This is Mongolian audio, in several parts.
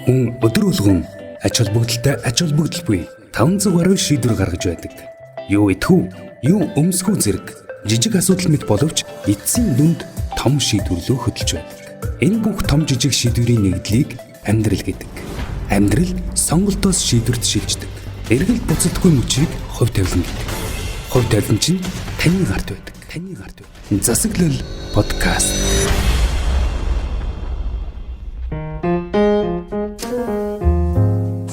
Хүн өдөр болгон ач холбогдолтой ач холбогдол буй 500 гаруй шийдвэр гаргаж байдаг. Юу идэх үү? Юу өмсөх үү зэрэг жижиг асуудал мэт боловч эцсийн дүнд том шийдвэрлөө хөдөлж байдаг. Энэ бүх том жижиг шийдвэрийн нэгдлийг амьдрал гэдэг. Амьдрал сонголтоос шийдвэрт шилждэг. Эргэлт буцалтгүй мөчийг хувь тавилан гэдэг. Хувь тавилан чинь таны гарт байдаг. Таны гарт байдаг. Засаглал подкаст.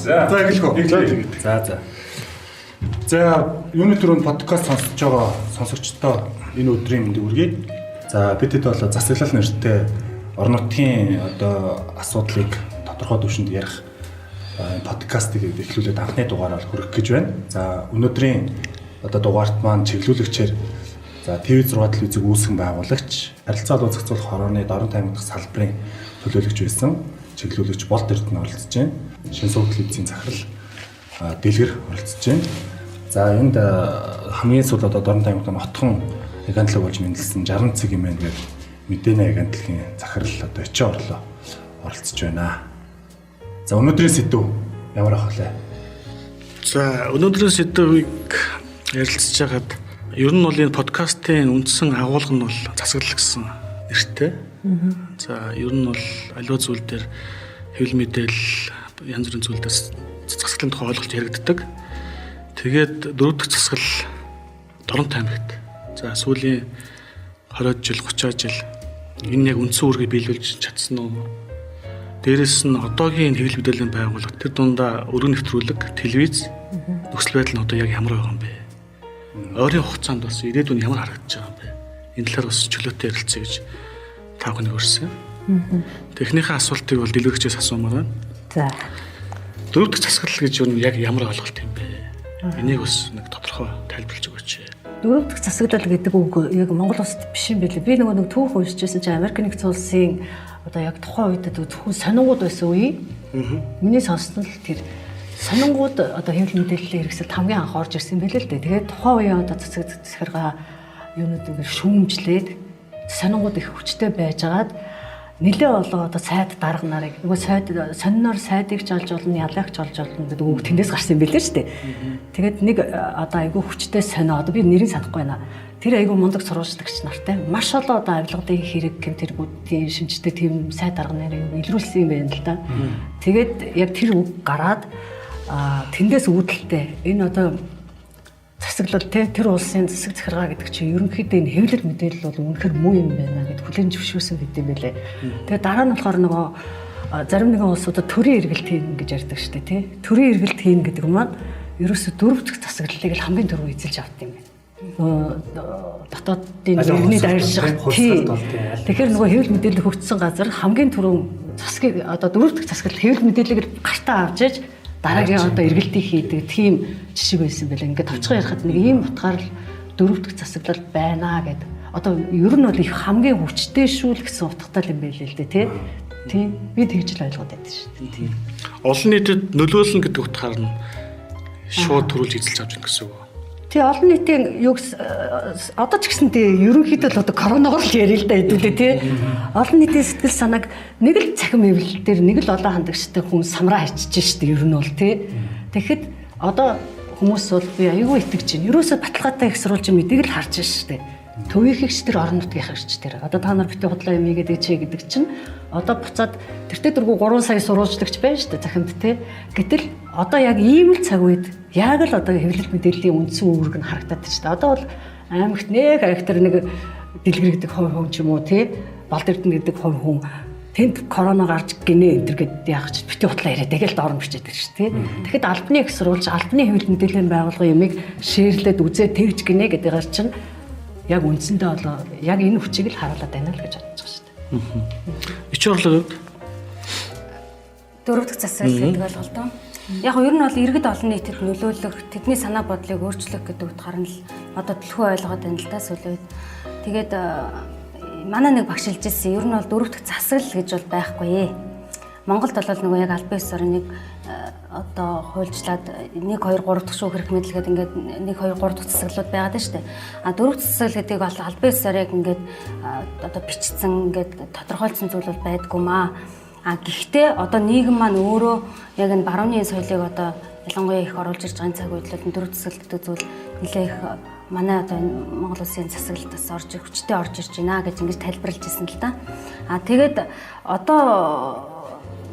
За За эхлэх үү? За тэгээд. За за. За юуны түрүүнд подкаст сонсож байгаа сонсогчдоо энэ өдрийн мэндийг хүргэе. За бид хэд бол засаглал нэртэй орон нутгийн одоо асуудлыг тодорхой түвшинд ярих подкастыг эхлүүлээд анхны дугаараар хүргэх гэж байна. За өнөөдрийн одоо дугаарт маань чиглүүлэгчээр за ТV6 телевизийг үүсгэн байгуулагч, харилцаа холбоо зохицуулах хорооны Дорнот аймаг дахь салбарын төлөөлөгч байсан чиглүүлэгч Болд Эрдэнэ оролцож байна. Шинсууг телевизийн захирал Дэлгэр оролцож байна. За энд хамгийн сүүлд одоо Дорнот аймагт отхон агентлаг болж мэндэлсэн 60 цэг юм байна гэдэг мэдээний агентлагийн захирал одоо Ичээ Орлоо оролцож байна. За өнөөдрийн сэдв ямар ах вэ? За өнөөдрийн сэдвийг ярилцж байгаад ер нь бол энэ подкастын үндсэн агуулга нь бол засаглал гэсэн нэртэй. За ер нь бол аливаа зүйл дээр хэвлэл мэдээлэл янз бүрийн зүйл дээр засаглалын тухай ойлголт яригддаг. Тэгээд дөрөв дэх засаглал Дорнот аймагт. За сүүлийн 20 жил 30 жил энэ яг үндсэн үүргээ биелүүлж чадсан уу? Дээрэс нь одоогийн хэвлэл мэдээллийн байгууллага тэр дундаа өргөн нэвтрүүлэг, телевиз нөхцөл байдал нь одоо яг ямар байгаа юм бэ? Ойрын хугацаанд бас ирээдүйн ямар харагдаж байгаа юм бэ? Энэ талаар бас чөлөөтэй ярилцъя гэж та бүхнийг өрсөн. Техникийн асуултыг бол дэлгэрэгчээс асуумаар байна. За. Дөрөв дэх засаглал гэж юу яг ямар ойлголт юм бэ? Энийг бас нэг тодорхой тайлбарлаж өгөөч. Дөрөв дэх засаглал гэдэг үг яг Монгол улсад биш юм билээ. Би нөгөө нэг түүх уншиж байсан чинь Америк нэгдсэн улсын одоо яг тухайн үед зөвхөн сонингууд байсан үе. Миний сонссон л тэр сонингууд одоо хэвлэл мэдээллийн хэрэгсэлд хамгийн анх орж ирсэн юм билээ л дээ. Тэгээд тухайн үеийн одоо засаг захиргаа юунууд ингэ шүүмжлээд сонингууд их хүчтэй байжгаад нэлээ олон одоо сайд дарга нарыг нөгөө сайд сониноор сайдыг ч олж олно, ялыг ч олж олно гэдэг үг тэндээс гарсан юм билээ шүү дээ. Тэгээд нэг одоо айгүй хүчтэй сонио одоо би нэрийг санахгүй байна. Тэр айгүй мундаг сурвалжлагч нартай маш олон одоо авилгын хэрэг гэм тэргүүдийн шинжтэй тийм сайд дарга нарыг илрүүлсэн юм байна л да. Тэгээд яг тэр үг гараад тэндээс үүдэлтэй энэ одоо засаглал те тэр улсын засаг захиргаа гэдэг чинь ерөнхийдөө энэ хэвлэл мэдээлэл бол үнэхэр муу юм байна гэд хүлээн зөвшөөрсөн гэдэг юм байлээ. Тэгээ дараа нь болохоор нөгөө зарим нэгэн улсуудад төрийн эргэлт хийнэ гэж ярьдаг шүү дээ тий. Төрийн эргэлт хийнэ гэдэг маань ерөөсө дөрөв дэх засаглалыг л хамгийн түрүү эзэлж авд юм байна. Нөгөө дотоодын иргэний дайрших тий. Тэгэхээр нөгөө хэвлэл мэдээлэл хөгжсөн газар хамгийн түрүү засгийг одоо дөрөв дэх засаглал хэвлэл мэдээллийг гартаа авч иж дараагийн одоо эргэлтийг хийдэг тийм жишг байсан байлаа. Ингээд товчхон ярихад нэг ийм утгаар л дөрөв дэх засаглал байна гэдэг. Одоо ер нь бол их хамгийн хүчтэй шүү л гэсэн утгатай юм байлээ л дээ тий. Тийм би тэгж л ойлгоод байдаг шүү дээ. Тийм. Олон нийтэд нөлөөлнө гэдэг утгаар нь шууд төрүүлж эзэлж авч ирнэ гэсэн үг. Тий олон нийтийн юу одоо ч гэсэн тий ерөнхийдөө л одоо коронавигоор л ярил л да хэдүүлээ тий. Олон нийтийн сэтгэл санааг нэг л цахим хэвлэл дээр нэг л олон хандагчтай хүн самраа хийчихэж штэ ер нь бол тий. Тэгэхэд одоо хүмүүс бол би аюул итгэж байна. Ерөөсөө баталгаатай их сурвалжийн мэдээг л харж штэ. Төвийнхэгч тэр орон нутгийнхэгч тэр. Одоо та нар битгий худлаа юм хийгээд ичээ гэдэг чинь одоо буцаад тэртээ дөрвөө 3 сая сурвалжлагч байна штэ цахимд тий. Гэтэл одоо яг ийм л цаг үед яг л одоо хэвлэл мэдээллийн үндсэн үүрэг нь харагдаад байна штэ. Одоо бол аймагт нэг характер нэг дэлгэр гэдэг хувь хүн ч юм уу тий. Балд Эрдэнэ гэдэг хувь хүн тэнд корона гарч гинэ энэ төр гэд яах ч битгий худлаа яриад тэгэл доор нь бичээд байна шүү тий. Тэгэхэд албаны их сурвалж албаны хэвлэл мэдээллийн байгууллагын юмыг шеэрлээд үзээ тэгж гинэ гэдгээр чинь яг үндсэндээ бол яг энэ хүчийг л харуулад байна л гэж бодож байгаа шүү дээ. Ичээ Орлоо хувьд Дөрөв дэх засаглал гэдэг ойлголт. Яг нь ер нь бол иргэд олон нийтэд нөлөөлөх, тэдний санаа бодлыг өөрчлөх гэдэг утгаар нь л одоо төлхөө ойлгоод байна л да сүүлийн үед. Тэгээд манай нэг багш хэлж ирсэн ер нь бол дөрөв дэх засаглал гэж бол байхгүй. Монголд бол нөгөө яг албан ёсоор нэг одоо хуульчлаад 1 2 3 дахь шүүх хэрэг мэдлэгэд ингээд 1 2 3 дахь засаглалууд байгаад байна шүү дээ. А дөрөв дэх засаглал гэдгийг бол албан ёсоор яг ингээд одоо бичсэн ингээд тодорхойлсон зүйл бол байдгүй маа. А гэхдээ одоо нийгэм маань өөрөө яг энэ барууны соёлыг одоо ялангуяа их оруулж ирж байгаа энэ цаг үед л дөрөв засаглал гэдэг зүйл нэлээ их манай одоо энэ Монгол улсын засаглалд бас орж хүчтэй орж ирж байна гэж ингэж тайлбарлаж ирсэн л да. А тэгээд одоо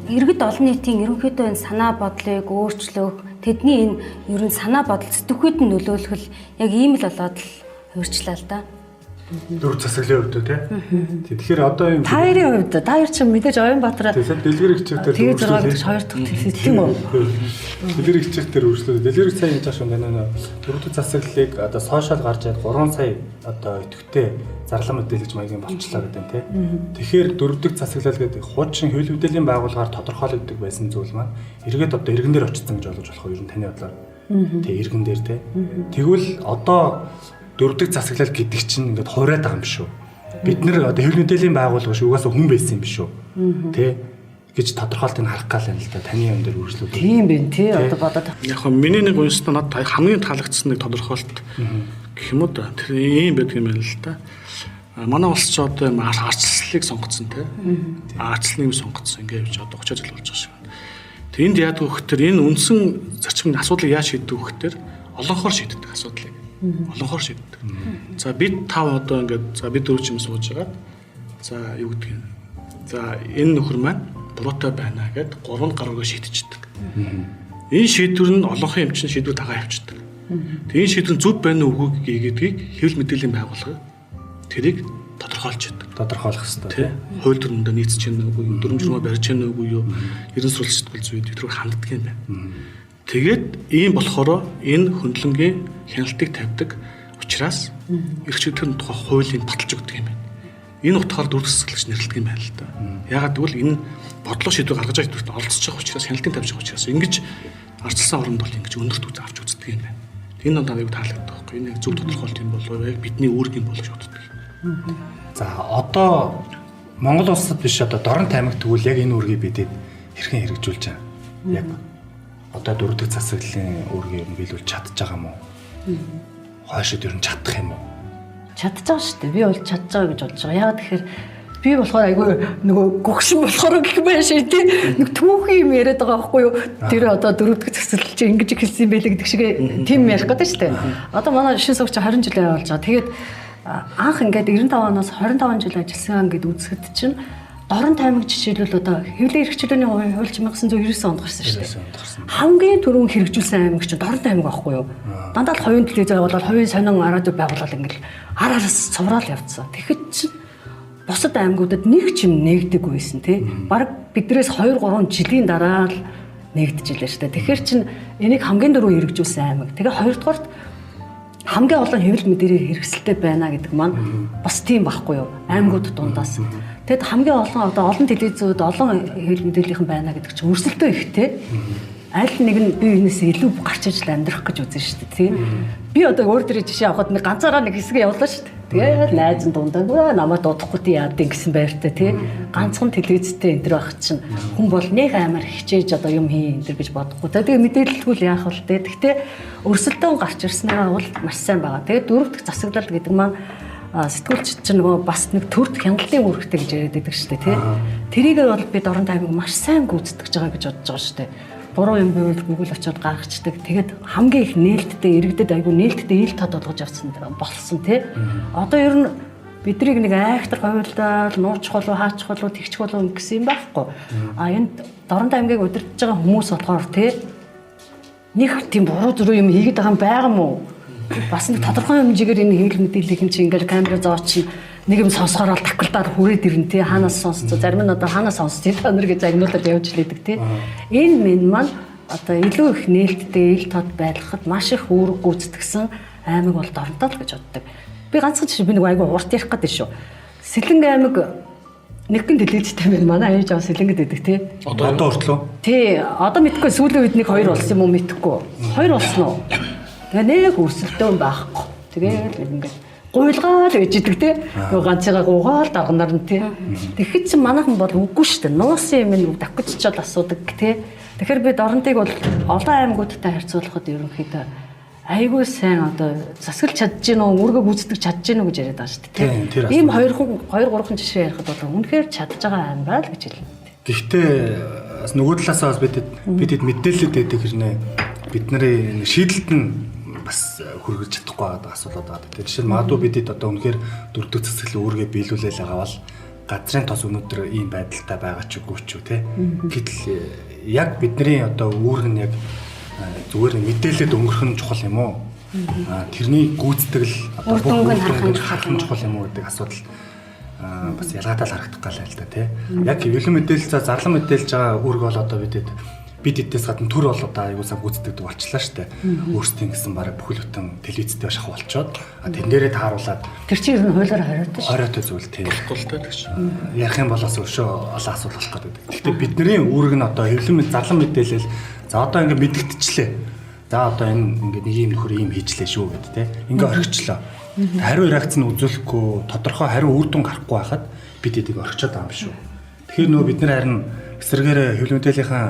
иргэд олон нийтийн ерөнхийдөө энэ санаа бодлыг өөрчлөх, тэдний энэ ер нь санаа бодол сэтгэхүйд нь нөлөөлөх л яг ийм л болоод л хуурчлаа л да. Дөрөв засаглалын хувьд тий. Тэгэхээр одоо юм Та хоёрын хувьд та хоёр чинь мэдээж Оюнбаатар Тэгэхээр дэлгэр хичээх дээр тэгээ 6 гэж хоёр дахь тийм үү? Дэлгэр хичээх дээр үргэлжлүүлээ. Дэлгэр сая хийж байгаа шүү дээ. Дөрөв дэх засаглалыг одоо сошиал гарч ирээд 3 сая одоо идэвхтэй зарлан мэдээлэгч маягийн болчлаа гэдэг нь тий. Тэгэхээр дөрөв дэх засаглал гэдэг хуучин хууль мэдээллийн байгууллагаар тодорхойлогддог байсан зүйл маань эргээд одоо иргэн дээр очсон гэж ойлгож болох уу ер нь таны бодлоор. Тий, иргэн дээр тий. Тэгвэл одоо дөрөв дэх засаглал гэдэг чинь ингээд хувраад байгаа юм биш үү? Бид нэр одоо хэвлэл мэдээллийн байгууллага биш угаасаа хүн байсан юм биш үү? Тэ гэж тодорхойлтыг харах гал юм л да. Таны юм дээр үргэлжлүүлээ. Тийм байх тий одоо бодоод. Яг хөө миний нэг уншсан надад хамгийн таалагдсан нэг тодорхойлт гэх юм уу да. Тэр ийм байдаг юм байна л да. Манай улс ч одоо юм арчлалыг сонгоцсон тий. Арчлалыг сонгоцсон ингээ явж одоо 30 жил болж байгаа шиг байна. Тэг энд яадаг вэ гэхээр энэ үндсэн зарчмын асуудлыг яаж шийддэг вэ гэхээр олонхоор шийддэг асуудлыг. Олонхоор шийддэг. За бид тав одоо ингээд за бид дөрөв чим сууж байгаад за юу гэдгийг юм. За энэ нөхөр маань буруутай байна гэд 3 гаруйгаа шийдчихдэг. Энэ шийдвэр нь олонхын юм чинь шийдвэр дагаа явчихдаг. Тэгээ энэ шийдвэр нь зөв байна уу үгүй гэдгийг хэвлэл мэдээллийн байгууллага тэрийг тодорхойлж яадаг. Тодорхойлох хэрэгтэй тий. Хууль дүрмэндээ нийцэж байна үгүй юу, дүрм журмаа барьж байна үгүй юу, ерэн сурвалжлаггүй зүйл тэр рүү ханддаг юм байна. Тэгээд ийм болохоор энэ хөндлөнгийн хяналтыг тавьдаг учраас эрх чиглэлийн тухай хуулийг баталж өгдөг юм байна. Энэ утгаар дөрөв засаглагч нэрлэдэг юм байна л да. Яагаад гэвэл энэ бодлого шийдвэр гаргаж байгаа шийдвэрт оролцож байгаа учраас хяналтыг тавьж байгаа учраас ингэж арчилсан оронд бол ингэж өндөрт үз авч үздэг юм байна. Энэ нь надад таалагддаг байхгүй. Энэ яг зөв тодорхойлт юм болов яг бидний үүрэг юм болов боддог. За одоо Монгол улсад биш одоо Дорнот аймагт тэгвэл яг энэ үүргийг бидэд хэрхэн хэрэгжүүлж байгаа? Яг одоо дөрөв дэх засаглалын үүргийг ер нь биелүүлж чадж байгаа юм уу? Хойшод ер нь чадах юм уу? Чадж байгаа шүү дээ. Би бол чадж байгаа гэж бодож байгаа. Яагаад тэгэхээр би болохоор айгүй нөгөө гөгшин болохоор гэх юм байна шээ тий. Нэг түүхийн юм яриад байгаа байхгүй юу? Тэр одоо дөрөв дэх засаглал чи ингэж хэлсэн юм байлээ гэдэг шиг тийм ярих гэдэг шүү дээ. Одоо манай шин суугч 20 жилийн болж байгаа. Тэгээд анх ингээд 95 оноос 25 жил ажилласан гэд үзэхэд чинь Дорнот аймаг жишээлбэл одоо хэвлэл эрх чөлөөний хууль 1999 онд гарсан шүү дээ. Хамгийн түрүүн хэрэгжүүлсэн аймаг чинь Дорнот аймаг байхгүй юу? Дандаа л хувийн телевиз байгуулаад, хувийн сонин радио байгуулаад ингээл ар араас цувраал явцсан. Тэгэхэд чинь бусад аймагуудад нэг ч юм нэгдэг байсан тий. Бараг бидрээс 2 3 жилийн дараа л нэгдэж илээ шүү дээ. Тэгэхээр чинь энийг хамгийн дөрөв хэрэгжүүлсэн аймаг. Тэгээ хоёрдугаарт хамгийн олон хэвлэл мэдээллийн хэрэгсэлтэй байна гэдэг маань бас тийм байхгүй юу? Аймагуд дундаас. Тэгэд хамгийн олон одоо олон телевизүүд, олон хэвлэл мэдээллийнхэн байна гэдэг чинь өрсөлдөө ихтэй. Аль нэг нь бие биенээс илүү гарч ижил амьдрах гэж үзэн шүү дээ, тийм. Би одоо өөр төрлийн жишээ авахад нэг ганцаараа нэг хэсэг явлаа шүү дээ. Тэгээд найз нь дундаа намайг дуудахгүй тий яад гэсэн байртай тий. Ганцхан телевизтэй энэ төр байх чинь хүн бол нэг амар хичээж одоо юм хий энэ төр гэж бодохгүй. Тэгээ мэдээлэлгүй л яах вэ тий. Гэхдээ өрсөлдөөн гарч ирснээр бол маш сайн байгаа. Тэгээд дөрөв дэх засаглал гэдэг маань сэтгүүлч чинь нөгөө бас нэг төрд хяналтын үүрэгтэй гэж яриад байдаг шүү дээ тий. Тэрийг бол би Дорнот аймаг маш сайн гүйцэтгэж байгаа гэж бодож байгаа шүү дээ. Буруу юм байвал Google очиод гаргацдаг. Тэгээд хамгийн их нээлттэй иргэдэд айгүй нээлттэй ил тод болгож явсан болсон тий. Одоо ер нь бидрийг нэг айхтар ховилдаад нуучих болов хаачих болов тэгчих болов гэсэн юм байхгүй. А энд Дорнот аймгийг удирдах байгаа хүмүүс болохоор тий нэг тийм буруу зүрх юм хийгээд байгаа юм байгаа мó? Бас нэг тодорхой хэмжээгээр энэ хэвлэл мэдээллийн чинь ингээл камера зооч нэг юм сонсохоор л такалдаад хүрээд ирнэ тий хаанаас сонсцоо зарим нь одоо хаанаас сонсцоо та нар гэж загнуулаад явж лээдэг тий. Энэ минь маань одоо илүү их нээлттэй ил тод байлгахад маш их үүрэг гүйцэтгсэн аймаг бол Дорнотоо л гэж боддог. Би ганцхан жишээ би нэг айгүй урт ярих гэдэг шүү. Сэлэнг аймаг нэгэн телевизтэй байна. Манай ээж аав Сэлэнгэд байдаг тий. Одоо хүртэл үү? Тий, одоо мэдгүй сүүлийн үед нэг хоёр болсон юм уу мэдхгүй. Хоёр болсон уу? Тэгээ нэг өрсөлдөөн байхгүй. Тэгээд ингээд гуйлгаал гэж идэг те. Нөгөө ганцыгаа гуйгаал дарганаар нь те. Тэгэхэд чинь манайхан бол үгүй шүү дээ. Нуусан юм нь давхиччод асуудаг те. Тэгэхээр би Дорнотыг бол олон аймагуудтай харьцуулахад ерөнхийдөө айгүй сайн одоо засаглаж чадж гин үү, үүргээ гүйцэтгэж чадж гин үү гэж яриад байгаа шүү дээ. Ийм 2 3 жишээ ярихад бол үнэхээр чадж байгаа юм байна л гэж хэлнэ. Гэхдээ бас нөгөө талаасаа бас бид мэдээлэлд байдаг хэрнээ бид нарын шийдэлд нь бас хүргэж чадахгүй байгаа асуудал байгаа. Жишээ нь магадгүй бидэд одоо үнэхээр дөрөвдөг засаглал үүргээ биелүүлээл байгаа бол газрын тос өнөөдөр ийм байдалтай байгаа ч үгүй ч үү те. Гэтэл яг бидний одоо үүрэг нь яг зүгээр мэдээлэлд өнгөрөх нь чухал юм уу? Тэрний гүйцэтгэл одоо бүх харах нь чухал юм уу гэдэг асуудал бас ялгаатай л харагдах гал л да тий. Яг хэвлэн мэдээлэл за зарлан мэдээлж байгаа үүрэг бол одоо бидэд бид эдээс гадна төр бол одоо аягүй сайн гүйцэтгэдэг болчлаа штэ. Өөрсдийн гэсэн бараг бүхэл бүтэн телевизтэй шахах болчоод тэрэн дээрээ тааруулаад тэр чинь ер нь хуулиар хориотой шүү. Хориотой зүйл тий. Болохгүй л тэгш. Ярих юм бол бас өшөө олон асуудал болох гэдэг. Гэхдээ бидний үүрэг нь одоо хэвлэн зарлан мэдээлэл за одоо ингээ мэдэгдчихлээ. За одоо энэ ингээ нэг юм нөхөр ийм хийжлээ шүү гэд тий. Ингээ орхичлоо. Хариу реакц нь үзүүлэхгүй тодорхой хариу үр дүн гарахгүй байхад бид эдийг орхичод байгаа юм шүү. Тэгэхээр нөө бид нар харин эсрэгээрээ хэвлэл мэдээллийнхаа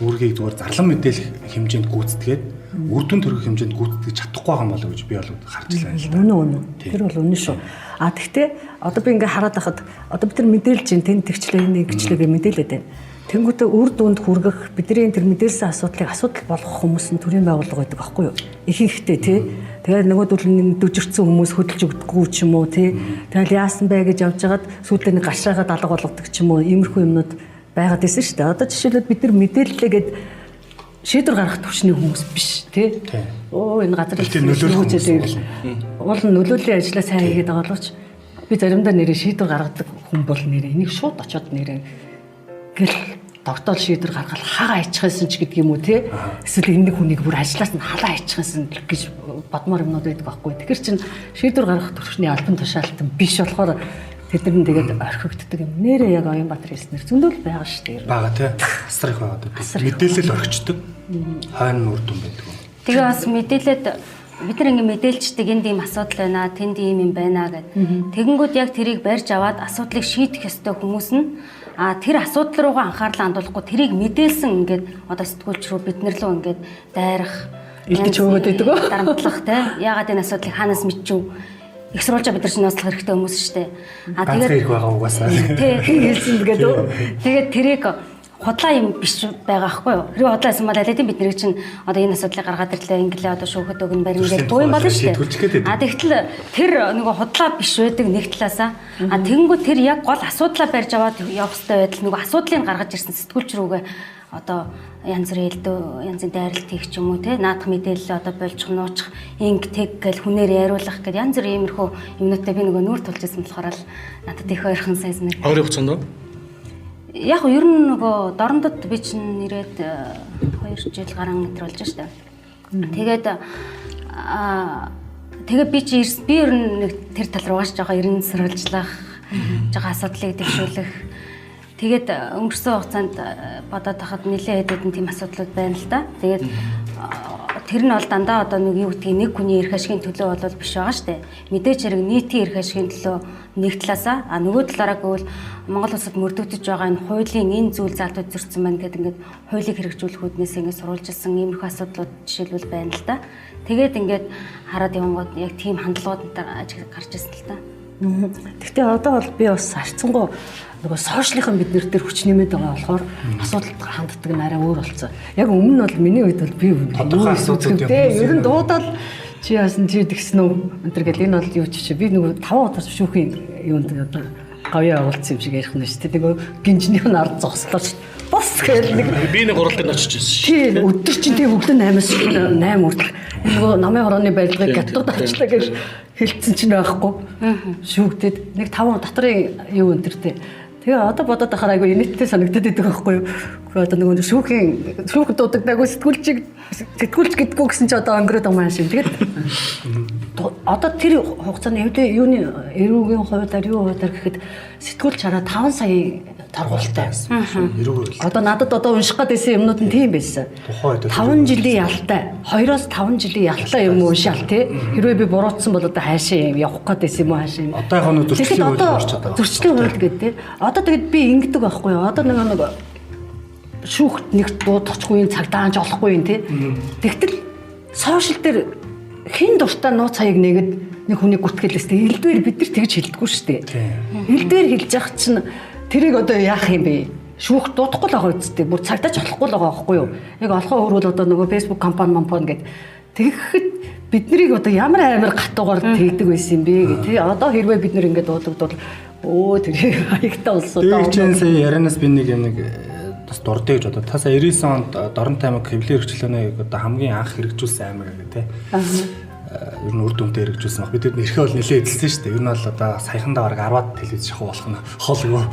үүргийг зүгээр зарлан мэдээлэх хэмжээнд гүйцэтгээд үр дүн төрөх хэмжээнд гүйцэтгэж чадахгүй байгаа юм болоо гэж би бол харж байна л да. Үнэн үнэн. Тэр бол үнэн шүү. А тэгтээ одоо би ингээ хараад байхад одоо бид нар мэдээлж чинь тэнд тэгчлээ энэ ингэчлээ гэж мэдээлээд байна. Тэнгүүтээ үр дүнд хүргэх бидний тэр мэдээлсэн асуудлыг асуудал болгох хүмүүс нь төрийн байгууллага байдаг аахгүй юу? Ихэнхдээ тий. Тэгээд нөгөөдөл нь дүжирцсэн хүмүүс хөдөлж өгдөггүй ч юм уу тий. Тэгэл яасан бэ гэж явж хагаад сүүлдээ нэг гашаагаад алга болгодог ч юм уу иймэрхүү юмнууд байгаад исэн шүү дээ. Одоо жишээлбэл бид нар мэдээллээгээд шийдвэр гаргах түвшний хүмүүс биш тий. Оо энэ газар нөлөөлөх уул нь нөлөөллийн ажлаа сайн хийгээд байгаа боловч би заримдаа нэрээ шийдвэр гаргадаг хүн бол нэрээ энийг шууд очиод нэрээ гэл тогтоол шийдвэр гаргал хага айчихсан ч гэдэг юм уу тий. Эсвэл энэ нэг хүнийг бүр ажлаас нь халаа айчихсан гэж бодмоор юмнууд байдаг байхгүй. Тэгэхээр чин шийдвэр гаргах түвшний албан тушаалтан биш болохоор тэд нар нь тэгээд орхигддаг юм. Нэрээ яг Оюнбаатар хэлснээр зөндөл байгаа шүү дээ. Байгаа тий. Асар их байгаа. Мэдээлэл орхичдаг. Хойно үр дүн байдаг. Тэгээ бас мэдээлэлд бид нар ингээ мэдээлчдэг энд ийм асуудал байна, тэнд ийм юм байна гэд. Тэгэнгүүт яг тэрийг барьж аваад асуудлыг шийдэх ёстой хүмүүс нь тэр асуудал руугаа анхаарлаа хандуулахгүй тэрийг мэдээлсэн ингээд одоо сэтгүүлч рүү бид нар лөө ингээд дайрах илдэж өгөөд байдаг өө дарамтлах те. Яагаад энэ асуудлыг хаанаас мэдчихв? Их сурвалжаа бид нар чинь ноцлох хэрэгтэй хүмүүс шүү дээ. А тэгээд ирэх байгаа угаасаа. Тий, хэлсэн тэгээд өө. Тэгээд тэрийг худлаа юм биш байгаа хгүй юу? Хэрвээ худлаа байсан бол аль хэдийн бид нарыг чинь одоо энэ асуудлыг гаргаад ирлээ, ингэлээ одоо шүүхэд өгнө барина гэдэг буу юм болно шүү дээ. А тэгтэл тэр нөгөө худлаа биш байдаг нэг талаасаа. А тэгэнгүүт тэр яг гол асуудлаа барьж аваад явах хэрэгтэй байдал нөгөө асуудлыг гаргаж ирсэн сэтгүүлч рүүгээ одоо янз бүрийн элдв янзын дайралт хийх ч юм уу те наадах мэдээлэл одоо болчих нуучих инг тэг гэл хүнээр яриулах гэд янз бүрийн иймэрхүү юмнуудтай би нөгөө нүүр тулж ирсэн болохоор л надад их ойрхон сайн санагдав. Ойрын хугацаанд уу? Яг ер нь нөгөө дорондод би чинь ирээд 2 жил гарan метр болж штэ. Тэгээд тэгээ би чи би ер нь нэг тэр тал руугаач жоохон эрен сурвалжлах, жоохон асуудлыг дэвшүүлэх. Тэгээд өнгөрсөн хугацаанд бодоод тахад нэлээд хэдэн тийм асуудлууд байна л да. Тэгээд тэр нь бол дандаа одоо нэг юу гэдгийг нэг хүний эрх ашигын төлөө бол биш байгаа штэ. Мэдээж хэрэг нийтийн эрх ашигын төлөө нэг талаасаа а нөгөө талаараа гэвэл Монгол улсад мөрдөгдөж байгаа энэ хуулийн энэ зүйл залт үзэрсэн байна гэдэг ингээд хуулийг хэрэгжүүлэх үүднээс ингээд сурвалжилсан иймэрхүү асуудлууд жишээлбэл байна л да. Тэгээд ингээд хараад явангууд яг тийм хандлагууд гарч ирсэн л та. Гэхдээ одоо бол би бас харьцангуй нөгөө сошиалын бид нэр дээр хүч нэмээд байгаа болохоор асуудалд ханддаг нь арай өөр болсон. Яг өмнө нь бол миний үед бол би тодорхой асуудлууд юм. Ер нь дуудаад чи яасан чи тэгсэн үү энэ төр гэл энэ бол юу ч чи би нөгөө 5 удаа шүүхийн юунд одоо гавьяа агуулсан юм шиг ярих нь шүү дээ. Нөгөө гинжнийх нь ард зогслоо шүү. Бос гэл нэг би нэг гурал дээр очиж байсан шүү. Тийм өдөр чинь тийм өглөө 8-аас 8 хүртэл нөгөө намын хорооны барилгыг гатууд авчлаа гэж хэлсэн чинь байхгүй. Шүүгдээд нэг 5 дотрын юу энэ төр те. Тэгээ одоо бодоод байхаар айгүй инээдтэй санагдаад идэг байхгүй юу? Гэхдээ одоо нөгөө шүүхийн шүүх дуудагдаагүй сэтгүүлч гэдгүү гэсэн чи одоо өнгөрөөд байгаа юм шиг. Тэгээд одоо тэр хугацааны юуны эрүүгийн хуулиар юу хуулиар гэхэд сэтгүүлч хараа 5 сая торгуултай байсан. Одоо надад одоо унших гээд байсан юмнууд нь тийм байсан. Тухайн үед 5 жилийн ялтай, 2-5 жилийн ялтай юм уншаал тий. Хэрвээ би буруутсан бол одоо хаашаа юм явах гээд байсан юм уу хаашаа юм. Одоо яг нэг зөрчлийн хууль орж чадаа. Зөрчлийн хууль гэдэг тий. Одоо тэгэд би ингэдэг байхгүй юу? Одоо нэг шүүхт нэг дуудахгүй юм, цагдаанч олохгүй юм тий. Тэгтэл сошиал дээр хэн дуртай нууц хаяг нэгэд нэг хүнийг гүтгэлээс тий. Элдвэр бид нар тэгж хэлдэггүй шүү дээ. Элдвэр хэлж яхад чинь тэрийг одоо яах юм бэ? Шүүх дуудахгүй л байгаа үсттэй. Бүр цагдаач болохгүй л байгаа байхгүй юу? Яг олохоо өөрөөр одоо нөгөө Facebook компани мампан гэд тэгэхэд бид нарыг одоо ямар амар гатуугаар тэгдэг байсан юм бэ гэх тий. Одоо хэрвээ бид нар ингээд дуудагдвал өө тэр хаягтай улсууд Тэгээ чинь сая ярианаас би нэг юм нэг бас дурдъя гэж бодоо. Та сая 99 онд Дорнот аймаг хэвлэлийн хэрэгжүүлээнийг одоо хамгийн анх хэрэгжүүлсэн аймаг гэх тий. Ер нь үр дүнтэй хэрэгжүүлсэн баг. Бид тэд нэрхээ бол нэлээд эзэлсэн шүү дээ. Ер нь бол одоо саяхандаа бараг 10-аад телевиз шахуу болох нь холгүй.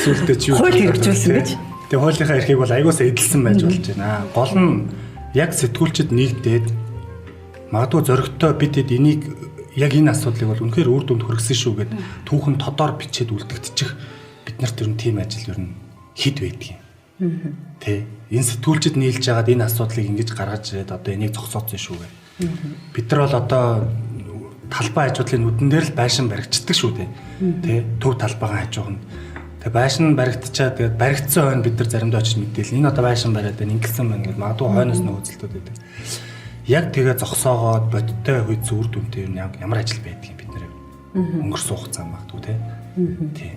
Сүултээ чи юу Хууль хэрэгжүүлсэн гэж. Тэгээ хуулийнхаа эрхийг бол аягуусаа эдэлсэн байж болж байна. Гол нь яг сэтгүүлчид нэгдээд магадгүй зоригтой бид хэд энийг яг энэ асуудлыг бол үнэхээр үр дүнд хүргэсэн шүү гэд түүхэн тодор бичээд үлдэгдчих бид нарт ер нь тийм ажил ер нь хэд байдгийг. Тэ энэ сэтгүүлчид нийлж хагаад энэ асуудлыг ингэж гаргаж ирээд одоо энийг зогсооцсон шүү гэ. Бид нар бол одоо талбай хажуудлын нүдэн дээр л байшин баригдчихдаг шүү дээ. Тэ төв талбайгаа хажууганд. Тэгээ байшин баригдчаад тэгээд баригдсан хойно бид нар заримдаа очиж мэдээл энэ одоо байшин бариад байна ингэсэн байна гэдээ магадгүй хойноос нь үзэлтүүд байдаг. Яг тэгээ зогсоогоод бодиттой хүйц үр дүнтэй юм ямар ажил байдаг юм бид нэр өнгөрсөн хугацаа магадгүй те. Тийм.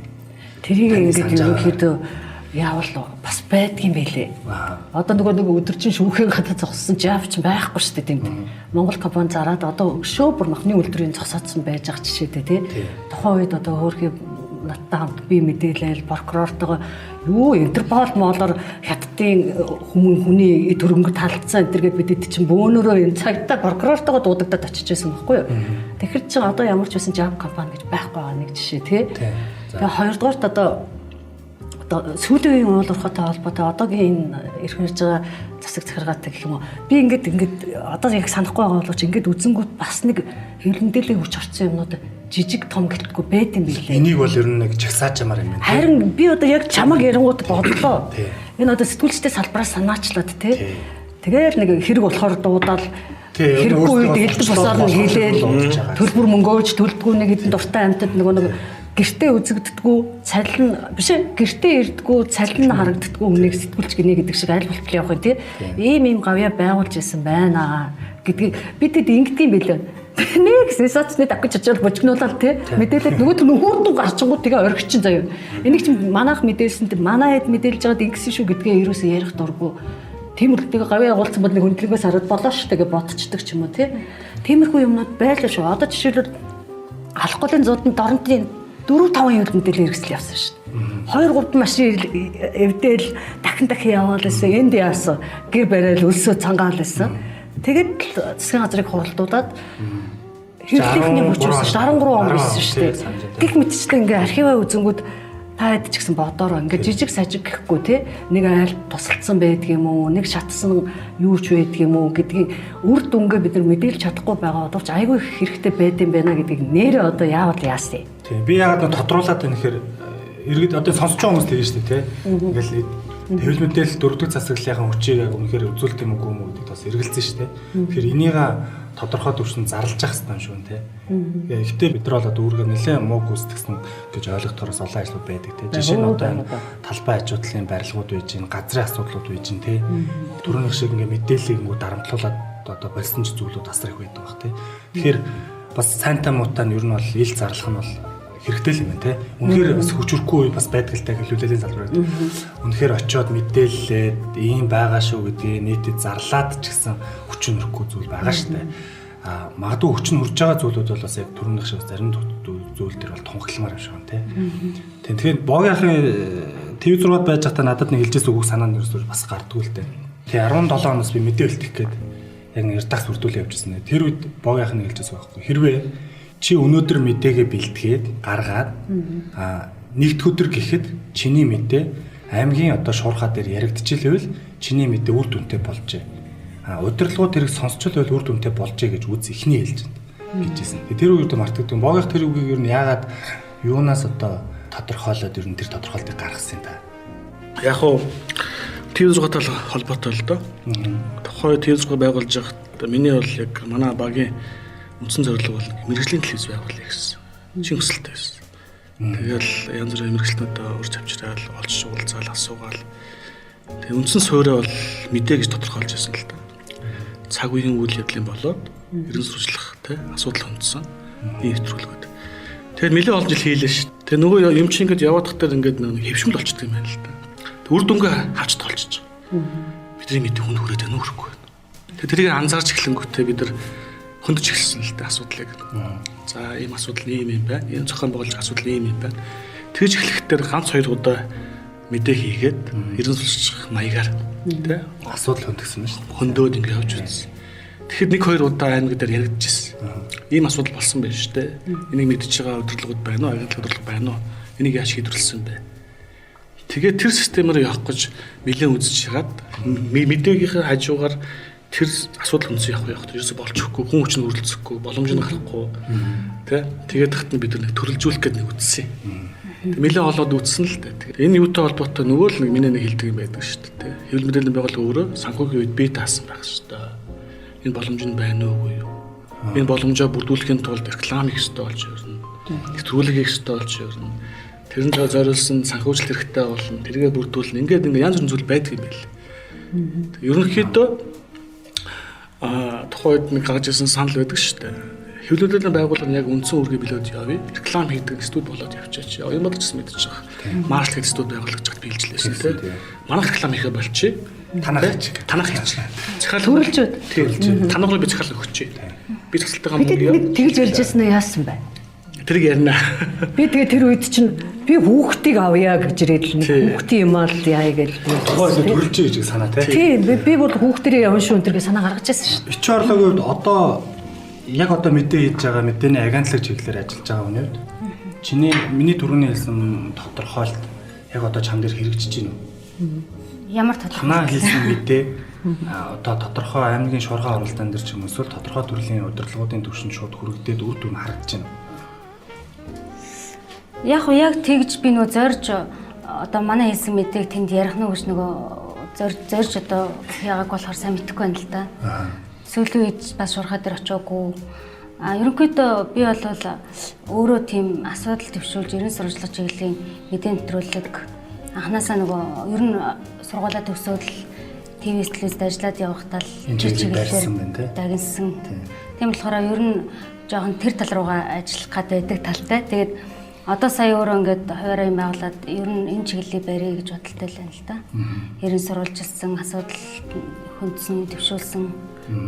Тэрийг Таны ингээд санаж байгаа. ерөнхийдөө яавал бас байдгийн байлээ. Одоо нөгөө нэг өдөржин шүүхийн гадаа зогссон жав ч байхгүй шүү дээ тэмд. Монгол компани зараад одоо өшөө бүр махны үйлдвэрийн зогсоодсон байж байгаа жишээтэй тий. Тухайн үед одоо хөөрхий надтай хамт би мэдээлэл прокурортойгоо юу Интерпол моолоор хятадын хүмүүн хүний төрөнгө талцсан энэ төр гээд бидэд чинь бөөнөрөө энэ цагтаа прокурортойгоо дуудагдаад очиж байсан байхгүй юу. Тэгэхээр чинь одоо ямар ч байсан жав компани гэж байхгүй байгаа нэг жишээ тий. Тэгээ хоёрдугаарт одоо сүүлийн үеийн уул уурхайтай холбоотой одоогийн энэ эрх ярьж байгаа засаг захиргаатай гэх юм уу. Би ингээд одоо яг санахгүй байгаа боловч ингээд үзэнгүүт бас нэг хэвлэл мэдээллийн хүч орсон юмнууд жижиг том гэлтгүй байд юм билээ. Энийг бол ер нь нэг жагсааж ямар юм байна. Харин би одоо яг чамаг ярингууд бодлоо. Энэ одоо сэтгүүлчтэй салбараас санаачлаад тий. Тэгээл нэг хэрэг болохоор дуудаал хэрэггүй үед элдв бусаар нь хийлээл төлбөр мөнгөөж төлдгүү нэг хэдэн дуртай амьтад нөгөө нэг гэртээ үзэгддэггүй цалин биш ээ гэртээ ирдэггүй цалин нь харагддаггүй хүнийг сэтгүүлч гинэ гэдэг шиг аль болтол явах юм тий. Ийм гавьяа байгуулж исэн байна гэдгийг бид тэд ингэдэг юм билээ. Нэг сенсацны давхиж очиод бужигнуулаад тий мэдээлээд нөгөөд нь хүүхдэн гарчингууд тэгээ орхичин заяа. Энийг чинь манайх мэдээлсэн манай хэд мэдээлж байгаад ингэсэн шүү гэдгээ ерөөсөө ярих дурггүй. Тийм л тэгээ гавьяа агуулсан бол нэг хөндлөнгөөс хараад болоо шүү дээ гэж бодцдог ч юм уу тий. Тиймэрхүү юмнууд байлаа шүү. Одоо жишээлбэл Алах голын зууданд Дорнотын 4-5 хэвлэл мэдээлэл хэрэгсэл явсан шүү дээ. 2-3 машин эвдээл дахин дахин яваал байсан. Энд яасан гэр барайл өлсөө цангаал байсан. Тэгэд л засгийн газрыг хуралдуулаад хэвлэлийнхний хүч байсан шүү дээ. 13 он байсан шүү дээ. Гэх мэтчлэн ингээ архиваа үзэнгүүд та хэд ч гэсэн бодоороо ингээ жижиг сажиг гэхгүй те нэг айл тусалцсан байдаг юм уу нэг шатсан юу ч байдаг юм уу гэдгийг үр дүнгээ бид нар мэдээлж чадахгүй байгаа боловч айгүй их хэрэгтэй байд юм байна гэдгийг нэрээ одоо яавал яасан юм. Тийм. Би яагаад нэг тодруулаад байна гэхээр иргэд одоо сонсож байгаа хүмүүс тэгэн шүү дээ, тий. Ингээл хэвлэл мэдээлэл дөрөвдөг засаглалынхаа хүчийг яг үнэхээр үзүүлдэг юм уу юм уу гэдэгт бас эргэлзэн шүү дээ. Тэгэхээр энийг тодорхой түвшинд зарлж явах хэрэгтэй юм шүү тий. Гэхдээ бид нар бол одоо үүргээ нэлээд муу гүйцэтгсэн гэж ойлгохтороос олон ажлууд байдаг тий. Жишээ нь одоо энэ талбай ажуудлын барилгууд байж гин, газрын асуудлууд байж гин тий. Түрүүнийх шиг ингээ мэдээллийг ингээ дарамтлуулад одоо болсон ч зүйлүүд асар их байдаг бах тий. Тэгэхээр бас сайнтай муутай нь ер нь бол ил зарлах нь бол хэрэгтэй л юм байна тий. Үнэхээр бас хүчрэхгүй үе бас байдаг л та хэвлэлийн салбарт. Үнэхээр очиод мэдээллээд ийм байгаа шүү гэдгийг нийтэд зарлаад ч гэсэн хүчин өрөхгүй зүйл байгаа шүү дээ. А магадгүй хүчин хурж байгаа зүйлүүд бол бас яг түрүүнийх шиг зарим зүйл төр бол тунхагламар юм шиг байна тий. Тэгэхээр Богийнхын ТV6-д байж байхдаа надад нэг хэлжээс үгүйг санаанд ерөөсөө бас гардггүй л дээ. Тэгээ 17 оноос би мэдээ бэлтгэх гээд яг нэг редакц бүрдүүлээ явж ирсэн. Тэр үед Богийнх нь хэлжээс байхгүй. Хэрвээ чи өнөөдөр мэдээгээ бэлтгээд гаргаад нэгд өдөр гэхэд чиний мэдээ аймгийн одоо шуурхаа дээр яригдчихлээвэл чиний мэдээ үр дүнтэй болжээ. Удирдлагууд тэрийг сонсчол байл үр дүнтэй болжээ гэж үз эхний хэлж байна гэжсэн. Тэр үед мартагдсан. Богийнх тэр үгийг ер нь яагаад юунаас одоо тодорхойлоод ер нь тэр тодорхойлтыг гаргасан юм та? Яг уу ТV6-тай холбоотой л доо. Тухайн ТV6 байгуулж байхад миний бол яг манай багийн үндсэн зорилго бол мэргэжлийн телевиз байгуулъя гэсэн чин хүсэлтэй байсан. Тэгэл янз бүрийн мэргэжилтнүүдээ урьж авчираад олж уулзаал асуугаал. Тэгээ үндсэн суурь бол мэдээ гэж тодорхойлж байсан л да. Цаг үеийн үйл явдлын болоод эрен сурчлах тий асуудал хөндсөн ийм нэвтрүүлгүүд. Тэгэхээр нэлээд олон жил хийлээ шүү. Тэгээ нөгөө юм чи ингээд яваад тахтаар ингээд нэг хэвшмэл болчдөг юм байна л да. Үр дүнгээ авч толчиж байгаа. Бидний мэдээ хүнд хүрээд байна уу хүрэхгүй байна. Тэгээ тэрийг анзаарч эхлэнгүүтээ бид нар хөндөж эхэлсэн л дээ асуудлыг. За ийм асуудал ийм юм байна. Энэ зохион байгуулах асуудал ийм юм байна. Тэгж эхлэхдээ ганц хоёр удаа мэдээ хийгээд ерэн сурчих маягаар тий асуудал хөндөгсөн байна шүү дээ. Хөндөд ингэ явж үзсэн. Тэгэхэд нэг хоёр удаа аймаг дээр яригдчихсэн. Ийм асуудал болсон байж шүү дээ. Энийг мэдж байгаа удирдлагууд байна уу? Агентлаг удирдлага байна уу? Энийг яаж шийдвэрлэсэн бэ? Тэгээд тэр системээр явах гэж нэлээд үзэж хагаад мэдээгийнхээ хажуугаар тэр асуудал хүнсэн явах явах ерөөсө болж өгөхгүй, хүн хүч нь өрөлдсөхгүй, боломж нь гарахгүй тий. Тэгээд тахт нь бид нэг төрөлжүүлэх гээд нэг үзсэн. Нэлээд олоод үзсэн л дээ. Тэгээд энэ юутай холбоотой нөгөө л нэг миний нэг хэлдэг юм байдаг шүү дээ. Хэвлэл мэдээллийн байгууллага өөрөө санхүүгийн үед бие даасан байх шүү дээ. Энэ боломж нь байна уу үгүй юу? Энэ боломжоо бүрдүүлэхийн тулд реклам хийх ёстой болж ирнэ. Нэвтрүүлэг хийх ёстой болж ирнэ. Тэрэн дээр зориулсан санхүүжилт хэрэгтэй болно. Тэргээ бүрдүүлнэ. Ингээд ингээ янз бүрийн зүйл байдаг юм байл. Ерөнхийдөө тухайн үед нэг гаргаж ирсэн санал байдаг шүү дээ. Хэвлэл мэдээллийн байгууллага нь яг үндсэн үүргээ билээд явъя. Реклам хийдэг студ болоод явчаач. Оюун бодож гэсэн мэдчихэж байгаа. Маршал гэдэг студ байгуулагдаж чад биелжлээсэн тийм. Манайх реклам хийхэ болчих. Танах хийчих. Танах хийчих. Захиал Төрөлжөөд. Тийм. Танах руу би захиал өгчээ. Би цацалтайгаа мөнгө яа. Нэг тэгж ярьж байсан нь яасан бэ? Тэрийг ярина. Би тэгээ тэр үед чинь би хүүхдийг авъя гэж ирээд л нэг хүүхдийн юм аа л яа гэж. Тухайн үед төрөлжөө гэж санаа тий. Тийм би бол хүүхдэрээ явна шүү энэ гэж санаа гаргаж байсан шүү. Ичи орлогын хувьд одоо яг одоо мэдээ хийж байгаа мэдээний агентлаг чиглэлээр ажиллаж байгаа хүний хувьд чиний миний түрүүний хэлсэн тодорхойлт яг одоо чам дээр хэрэгжиж байна уу? Ямар тодорхой? Танаа хэлсэн мэдээ одоо тодорхой аймгийн шуурхай оролтон дээр ч юм эсвэл тодорхой төрлийн удирдлагуудын түвшинд шууд хүрэгдээд үр дүн харагдаж байна. Яг уу яг тэгж би нөгөө зорж одоо манай хэлсэн мэдээг тэнд ярих нь гэж нөгөө зорж одоо яагааг болохоор сайн мэдэхгүй байна л да. Сүүлийн үед бас шуурхай дээр очиагүй. Ерөнхийдөө би бол өөрөө тийм асуудал төвшүүлж ерэн сурвалжлах чиглэлийн мэдээ нэвтрүүлэг анханасаа нөгөө ер нь сургуулаа төгсөөд л ТV телевизд ажиллаад явахдаа л тэр чиглэлээр дагнсан. Тийм болохоор ер нь жоохон тэр тал руугаа ажиллах гад байдаг талтай. Тэгээд одоо сая өөрөө ингээд хуваараа юм байгуулад ер нь энэ чиглэлийг барья гэж бодолтой л байна л да. Ерэн сурвалжилсан, асуудал хөндсөн, төвшүүлсэн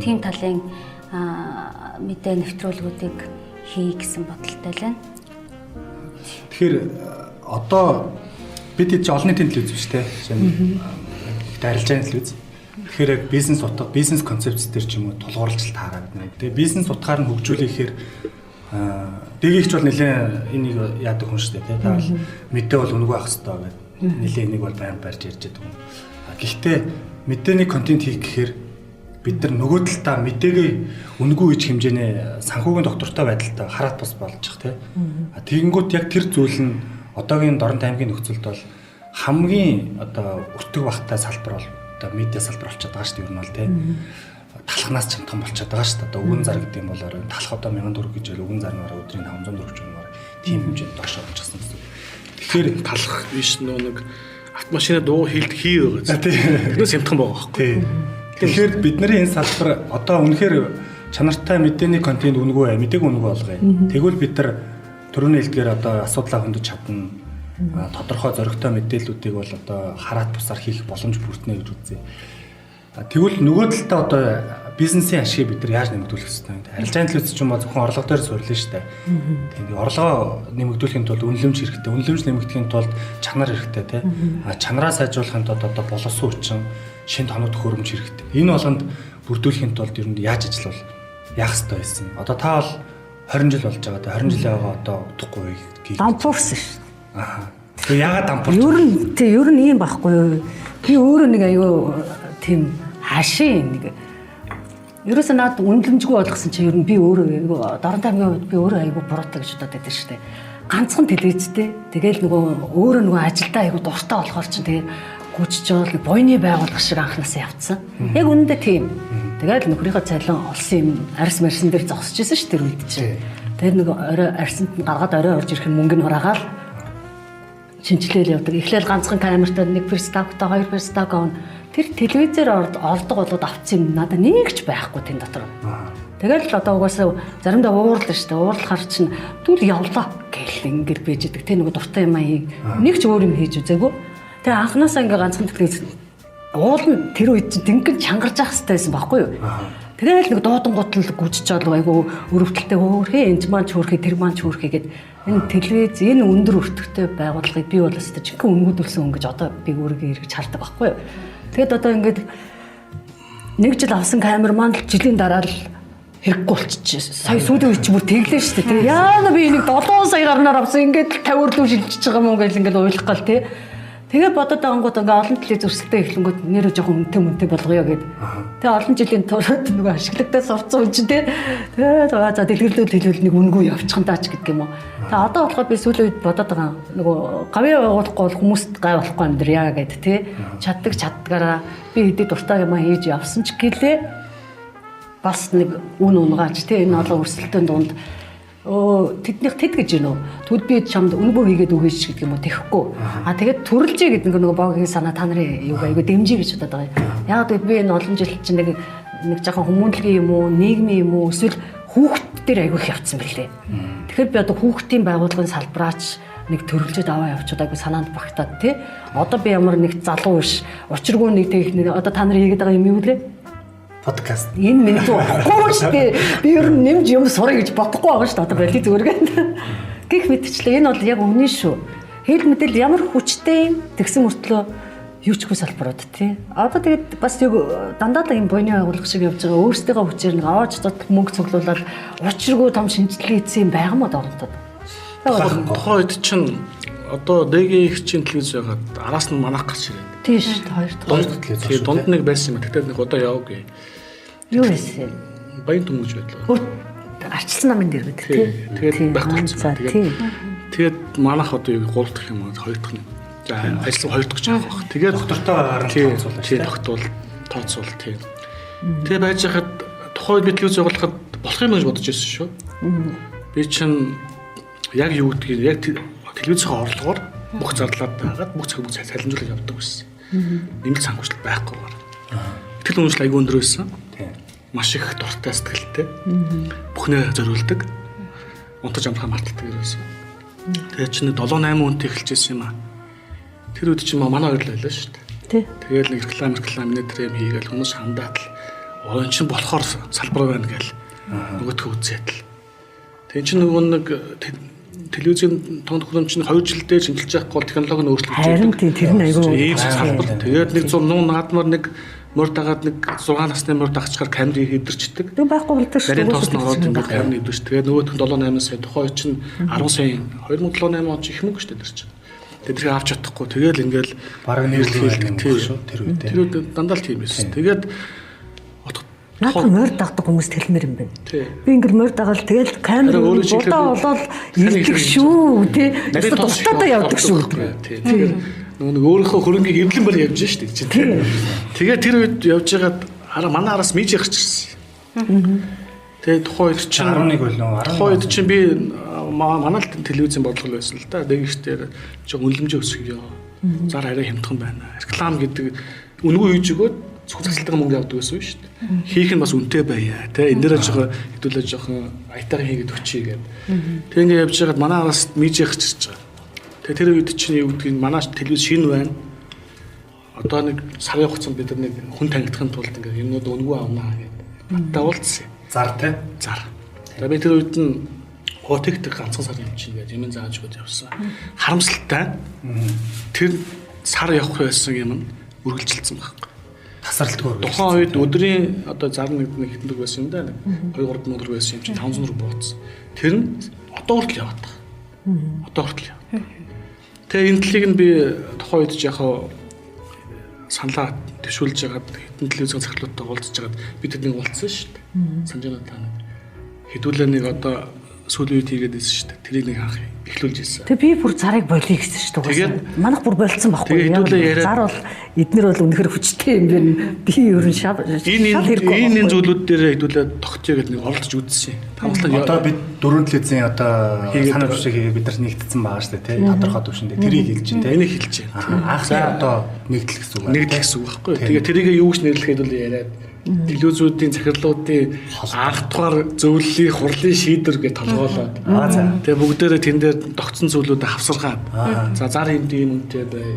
тийм талын мэдээ нэвтрүүлгүүдийг хий гэсэн бодолтой л байна. Тэгэхээр одоо бид чи олон нийтийн телевиз биш те. Дарилжааны телевиз. Тэгэхээр яг бизнес утга, бизнес концепц дээр ч юм уу тулгуурлаж таараа бид нэ. Тэгээ бизнес утгаар нь хөгжүүлэхээр ДГХ бол нэлээд энийг яадаг хүн шүү дээ тий. Та бол мэдээ бол үнэгүй байх хэрэгтэй гэдэг. Нэлээд энийг бол баян барьж ярьж байдаг хүн. Гэхдээ мэдээний контент хийх гэхээр бид нар нөгөө талдаа мэдээгээ үнэгүй гэж хэмжээний санхүүгийн доктортой байдалтай хараат бус болчих тий. Тэгэнгүүт яг тэр зүйл нь одоогийн Дорнот аймгийн нөхцөлд бол хамгийн одоо өртөг багтай салбар бол одоо медиа салбар болчиход байгаа шүү дээ ер нь бол тий. Талхнаас чамтхан болчиход байгаа шүү дээ. Одоо өгөн зар гэдэг юм бол талх одоо 1000 төгрөг гэж байл өгөн зар нь бараг өдрийн 500 төгрөг ч юм уу тийм хэмжээнд доош болчихсон гэсэн. Тэгэхээр талх биш нөө нэг автомашина дуу хийлд хий байгаа. Тэрнээс хямдхан байгаа байхгүй. Тэгэхээр бидний энэ салбар одоо үнэхээр чанартай мэдээний контент үнэгүй мэдээг үнэгүй болгоё. Тэгвэл бид нар түрүүний хэлдгээр одоо асуудлаа хөндөж чадна. Тодорхой зоригтой мэдээллүүдийг бол одоо хараат бусаар хийх боломж бүрднэ гэж үзье. Тэгвэл нөгөө талдаа одоо бизнесийн ашигыг бид нар яаж нэмэгдүүлэх ёстой вэ? Арилжааны төлөвч ч юм уу зөвхөн орлого дээр суурилна шүү дээ. Тийм орлогоо нэмэгдүүлэхийн тулд үнэлэмж хэрэгтэй. Үнэлэмж нэмэгдэхийн тулд чанар хэрэгтэй тий. А чанараа сайжруулахын тулд одоо боловсон хүчин, шин тоног төхөөрөмж хэрэгтэй. Энэ болгонд бүрдүүлэхийн тулд ер нь яаж ажиллавал яах ёстой байсан? Одоо та бол 20 жил болж байгаа. 20 жилийн байгаа одоо удахгүй гэх. Дампуурсан шүү. Аа. Тэгээ яагаад дампуурч? Ер нь тий ер нь ийм байхгүй юу? Би өөрөө нэг аюу тийм хашийн нэг ерөөсөө над үнэлэмжгүй болгосон чинь ер нь би өөрөө айгүй Дорнот аймгийн хувьд би өөрөө айгүй буруутай гэж бодоод байдаг шүү дээ. Ганцхан телевизтэй тэгэл нөгөө өөрөө нөгөө ажилдаа айгүй дуртай болохоор чинь тэгээ гүжиж байгаа л буйны байгууллага шиг анхнаасаа явцсан. Яг үнэндээ тийм. Тэгэл нөхрийнхөө цалин олсон юм арьс марсан дээр зогсож исэн шүү тэр үед чинь. Тэр нэг орой арьсанд нь гаргаад орой орж ирэх мөнгө нь хураагаал шинжилээл явдаг. Эхлээл ганцхан камертай нэг приставктай хоёр приставка авна. Тэр телевизээр ордог болоод авсан юм надад нэг ч байхгүй тэн дотор. Тэгэл одоо угаасаа заримдаа уурлаа шүү дээ. Уурлахаар чинь түл явлаа гэл ингэж бийж идэг. Тэ нөгөө дуртай юм аа. Нэг ч өөр юм хийж үзээгүй. Тэгээ анхнаасаа ингээ ганцхан телевиз уул нь тэр үед чинь тэнгэн чангарч явах хэрэгтэй байсан байхгүй юу? Тэгээл нэг дуудангууд л гүжиж болов айгу өрөвдөлтэй хөөрхий энэ маань ч хөөрхий тэр маань ч хөөрхий гэд энэ телевиз энэ өндөр өртөгтэй байгууллагыг би бол өстой жинхэнэ өнгөдүүлсэн өнгөж одоо би өөрийгөө эргэж хардаг байхгүй юу? Тэгэд одоо ингээд нэг жил авсан камер маань л жилийн дараа л хэрэггүй болчихжээ. Сая сүүлийн үе чи бүр тэглээ шүү дээ. Тэгээ яана би энийг 7 сая гарнаар авсан ингээд 50 руу шилжиж байгаа юм гэж ингээд уйлах гал тий. Тэгээ бодод ангууд ингээ олон талын зөрсөлтөө эхлэнгүүд нэрээ жоохон үнэтэй мөнтэй болгоё гэд. Тэгээ олон жилийн туршид нөгөө ашиглагдаа сурцсан хүн чинь тий. Тэгээ за дэлгэрлүүл хэлвэл нэг үнгүй явчихсан даач гэдэг юм уу. Тэгээ одоо болохоор би сүүлийн үед бодоод байгаа нөгөө гавьяа байгуулахгүй бол хүмүүст гай болохгүй амьдрья гэд тий. Чаддаг чаддгаараа би хэдий дуртай юм хийж явсан ч гэлээ бас нэг үн унгаач тий энэ олон өрсөлдөөн дунд тэднийх тэд гэж гинөө. Тэгвэл би чамд үнэгүй хийгээд өгөөч гэдэг юм уу тэхгүй. А тэгээд төрөлжээ гэдэг нөгөө богийн санаа та нарын юг айгу дэмжиж гэж бодоод байгаа юм. Яг гэвэл би энэ олон жил чинь нэг жоохон хүмүүнлэгийн юм уу, нийгмийн юм уу эсвэл хүүхд дээр айгу их явцсан бэлээ. Тэгэхээр би одоо хүүхдийн байгууллагын салбараач нэг төрөлжөд аваа явчод айгу санаанд багтаад тий. Одоо би ямар нэг залуу биш, учиргүй нэг техник одоо та нар хийгээд байгаа юм юу лээ? Подкаст. Энэ миний зүг болохгүй шүү дээ. Би ер нь нэмж юм сурах гэж бодохгүй байгаа шүү дээ. Одоо байли зүгээр гэн. Гэх мэтчлээ энэ бол яг үнэн шүү. Хэл мэдэл ямар хүчтэй юм тэгсэн мөртлөө юу ч үгүй салбарууд тий. Одоо тэгээд бас яг дандаа л юм буйны байгууллага шиг явж байгаа. Өөрсдийнхөө хүчээр нэг аваач зот мөнгө цуглуулаад учиргүй том шинжилгээ хийсэн юм байгаа мó дорнотод. Тухайн үед чинь одоо дэгийн их чинь телевиз байгаад араас нь манах гарч ирээд. Тийм шүү дээ. Хоёр дахь телевиз. Тийм дунд нэг байсан юм. Тэгтээ нэг одоо яваагүй. Юу байсан? Баян төмөж байлаа. Арчилсан намын дээр гэдэг тийм. Тэгээд байхгүй болсон. Тэгээд манах одоо юу 3 дахь юм уу 2 дахь нь. За ажилласан 2 дахь жаах баг. Тэгээд доктортой гарan тооцоолаа. Тийм тогтвол тооцоол тийм. Тэгээд байж хахад тухайн үед би телевиз байгуулахад болох юм гэж бодож ирсэн шүү. Би чинь яг юу гэдгийг яг телевизийн орлогоор бүх зарлаад байгаад бүх цаг бүх цалинжуулаад явдаг байсан. Нэмэлт санхүүжилт байхгүйгээр. Итгэл үнэмшил айгүй өндөр байсан. Маш их дуртай сэтгэлтэй. Бүхнээ зориулдаг. Унтаж амрахаа мартдаг байсан. Тэгээ чинь 7 8 хүнтэй эхэлж ирсэн юм аа. Тэр үед чинь манай хоёр л байлаа шүү дээ. Тэгээл нэг реклам нэ тэр юм хийгээл хүмүүс хандаат л өн чинь болохоор салбар байна гээл нөгөөтгөө үзээд л. Тэгээ чинь нөгөө нэг телевизийн тон төхөөрөмж чинь 2 жилдээ шинжилж явахгүй бол технологи нь өөрчлөгдөж байдаг. Харин тийм тэр нь айгүй ийм салбар. Тэгээд нэг 100 наадмаар нэг мөр дагаад нэг 6 насны мөр дагчаар камерыг эвдэрчдэг. Тэг байхгүй болдог шүү. Нарийн тоос нь ороод ингээд камер эвдэрч. Тэгээд нөгөөх нь 7 8 сая тухайн үед чинь 10 сая 2007 8 он чинь их мөнгө шүү дээ тэр чинь. Тэгээд тэрийг авч чадахгүй. Тэгээл ингээд бараг нэрлэх шүү тэр үед. Тэр үед дандаа л тийм байсан. Тэгээд Наадах морь дагдаг хүмүүс тэлмэр юм байна. Би ингээл морь дагаал тэгэл камер будаа болоод ирдэг шүү тий. Эсвэл дуртадаа явдаг шүү. Тэгэхээр нөгөө нэг өөрийнхөө хөрөнгийг эвлэн бол явж штэ чинь тий. Тэгээ тэр үед явж байгаад араа манай араас мижи гарч ирсэн. Тэгээ тухайн үед чинь 11 болов 10 тухайн үед чинь би манай л телевизийн бодлого байсан л да. Дэгэгчдэр жоо үнэлэмжээ өсгөё. Зар арай хямдхан байна. Реклам гэдэг үнэгүй хийж өгөөд зөвхөн засалдаг мөнгө явдаг байсан шүү дээ. Хийх нь бас үнэтэй байя. Тэ энэ дээрээ жоохон хэдүүлээ жоохон аятайхан хийгээд өчье гэд. Тэг ингээ явж байгаад манай араас мижи гарч ирж байгаа. Тэгээ тэр үед чинь юу гэдгийг манай телевиз шинэ байна. Одоо нэг сарын хугацаанд бид нар нэг хүн танигдахын тулд ингээ юмнууд үнэгүй авнаа гэд. Надтай уулзсан. Зар тэ? Зар. Тэгээ би тэр үед нь хотегт ганцхан сар юм чинь гэж юм зааж өгöd явсан. Харамсалтай. Тэр сар явах байсан юм нь үргэлжилсэн байхгүй. Тасралтгүй. Тухайн үед өдрийн одоо зар нэг хэдэн төгрөг байсан юм да. 2 3 мянга төгрөг байсан юм чинь 500 төгрөг бууцсан. Тэр нь одоо хүртэл яваад байгаа. Одоо хүртэл яваад. Тэгээ энэ талыг нь би тухайн үед яг саналаа төвшүүлж хагаад хэдэн телевизийн захирлуудтай уулзж хагаад би тэднийг уулзсан шүү дээ. Санжаана та нэг хэдүүлээ нэг одоо сүүлийн үед хийгээд байсан шүү дээ. Тэрийг нэг анх эхлүүлж ирсэн. Тэгээ би бүр зарыг болиё гэсэн шүү дээ. Манайх бүр болцсон байхгүй юу? Зар бол эднэр бол үнэхэр хүчтэй юм байна. Би ер нь шал хэрэггүй. Энэ зүйлүүд дээр хэдүүлээ тогтъё гэдэг нэг оролдож үзсэн. Тамслаг одоо бид дөрвөн телевизийн одоо санаа зовшиг хийгээд бид нар нэгдсэн байгаа шүү дээ, тий. Тодорхой түвшиндээ тэрийг хэлж байна, тий. Энийг хэлж байна. Анхны одоо нэгдэл гэсэн үг байна. Нэгдэл гэсэн үг байхгүй юу? Тэгээ тэрийг юу гэж нэрлэхэд бол яриад телевизүүдийн захирлуудын анх дугаар зөвлөлийн хурлын шийдвэр гэж толгоолоод. Тэгээ бүгдээрээ тэн дээр тогтсон зүйлүүдээ хавсаргаад. За зар энд ийм үнэтэй бай.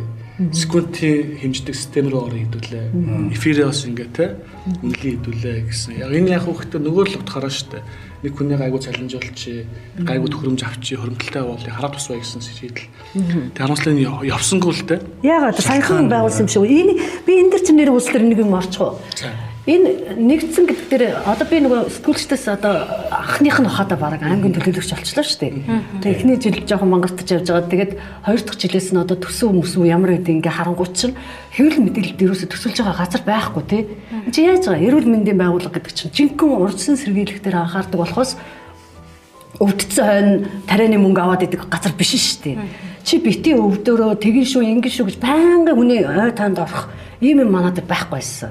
Секундын хэмждэг систем рүү орё хэдүүлээ. Эфирээ бас ингээ те үнэлгээ хэдүүлээ гэсэн. Яг энэ яг хөхтөө нөгөө л утгаараа штэ. Нэг хүний гайгүй цалинжуулчих, гайгүй төхөөрөмж авчи, хоримтлалтай болъё, хараа тус бай гэсэн шийдэл. Тэг харамслын явсангүй л те. Яагаад саяхан байгуулсан юм шиг. Энэ би энэ дэр чинь нэр үйлслэр нэг юм орчих уу? Энэ нэгдсэн гэдэг дээр одоо би нөгөө сэтгүүлчдээс одоо анхных нь ухаадаа бараг аймгийн төлөөлөгч болчлоо шүү дээ. Тэгээ эхний жил жоохон мангартаж явж байгаа. Тэгээд хоёр дахь жилээс нь одоо төсөв мөсөв ямар гэдэг ингээ харангуут чинь хэвлэл мэдээлэлд ерөөсө төсөлж байгаа газар байхгүй тий. Чи яаж байгаа? Эрүүл мэндийн байгууллага гэдэг чинь жинхэнэ урьдчилан сэргийлэх дээр анхаардаг болохоос өвдсөн хойно тарианы мөнгө аваад идэг газар биш шүү дээ. Чи бити өвдөрөө тэгин шүү ингэн шүү гэж байнгын хүний ой тоонд орох ийм юм манад байхгүй байсан.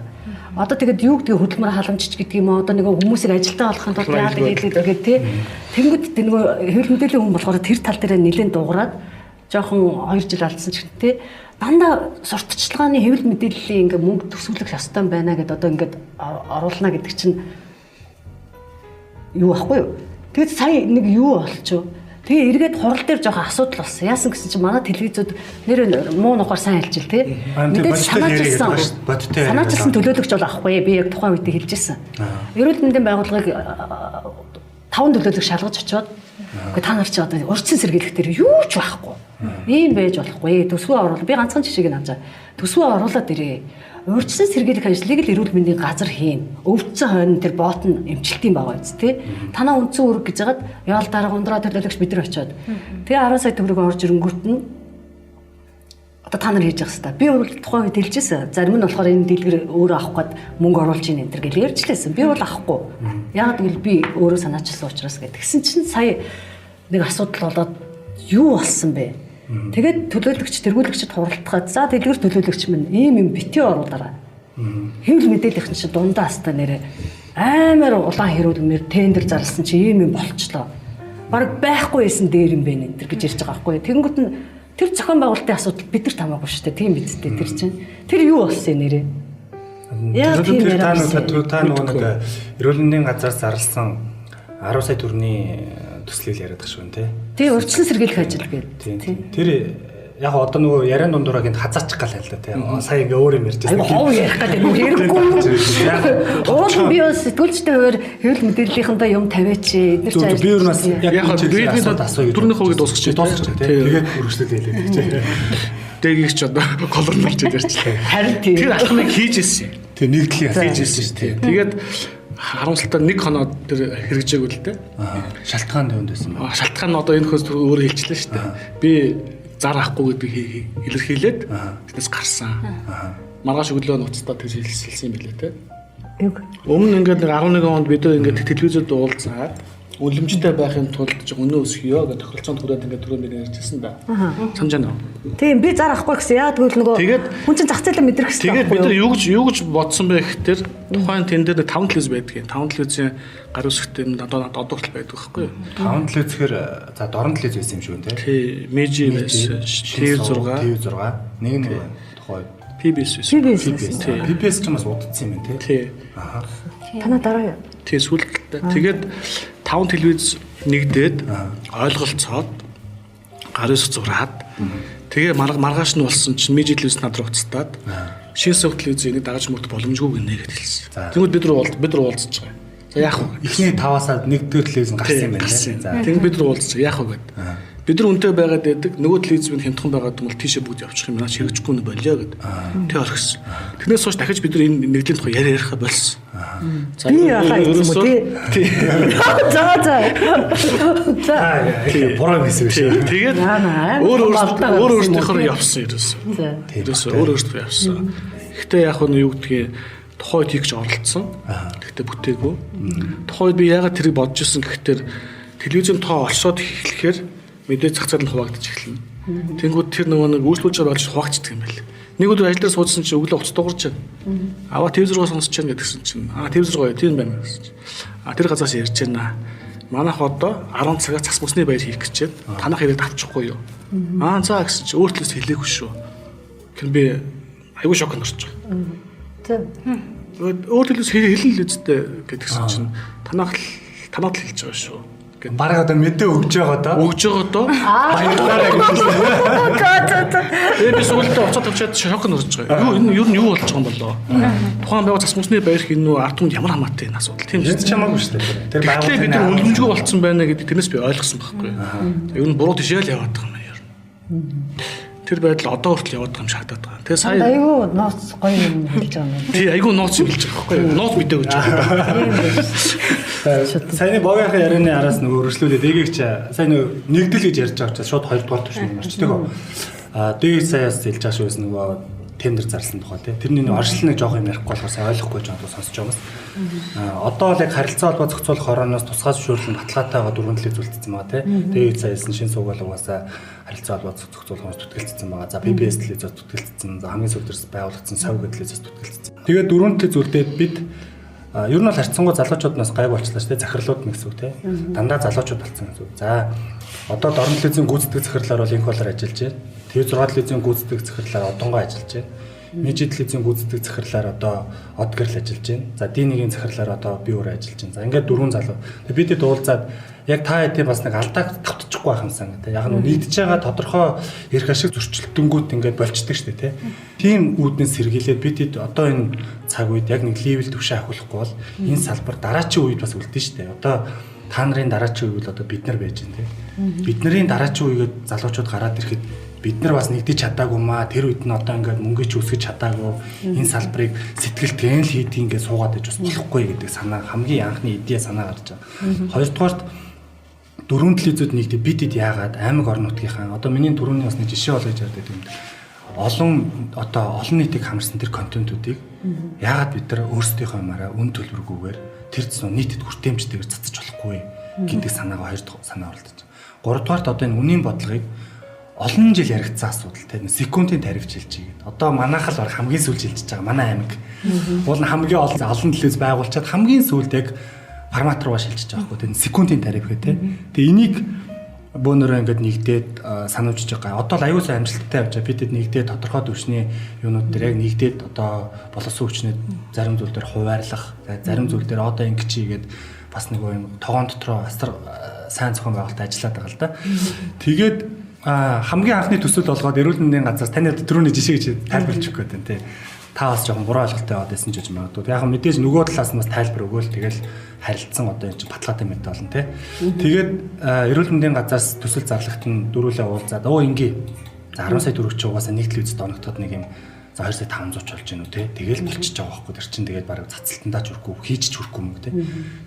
Одоо тэгээд юу гэдгийг хөдөлмөр халамжч гэдэг юм уу одоо нөгөө хүмүүсийг ажилдаа олохын тулд яадаг хийлээ гэдэг тий. Тэнгүүд нөгөө хэвлэл мэдээллийн хүн болохоор тэр тал дээр нэлээд дуграад жоохон 2 жил алдсан ч гэнэ тий. Дандаа сурталчилгааны хэвлэл мэдээллийн ингээ мөнгө төсөөлөх ёстой байна гэдээ одоо ингээд оруулна гэдэг чинь юу байхгүй юу? Тэгэд сая нэг юу болчихов? Тэгээ эргээд хурал дээр жоохон асуудал болсон. Яасан гэсэн чинь манай телевизүүд нэр муу нухаар сайн хэлжил тий. Мэдээж санаачилсан төлөөлөгч бол авахгүй. Би яг тухайн үед хэлжсэн. Эрүүл мэндийн байгууллагыг 5 төлөөлөгч шалгаж очиод үгүй та нар чи одоо урьдчилан сэргийлэх дээр юу ч байхгүй. Ийм байж болохгүй. Төсвөө оруул. Би ганцхан жишээг нь авч байгаа. Төсвөө оруулаад ирээ. Урьдчилан сэргийлэх ажлыг л эрүүл мэндийн газар хийн. Өвдсөн хойно тэр бот нь эмчилтийн байгаа биз тий. Танаа үндсэн үүрэг гэж хагаад яал дарга ундраа төлөөлөгч бид нар очиод. Тэгээ 10 сая төгрөг орж ирэнгүүт нь одоо та нар хийж явах хэвээр. Би бол тухайн үед хэлжсэн. Зарим нь болохоор энэ дэлгэр өөрөө авах гээд мөнгө оруулж ийн энэ төр гэж ярьжлээсэн. Би бол авахгүй. Яг гэвэл би өөрөө санаачилсан учраас гэх. Тэгсэн чинь сая нэг асуудал болоод юу болсон бэ? Тэгээд төлөөлөгч тэргүүлэгчд хуралдахад за дэлгэр төлөөлөгч минь ийм юм битгий оруулаарай. Хэвлэл мэдээллийн чинь дундаа хаста нэрэ амар улаан хэрүүлмээр тендер зарласан чи ийм юм болчлоо. Бараг байхгүй байсан дээр юм бэ энэ төр гэж ярьж байгаа байхгүй. Тэнгүүт нь тэр зохион байгуулалтын асуудал бидэрт хамаагүй шүү дээ. Тийм биз дээ тэр чинь. Тэр юу болсон нэрэ? Яа тийм яриа. Та нөгөө нэг эрүүл мэндийн газар зарласан 10 сая төгрөгийн төслийг яриад байгаа шүү нэ. Тий, урьдчилан сэргийлэх ажил гэдэг. Тэр яг одоо нөгөө яриан дундураа гинт хазаачих гал байл та тий. Сая ингээ өөр юм ярьж байсан. Айгу хов ярих гэдэг юм ярихгүй юу? Уул би бас сэтгүүлчтэй хуваар хэвлэл мэдээллийнхэнтэй юм тавиач. Эдгээр чи би юу нас яг би асууя. Дөрөвний хувийг дуусгачих. Дуусгачих тий. Тэгээд үргэлжлүүлээ хэлээ тий. Дэгийг ч одоо голоор нэрч ярьчлаа. Харин тий. Тэр алхмыг хийж ирсэн. Тий, нэгдлийн хийж ирсэн шүү тий. Тэгээд харамсалтай нэг хоноо тэр хэрэгжээгүй л дээ. Шалтгаан юунд байсан бэ? Шалтгаан нь одоо энэ хөөс өөрөө хэлчихлээ шүү дээ. Би зар авахгүй гэдгийг илэрхийлээд тэрнээс гарсан. Маргааш өглөө нуцтаа тэр хэлсэн юм билээ те. Өмнө ингээд нэг 11 онд бид ингээд телевизэд уулзаад үнэмжтэй байхын тулд ч өнөө өсгөё гэж тохиролцоонд хүрээд ингээд түрүү нэр ярьжсэн да. Санаж байна уу? Тийм би зар авахгүй гэсэн. Яа тэгвэл нөгөө хүн чинь зах зээлээ мэдрэх хэрэгтэй. Тэгээд бид нар юу гэж бодсон бэ гэхээр тухайн тэн дээр 5 телевиз байдгийн. 5 телевизийн гар үсгт юм одоо хүртэл байдаг байхгүй юу? 5 телевиз гэхээр за дорн телевиз байсан юм шиг үү те? Тий, Межи байсан. TV6, TV6 нэг нэг тухай PBS байсан. PBS. PBS ч бас удацсан юм байна те? Тий. Аа. Танаа дараа юу? Тий, сүүлдээ. Тэгээд 5 телевиз нэгдээд ойлголцоод гар үсэг зураад тэгээ маргааш нь болсон чинь Межи телевиз над руу уцтаад шинэ сүх телевизийг энийг дагаж мөрдөх боломжгүй гинэ гэж хэлсэн. Тэгмэд бид нар уулзаж байгаа. За яах вэ? Эхний 5-аас 1-р телевиз нь гарсан юм байна. За тэгмэд бид нар уулзаж яах вэ гэд. Бид нар үнтэй байгаад байдаг. Нөгөө телевиз минь хямдхан байгаад юм бол тийшээ бүгд явчих юм. Наач хэрэгжихгүй нь болио гэд. Тэг орхисон. Тэрнээс хойш дахиж бид нар энэ нэгдлийн тухай яриаха болсон. За би яхаа юм уу тий. За за. За. Буруу юм хийсэн биш. Тэгээд өөр өөртөөхөө явсан ерөөсөө. Ерөөсөө өөр өөртөө явсан. Гэхдээ яг нь юу гэдгийг тухайн үед хийх гэж оролцсон. Гэхдээ бүтээгүй. Тухайн үед би яагаад тэрийг бодож исэн гэхээр телевизэн тоо олшоод эхлэхээр мэдээ зах зээл нь хуваагдчих эхэлнэ. Тэнгүүд тэр нөгөө нэг үйлчлүүлж байгаа болж хуваагдчих юм байл. Нэг өдөр ажил дээр суудсан чинь өглөө уц дуурч байна. Аваа телевизээр сонсож байна гэдгсэн чинь аа телевизээр гоё тийм байна гэсэн чинь. А тэр газраас ярьж байна. Манайх одоо 10 цагаас цас мөсний баяр хийх гэж байна. Танах ирээд авчихгүй юу? Аа за гэсэн чинь өөр төлөөс хэлээгүй шүү. Тэр би айгүй шоконд орчих. Зөв. Өөр төлөөс хэлэн л үсттэй гэдгсэн чинь танах танаад л хэлж байгаа шүү. Гэт Бараг одоо мэдээ өгж байгаа доо. Өгж байгаа доо. Баярлалаа гэж хэлсэн. Тэгээ би сүүлдээ уцаа тавьчаад шок нь орж байгаа. Юу энэ ер нь юу болж байгаа юм болоо? Тухайн байгуул цас мөсний баяр хин нүү ард түмэнд ямар хамаатай энэ асуудал тийм Энд ч хамаагүй шүү дээ. Тэр Тэгэхдээ бид нар үнэмжгүй болцсон байна гэдэг тэрнээс би ойлгосон байхгүй. Ер нь буруу тишээл яваад байгаа юм байна ер нь. Тэр байдал одоо хүртэл яваад байгаа юм шиг харагдаад байгаа. Тэгээ сая Айгүй нууц гоё юм хэлж байгаа юм. Тий айгүй нууц юм хэлж байгаа байхгүй юу? Нууц мэдээ гэж байгаа. Саяны богийнхын ярианы араас нөгөө өргөжлүүлээд эгэгч сайн нөгөө нэгдэл гэж ярьж байгаа учраас шууд хоёрдугаар түвшин юм орчдөг. Аа дэгэж саяас хэлж байгаа шүү гэсэн нөгөө тендер зарласан тухай тий. Тэрний нэг оршил нэг жоох юм ярихгүй болохоор сайн ойлгохгүй жоо сонсож байгаа юм. Аа одоо л яг харилцаа холбоо зохицуулах хорооноос тусгай зөвшөөрлөн баталгаатайгаа дөрвөн төлөв зүйлдсэн байгаа тий. Дэгэж саяас шин суугаал угаасаа харилцаа холбоо зохицуулах хүмүүс зүтгэлцсэн байгаа. За PBS телевизээс зүтгэлцсэн. За хамгийн сүүлдэрс байгуулагдсан сав телевизээс зүтгэлцсэн. Тэгээд дөрвөн төлөв зүйлдээд бид ер нь бол харьцангуй залуучууднаас гайг болчлаа шүү дээ. Захирлууд нь гэсэн үг тий. Дандаа залуучууд болсон гэсэн үг. За одоо Дорн телевизийн гүйцэтгэх захирлаар бол инх болоор ажиллаж байна. TV6 телевизийн гүйцэтгэх захирлаар одонгоо ажиллаж байна. Межи телевизийн гүйцэтгэх захирлаар одоо од гэрэл ажиллаж байна. За D1-ийн захирлаар одоо би өөрөө ажиллаж байна. За ингээд дөрвөн залуу. Тэгээ бид хэд уулзаад яг та хэдийн бас нэг алдааг тавтчихгүй байх юмсан гэдэг. Яг нь нэгдэж байгаа тодорхой эрх ашиг зөрчилдөнгүүт ингээд болчдөг шүү дээ, тэ. Тийм үүднээс сэргийлээд бид хэд одоо энэ цаг үед яг нэг левел түвшин ахиулахгүй бол энэ салбар дараачийн үед бас үлдэн шүү дээ. Одоо та нарын дараачийн үеийг л одоо бид нар байж байна, тэ. Бидний дараачийн үегээд залуучууд гараад ирэхэд бид нар бас нэгдэж чадаагүй маа тэр үед нь одоо ингээд мөнгө ч үсгэж чадаагүй энэ салбарыг сэтгэл тэн л хийдгийг ингээд суугаад иж бас болохгүй гэдэг санаа хамгийн анхны идея санаа гарч байгаа. Хоёрдугаарт дөрвөн телевизүүд нэгдээ бид хэд яагаад аймаг орон нутгийнхаа одоо миний түрүүний бас нэг жишээ болгож ярьдаг юм. Олон одоо олон нийтийг хамарсан тэр контентуудыг яагаад бид нар өөрсдийнхөө юмараа үн төлбөргүйгээр тэр зүүн нийтэд хүртээмжтэйгээр цацаж болохгүй гэдэг санаагаа хоёр дахь санаа оролдож. Гуравдугаарт одоо энэ үнийн бодлогыг олон жил яригдсан асуудал тийм секундын тариф шилжиж гээд. Одоо манайх л баг хамгийн сүүлд шилжиж байгаа манай аймаг. Уул нь хамгийн олон олон телевиз байгуулчаад хамгийн сүүлд яг формат руугаа шилжиж байгаа байхгүй тийм секундын тариф гэх тийм. Тэгээ энийг бөөнөрөө ингээд нэгдээд санамжиж байгаа. Одоо л аюул сайн амжилттай явж байгаа. Бид хэд нэгдээд тодорхой түвшний юунууд дээр яг нэгдээд одоо боловсон хүчнүүд зарим зүйл дээр хуваарлах, зарим зүйл дээр одоо ингэж хийгээд бас нэг юм тогоон дотроо асар сайн зохион байгуулалт ажиллаад байгаа л да. Тэгээд хамгийн анхны төсөл болгоод эрүүл мэндийн газар таны түрүүний жишээ гэж тайлбарлаж өгөх гэдэг тийм. Та бас жоохон буруу ойлголттой яваад байсан ч гэж магадгүй. Яг мэдээж нөгөө талаас нь бас тайлбар өгөөл тэгэл харилцсан одоо энэ чинь баталгаатай мэдээ болно тий. Тэгээд эрүүл мэндийн газраас төсөл зарлагт нь дөрүүлээ уулзаад өө ингээ. За 10 сая төгрөг чи угаасаа нэг телевизэд оногдоход нэг юм за 2 сая 500 ч болж гинүү тий. Тэгэл болчихж байгаа байхгүй. Тэр чинь тэгээд бараг цацалтандаа ч хүрэхгүй хийж ч хүрэхгүй юм тий.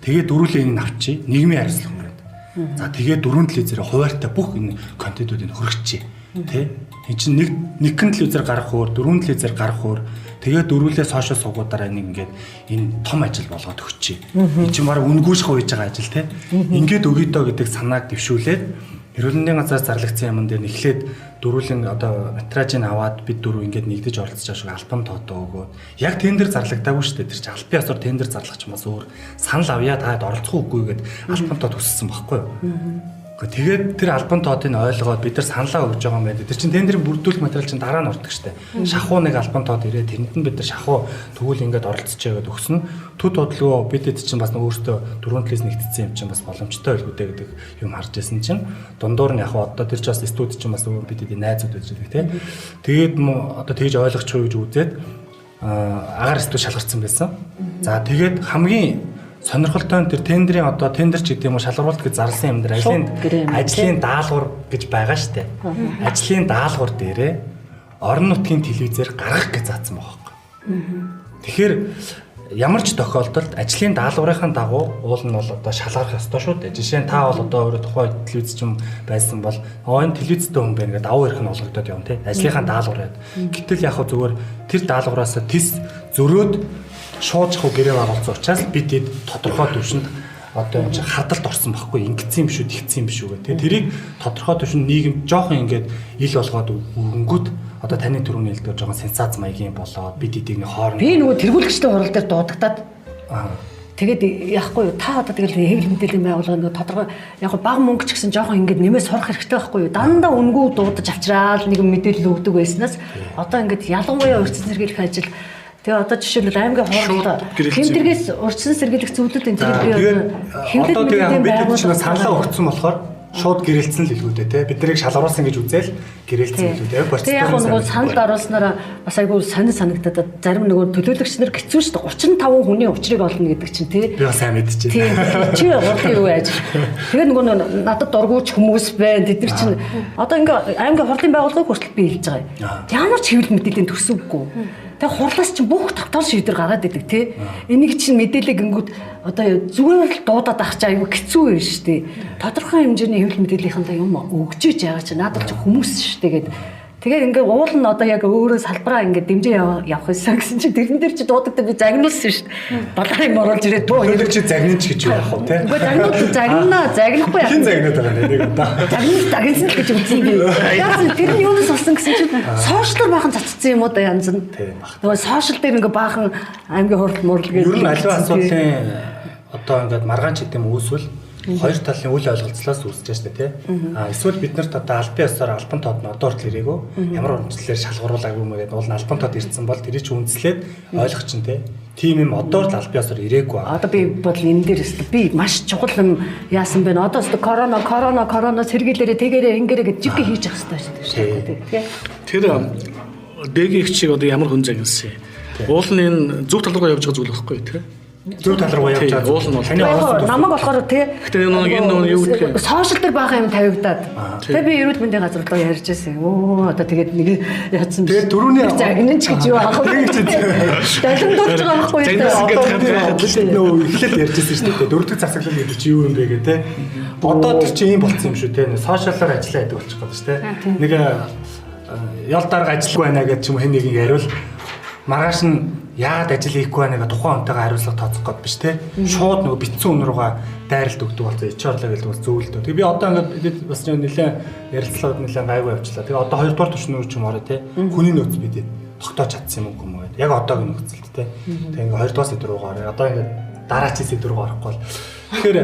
Тэгээд дөрүүлээ энийг авчи. Нийгмийн хариуцлага хүрээд. За тэгээд дөрвөн телевизээр хуваарьтай бүх энэ контентуудыг хөргөчээ тий. Энд чинь нэг нэгэн телевизээр гарах өөр, дөрвөн телевизээр гарах өөр. Тэгээд дөрвөлээ сошиал сувгуудаараа нэг ингээд энэ том ажил болгоод өгчээ. Энд чинь бараг үнгүүших үеж байгаа ажил тий. Ингээд өгье дөө гэдэг санааг дэвшүүлээд эрүүл мэндийн газраас зарлагдсан юмн дээр нэхлээд дөрвөлэн одоо метражийг аваад бид дөрөв ингээд нэгдэж оролцож байгаа шиг албан тоодоо өгөөд яг тендер зарлагдаагүй шүү дээ. Тэр чинь албан ёсоор тендер зарлах ч юм бас өөр санал авъя таад оролцох үгүй гэд албан тоод өссөн байхгүй юу? Тэгээд тэр албан тоодыг ойлгоод бид нар саналаа өгж байгаа юм байна. Тэр чинь тендерийн бүрдүүлэх материал чинь дараа нь ордог штэ. Шахуу нэг албан тоод ирээд тэрэнд нь бид нар шахуу тэгвэл ингээд оролцож байгаа өгсөн. Төд бодлого бид эд чинь бас өөртөө дөрвөн төлөөс нэгтсэн юм чинь бас боломжтой байлгүй дээ гэдэг юм харж байсан чинь дундуур нь яг одоо тэр чинь бас студи чинь бас бид эдийн найзууд байж байгаа тий. Тэгээд одоо тэгж ойлгочих уу гэж үзээд агаар студи шалгарсан байсан. За тэгээд хамгийн сонирхолтой нь тэр тендерийн одоо тендер ч гэдэг юм уу шалгаруулалт гэж зарласан юм дээр ажлын даалгавар гэж байгаа штэ. Ажлын даалгавар дээрээ орон нутгийн телевизээр гаргах гэж заасан байгаа байхгүй. Тэгэхээр ямар ч тохиолдолд ажлын даалгаврынхаа дагуу уул нь бол одоо шалгарах ёстой шүү дээ. Жишээ нь та бол одоо өөрөө тухайн телевиз ч юм байсан бол энэ телевизтэй хүн байна гэдэг давуу эрх нь олгогдоод явна тий. Ажлынхаа даалгавар яд. Гэтэл яг хөө зүгээр тэр даалгавраасаа тис зөрөөд шууд жахуу гэрээ байгуулсан учраас бид эд тодорхой түвшинд одоо юм чи хадалд орсон байхгүй ингэсэн юм шүү тэгсэн юм шүү гэх. Тэрийг тодорхой түвшинд нийгэм жоохон ингээд ил болгоод өгөнгүүт одоо таны түрүүний хэлдэг жоохон сенсац маягийн болоод бид эдийг нэг хооронд би нөгөө тэргүүлэгчтэй хурал дээр дуудагдаад тэгээд яахгүй юу та одоо тэгэл хэвлэл мэдээллийн байгууллага нөгөө тодорхой яг бага мөнгө ч гэсэн жоохон ингээд нэмээ сурах хэрэгтэй байхгүй юу дандаа үнгүй дуудаж авчраал нэг мэдээлэл өгдөг байснаас одоо ингээд ялангуяа урьдчилан сэргийлэх ажил Тэгээ одоо жишээлбэл аймгийн хурал хэмтэргээс урьдчилан сэргийлэх зөвлөлт энэ тэр би одоо тэгээ бид чинь саналаа өгсөн болохоор шууд гэрэлтсэн л хэлгүү дээ те. Бид нарыг шалгаруулсан гэж үзэл гэрэлтсэн хэлгүү дээ. Тэгээ яг нөгөө саналд оруулснараа бас айгүй сонин санагдаад зарим нөгөө төлөөлөгч нар хэцүү шүү дээ. 35 хүний учрыг олно гэдэг чинь те. Би бас сайн мэдчихэв. Тийм. Чи хурлын юу яаж. Тэгээ нөгөө надад дургүйч хүмүүс байна. Тэд нар чинь одоо ингээ аймгийн хурлын байгууллагыг хүртэл би хэлж байгаа. Ямар ч хэвлэл мэдээллийн төсөвгүй. Тэгээ хурлаас чинь бүх тогтоол шийдвэр гараад идэг тий. Энийг чинь мэдээлэл гингүүд одоо зүгээр л дуудаад ах чи айгүй хэцүү юм шүү дээ. Тодорхой хэмжээний хэвлэл мэдээллийнхэндээ юм өгч иж байгаа чи надад чи хүмүүс шүү дээ гэд. Тэгээд ингээ уул нь одоо яг өөрөө салбараа ингээ дэмжиж явах юмсан гэсэн чи тэрэн дээр чи дуудагдаа би загнуулсан шүү дээ. Балаар юм оруулж ирээд бөө хэрэг чи загнаж гэж юу яах вэ те? Үгүй загнуулаа загнахгүй яах. Хин загнаад байгаа нэг удаа. Загнасан л гэж үзсэн би. Яасан тэр нь юунаас болсон гэсэн чи сошиалар баахан цацсан юм уу да янз нь. Нөгөө сошиал дээр ингээ баахан аймгийн хурал мурал гэдэг. Ер нь аливаа асуудлын одоо ингээд маргаан ч гэдэм үүсвэл хоёр талын үл ойлголцлоос үүсэж байгаа шүү дээ тий. А эсвэл бид нарт одоо албан ёсоор албан тоод нь одоо хүртэл ирээгүй ямар урамчлалаар шалгаруулаагүй юм гэдэг уул нь албан тоод ирсэн бол тэрийг чи үндэслээд ойлгох чинь тий. Тийм юм одоо хүртэл албан ёсоор ирээгүй. Одоо би бол энэ дээр өстө би маш чухал юм яасан бэ? Одоо өстө корона сэргийлээрээ тэгээрээ ингээрээ гэж жиг хийж явах хэрэгтэй шүү дээ тий. Тэр ДГ чиг одоо ямар хүн загнасан юм? Уул нь энэ зөв тал руу явж байгаа зүйл байхгүй тий. Зөв тал руу явж байгаа. Уул нь бол таны намайг болохоор тий. Гэтэ энэ нэг юу гэдгийг сошиал дээр баахан юм тавигдаад. Тэгээ би эрүүл мэндийн газар руу ярьж байсан. Өө одоо тэгээд нэг яатсан биш. Тэгээд түрүүний загнан ч гэж юу аах вэ? Далимдуулж байгаа байхгүй юу? Нөө эхлэл ярьж байсан шүү дээ. Дөрөвдөг засаглал гэдэг чи юу юм бэ гэ тий. Одоо тэр чи ийм болцсон юм шүү тий. Сошиалаар ажиллаа гэдэг болчих гээд шүү тий. Нэг ял дарга ажиллахгүй байна гэж ч юм хэн нэгэн яриул маргааш нь яагаад ажил хийхгүй байна гэдэг тухайн хүнтэйгээ хариуцлага тооцох гээд биш те. Шууд нөгөө битсэн хүн рүүгээ дайралт өгдөг болсон. Ичээ орлоо гэдэг бас зөв л дөө. Тэгээ би одоо ингээд бас нэлээд ярилцлагад нэлээд гайгүй явчлаа. Тэгээ одоо хоёрдугаар түвшин рүү ч юм ороо те. Хүний нөөц бид тогтоож чадсан юм уу юм гээд. Яг одоогийн нөхцөлд те. Тэгээ ингээд хоёрдугаар сэдв рүү ороо. Одоо ингээд дараачийн сэдв рүү орохгүй бол. Тэгэхээр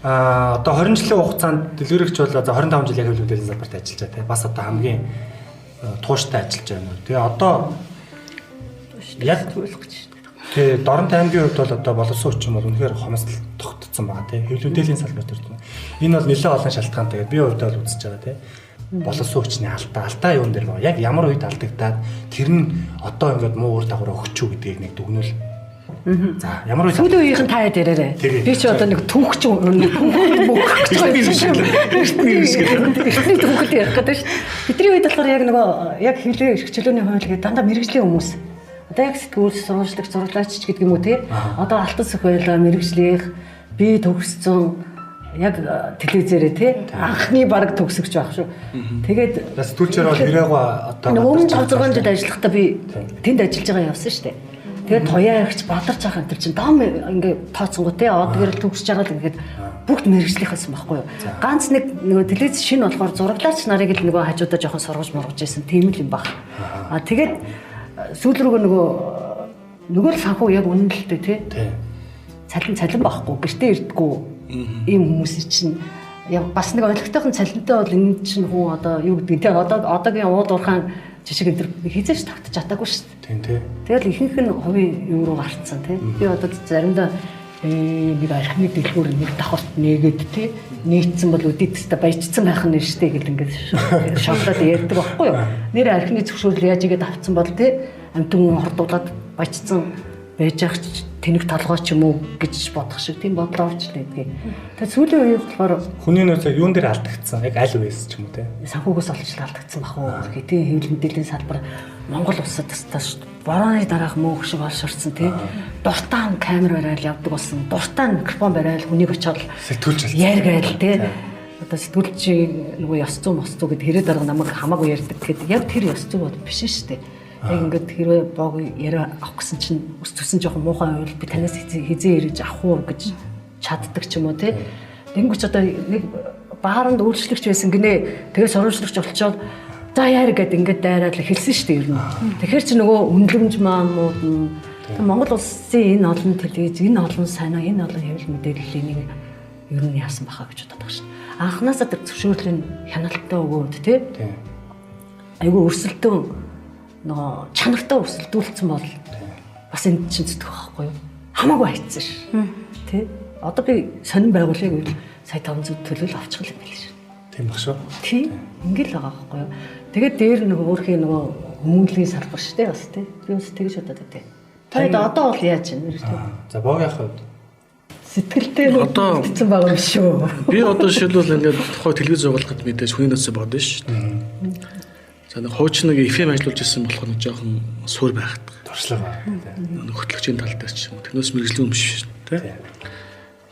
одоо 20 жилийн хугацаанд дэлгэрэгч бол за 25 жил яг хэвлэл мэдээллийн салбарт ажиллаж байгаа те. Бас одоо хамгийн тууштай ажиллаж байна. Тэгээ одоо яг ойлгох гэж шүү дээ. Тэгээ Дорнот аймгийн хувьд бол одоо боловсон хүчин бол үнэхээр хомсдол тогтцсон байгаа тийм хэвлэл мэдээллийн салбар дээр. Энэ бол нэлээд олон шалтгаантай гэдэг би хувьдаа бол үзэж байгаа тийм. Боловсон хүчний алдаа юун дээр байгаа. Яг ямар үед алдагдаад тэр нь одоо ингээд муу үр дагавар өгч үү гэдгийг нэг дүгнүүл. За ямар үед сүүлийн үеийнхэн та яриарай. Би чи одоо нэг түүхч нэг мөх гэж эртний түүхэл ярих гэдэг шүү. Бидний үед болохоор яг нөгөө яг хэвлэлийн эрх чөлөөний хууль гэдэг дандаа мэргэжлийн хүмүүс. Одоо яг сэтгүүл сурвалжлагч зураглаач ч гэдэг юм уу тий. Одоо алтан сүх байлаа мэргэжлийнх би төгссөн яг телевизээрээ тий анхны бараг төгсөгч байх шүү. Тэгээд сэтгүүлчээр бол хэрэггүй одоо өмнө 5 6 жил ажиллахдаа би тэнд ажиллаж байгаа явсан шүү дээ. Тэгээд туяа ихч бадарч байгаа энэ чинь дом ингээ тооцонгоо тий од гэрэл төгсөж байгаа л ингээд бүгд мэргэжлийнх байсан байхгүй юу. Ганц нэг нөгөө телевиз шинэ болохоор зураглаач нарыг л нөгөө хажуудаа жоохон сургаж мургаж байсан тийм л юм баг. А тэгээд сүүл рүүгээ нөгөө л санхүү яг үнэн л дээ тий. Цалин байхгүй гэртээ ирдэггүй ийм хүмүүс чинь яг бас нэг ойлгохтойхон цалинтай бол энэ чинь хүн одоо юу гэдгийг тий одоо одоогийн ууд уурхаан жишг энэ төр хизээч тогтож чадаагүй шүү дээ. Тийм тий. Тэгэл ихэнх нь хувийн юм руу гарцсан тий. Би одоо заримдаа нэг архины дэлгүүр нэг давхарт нээгээд тий нийцсэн бол үдээдтэй баяжцсан байх нь шүү дээ гэл ингээд шоглоод ярьдаг байхгүй юу. Нэр архины зөвшөөрөл яаж игээд авцсан бол тий амтан хүн хордуулаад баяжцсан байж ах тэнэг толгой ч юм уу гэж бодох шиг тийм бодлоо орж лээдгээ. Тэгээ сүүлийн үеийн болохоор хүний нөөц яг юун дээр алдагдсан? Яг аль үеэс ч юм уу те? Санхүүгээс олж алдагдсан бах уу? Хэдийн хэвлэл мэдээллийн салбар Монгол улсад тастаа борооны дараах мөнх шиг олширсан тий. Дуртай нь камер барайл явдаг болсон. Дуртай нь микрофон барайл хүнийг очиод сэтгүүлч ярьгайл тий. Одоо сэтгүүлчийн нөгөө ёс зүй мос зүй гэд хэрэг дарга намайг хамаагүй ярьдаг гэхэд яг тэр ёс зүй бол биш шүү дээ. Яг ингээд хэрвээ боог яриа авах гэсэн чинь өс төсөн жоохон муухай байвал би танаас хизээ ирэж авах уу гэж чаддаг ч юм уу тий. Тэнгүүч одоо нэг бааранд үйлчлэгч байсан гинэ. Тэгээ сурвалжлагч болчоод за яар гэд ингээд дайраад хэлсэн шүү дээ ер нь. Тэгэхээр чи нөгөө үнэлэмж маамууд нь Монгол улсын энэ олон телевиз, энэ олон санаа, энэ олон хэвлэл мэдээллийн нэг ер нь яасан баха гэж бодоод байгаа шүү. Анхнаасаа тэр зөвшөөрлийн хяналттай өгөөд тий. Айгүй өрсөлдөөн нөгөө чанартай өрсөлдүүлсэн бол Бас энд чинь зүтгэх байхгүй юу? Хамаагүй хайцсан ш. Тэ? Одоо би сонин байгуулъя гэвэл сая 500 төлөөл авчих юм байл ш. Тийм баг шүү. Тийм. Ингээл байгаа байхгүй юу? Тэгээд дээр нөгөө өөрхийн нөгөө хүмүүнлэгийн салбар шүү дээ бас тий. Би бас тэгж бодоод байдаг. Та одоо бол яаж юм бэ? За богийн хувьд сэтгэлтэй нэгдсэн байгаа юм шүү. Би одоо жишээлбэл ингээд тухай телевиз зугаалгад мэдээж хүний нөөцөө бодно шүү дээ. За нэг хуучин нэг FM ажиллуулж ирсэн болохоор нэг жоохон суур байхад. Туршлага. Нэг хөтлөгчийн тал дээр ч юм уу. Тэрнээс мэрэгжлийн юм биш шүү дээ.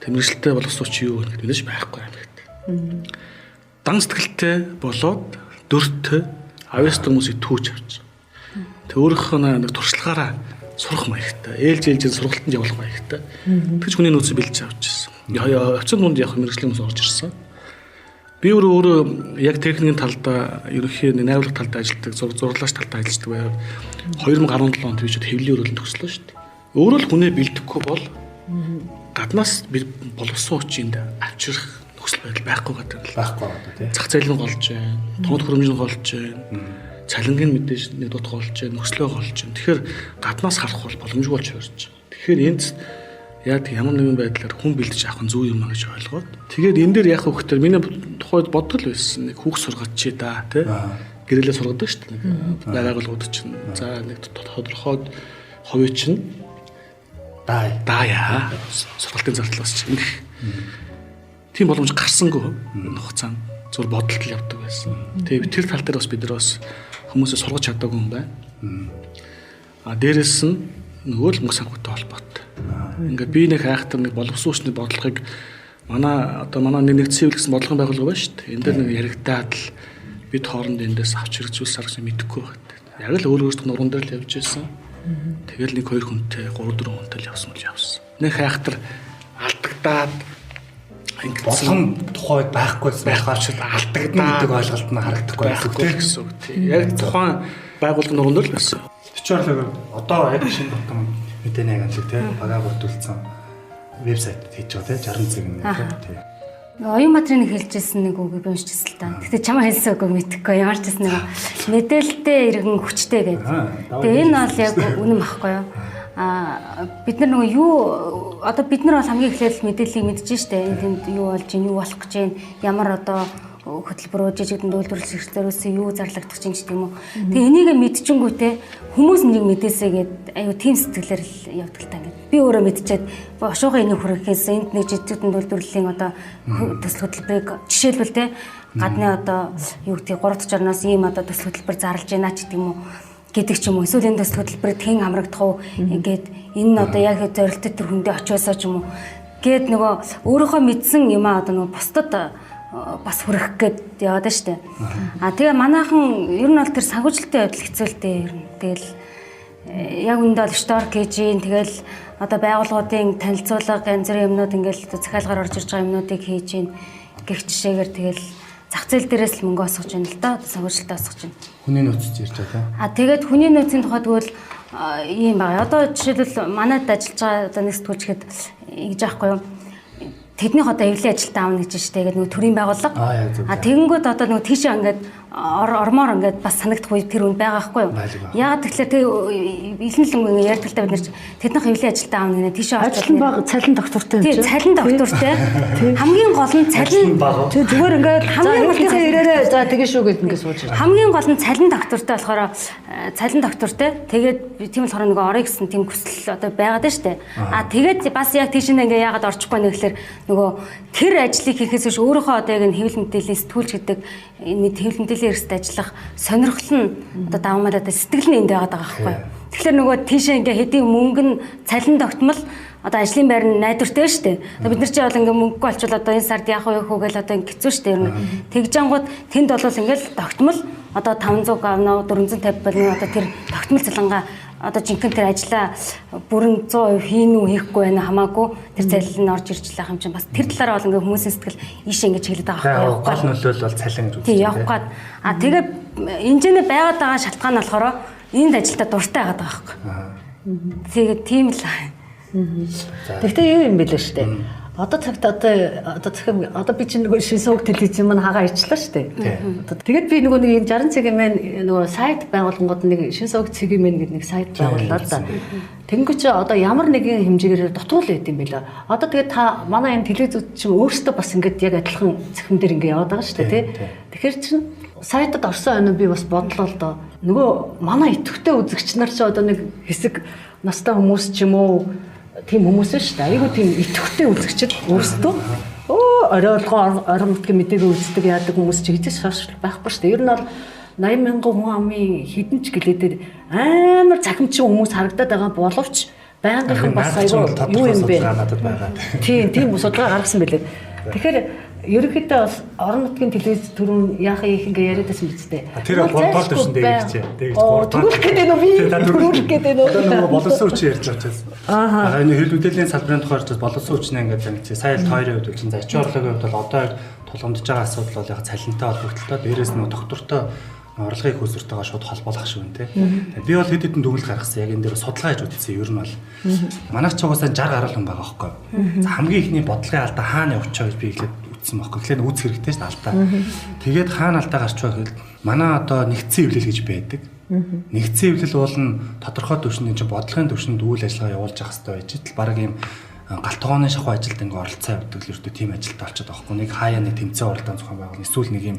Тэр мэрэгчлээ боловсруулч юу гэдэг мэдээж байхгүй юм гэдэг. Дан сэтгэлтэй болоод дөртөө авьяас хүмүүсийг түүж авч. Тэг өөрийнхөө нэг туршлагаараа сурах маягтай. Ээлж ээлжээр сургалтанд явуулах маягтай. Тэгж хүний нөөцөө бэлдэж авч ирсэн. Оцсон дунд яг мэрэгжлийн хүмүүс орж ирсэн. Би өөрөө яг техникийн талдаа ерөнхий найруулга талдаа ажилладаг, зурлаач талдаа ажилладаг байгаад 2017 онд би ч хэвлэлийн өрөөлөнд төгслөө шүү дээ. Өөрөө л хүнээ бэлдэхгүй бол гаднаас боловсон хүчинд авчрах нөхцөл байдал байхгүй гэдэг л байхгүй одоо тий. Зах зээл нь голж байна, томд хөрөмж нь голж байна, цалингийн мэдээж нэг дут голж байна, нөхцлөө голж байна. Тэгэхээр гаднаас харах бол боломжгүй болж хувирч байгаа. Тэгэхээр энд яг ямар нэгэн байдлаар хүн бэлдэж авах нь зөв юм а гэж ойлгоод тэгээд энэ дээр яг хөхтөр миний тухайд бодгол байсан нэг хүүхд сургаж да тий гэрээлээ сургадаг шүү дээ нэг байгууллагууд чинь за нэг тодорхой хувийн чинь даяа сургалтын зардлаас чинь ингэх тийм боломж гарсангүй энэ хугацаанд зөв бодолт л явдаг байсан. Тэгээд тэр тал дээр бас бид нар бас хүмүүсээ сургаж чадаагүй юм байна. А дээрэс нь нөгөө л мөнгө санхүүтэй холбоотой. Ингээд би нэг хайхтар нэг боловсон хүчний бодлогыг манай одоо манай нэгдсэн хэвлэл гэсэн бодлогын байгууллага байна шүү дээ. Энэ дээр нэг яригадаад л бид хооронд эндээс авч хэрэгжүүлсэн арга мэдэхгүй байна. Яг л өөр өөртөө нуруунд дээр л явж ирсэн. Тэгэл нэг хоёр хүнтэй, 3 4 хүнтэй л явсан бол явсан. Нэг хайхтар алдагдаад болгон тухайд байхгүйсэн байх учраас алдагдана гэдэг ойлголт нь харагдахгүй гэсэн үг тий. Яг тухайн байгууллагын нуруунд л байсан. Төчөрлөг одоо яг шинэ бүтэн мэдээний агентлаг тий багаа бүрдүүлсэн вебсайт хийж байгаа тий 60 цаг нэг тий. Оюунбаатарын нэг хэлжсэн нэг үгийг би уншчихсан л та. Гэтэ чамаа хэлсэн үгийг мэдэхгүй ямар ч гэсэн нэг мэдээлэлтэй иргэн хүчтэй гэдэг. Тэгээ энэ бол яг үнэн багхгүй юу? А бид нар нөгөө юу одоо бид нар бол хамгийн эхлээл мэдээллийг мэдэж штэ. Энэ тэнд юу болж гин, юу болох гэж гин, ямар одоо хөтөлбөрөө жижиг дүнд үйлдвэрлэл хэрэгслээрээс юу зарлагдах чинь гэдэг юм уу. Тэгээ энийг мэдчингүүтээ хүмүүс нэг мэдээсэй гээд аюу тийм сэтгэлээр л явдаг л та ингээд. Би өөрөө мэдчихэд бошуугаа энийг хүрэхээс энд нэг жижиг дүнд үйлдвэрлэлийн одоо төсөл хөтөлбөрийг жишээлбэл те гадны одоо юу гэдгийг 3 дахь орноос ийм одоо төсөл хөтөлбөр зарлж байна ч гэдэг юм уу гэдэг ч юм уу. Эсвэл энэ төсөл хөтөлбөрт хэн хамрагдах уу ингээд энэ нь одоо яг зорилттой төр хүндээ очиосоо ч юм уу гээд нөгөө өөрийнхөө мэдсэн юм аа одоо нөгөө бусдад бас хүрэх гээд яваад штэ. А тэгээ манайхан ер нь бол тэр санхүүжилтийн явдал хэцүү л дээ ер нь. Тэгэл яг үндэ бол шторк хийж гин тэгэл одоо байгууллагуудын танилцуулга янз бүрийн юмнууд ингээл захиалгаар орж ирж байгаа юмнуудыг хийж гин гэх жишээгээр тэгэл зах зээл дээрээс л мөнгө осгож байна л да. Санхүүжилтээ осгож байна. Хүний нөөц ярьж байгаа тийм. А тэгээд хүний нөөцийн тухайд тэгвэл ийм байгаа. Одоо жишээлбэл манайд ажиллаж байгаа одоо нэг сэтгүүлчхэд ингэж аахгүй юу? Тэднийх одоо эвлийн ажилтан аавна гэж штэ тэгээд нөгөө төрийн байгууллага. А тэгэнгүүт одоо нөгөө тийшээ ингээд ормоор ингээд бас санагдах үе тэр үнд байгаа хгүй юу? Яагаад тэгэхээр тэг илэн л ингээд ярьдаг л та бид нар тэднийх эвлийн ажилтан аавна гэнэ тийшээ орж ажилтан баг цалин доктортой юм чи. Цалин доктортой. Хамгийн гол нь цалин тэг зүгээр ингээд хамгийн гол нь ирээрээ за тэгээ шүү гэд ингээд сууж. Хамгийн гол нь цалин доктортой болохоор цалин доктортой. Тэгээд тийм болохоор нөгөө орё гэсэн тийм хүсэл одоо байгаад нь штэ. А тэгээд бас яг тийш нь ингээд яагаад орчихгүй нэ гэхээр нөгөө тэр ажлыг хийхээс биш өөрийнхөө одоо яг энэ хэвлэл мэдээллийн сэтгүүлч гэдэг энэ хэвлэл мэдээллийн эрсд ажиллах сонирхол нь одоо давмаад одоо сэтгэл нь энд байгаад байгаа байхгүй юу. Тэгэхээр нөгөө тийшээ ингээ хэдийн мөнгө нь цалин тогтмол одоо ажлын байр нь найдвартай шүү дээ. Одоо бид нар чи бол ингээ мөнгөгүй болчвол одоо энэ сард яах вэ хөө гэл одоо ингээ хэцүү шүү дээ. Тэгж ангууд тэнд бол ингээл тогтмол одоо 500 авна 450 болно одоо тэр тогтмол цалингаа одоо жинхэнэ тэр ажлаа бүрэн 100% хийн үү хийхгүй байна хамаагүй тэр цалин нь орж ирж лах юм чинь бас тэр талаараа бол ингээ хүмүүсийн сэтгэл ийшээ ингээ чиглэдэг байгаа байхгүй юу. Гол нөлөөл бол цалин гэж үздэг. Тийм явах гад. А тэгээ энэжэнэ байгаад байгаа шалтгаан нь болохоор энд ажилдаа дуртай байгаад байгаа байхгүй. Тэгээд тийм л. Тэгтээ юу юм бэлээ штэ. Одоо цагт одоо цахим одоо би чинь нөгөө шин сууг телевизийн маань хагаа ирчлээ шүү дээ. Одоо тэгээд би нөгөө нэг энэ 60 цагийн маань нөгөө сайт байгуулгууд нэг шин сууг цагийн маань гэдэг нэг сайт байгууллаа л да. Тэнгүү чи одоо ямар нэгэн хэмжээгээр дутуул байд юм бэлээ. Одоо тэгээд та манай энэ телевизүүд чинь өөрсдөө бас ингээд яг адилхан цахим дээр ингээд яваад байгаа шүү дээ, тий. Тэгэхээр чинь сайтад орсон өнөө би бас бодлоо л доо. Нөгөө манай идэвхтэй үзэгч нар чи одоо нэг хэсэг настай хүмүүс ч юм уу тийм хүмүүс шүү дээ. Айгуу тийм идэвхтэй үзэгчд өөрсдөө оройлгоо орон нутгийн мэдээгээ үздэг яадаг хүмүүс чи хэзээ шашрал байхгүй шүү дээ. Ер нь бол 80 мянган хүн амын хідэн ч гэлээдэр амар цахимчин хүмүүс харагдаад байгаа боловч байнгынхан бас айгуу юу юм бэ? Надад байгаа. Тийм судалгаа гаргасан байлээ. Тэгэхээр ерөнхийдөө бас орон нутгийн телевиз түрүүн яахын их ингээ яриад байсан биз дээ. Тэр 3 дугаар төвшөнд дэгэж. Дэгэж 3 дугаар. Төрүүлэх гэдэг нөө би төрүүлэх гэдэг нөө. Одоо нөгөө боловсон хүчин ярьж байгаа учраас. Аа энэ хэл мэдээллийн салбарын тухай ярьж боловсон хүчнээ ингээд таньж. Сая л хоёрын хувьд чинь за ачин орлогын хувьд бол одоо тулгамдж байгаа асуудал бол яг цалинтай холбогдлоо. Дээрээс нөгөө доктортой орлогын их усүртэйгээ шууд холбоолох шиг байна те. Би бол хэд хэдэн дүгнэлт гаргасан. Яг энэ дээр судалгаа хийж үзсэн. Ер нь бол манайх ч угаасаа 60 гаруй хүн байгаа байхгүй. За хамгийн ихний бодлогын алдаа хаана явчихаа гэж би эхлээд үзсэн байхгүй. Тэгэхээр үүсэх хэрэгтэй шүү дээ алдаа. Тэгээд хаана алдаа гарч байгаа гэвэл манай одоо нэгдсэн хэвлэл гэж байдаг. Нэгдсэн хэвлэл уул нь тодорхой түвшинд чинь бодлогын түвшинд үйл ажиллагаа явуулж явах хэрэгтэй байж итл баг ийм гал тогооны шахуу ажилд ингээ оролцоо явдаг л ердөө тийм ажилд олчиход байгаа байхгүй. Нэг хаяа нэг тэмцээн уралдаан зохион байгуулна. Эсвэл нэг юм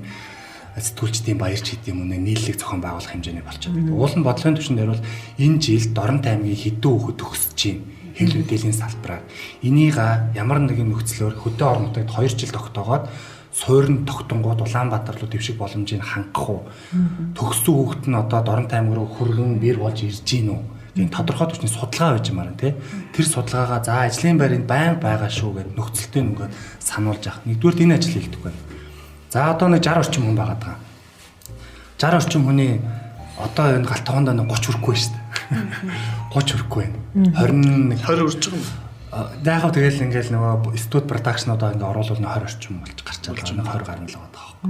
сэтгүүлчдийн баярч хийх юм уу нийллэг зохион байгуулах хэмжээний болчиход байдаг. Уул нь бодлогын түвшин дээр бол энэ жил Дорнот аймгийн хэдэн хүүхэд төгсөж байна хэвлэл мэдээллийн салбараар. Энийг ямар нэгэн нөхцлөөр хөдөө орон нутагт 2 жил тогтоогоод суурин тогтонгууд Улаанбаатар руу дэвших боломжийг хангах уу? Төгссөн хүүхэд нь одоо Дорнот аймаг руу хүргэн бэр болж ирж гин үү? Тийм тодорхой түвшний судалгаа байж юмар тий. Тэр судалгаагаа за ажлын байранд байнга байгаа шүү гэд нөхцөлтэй нүгээд сануулж авах. Нэгдүгээр энэ ажил хийгдэх байна. За одоо нэг 60 орчим хүн байгаа даа. 60 орчим хүний одоо энэ гал тогоонд нэг 30 хүрэхгүй байна шүү дээ. 30 хүрэхгүй байна. 21 20 хүрж байгаа юм. За яг тэгэл ингээл нөгөө студ продакшнуудаа ингээ оруулвал 20 орчим болж гарч байгаа. 20 гаруй л байгаа байхгүй.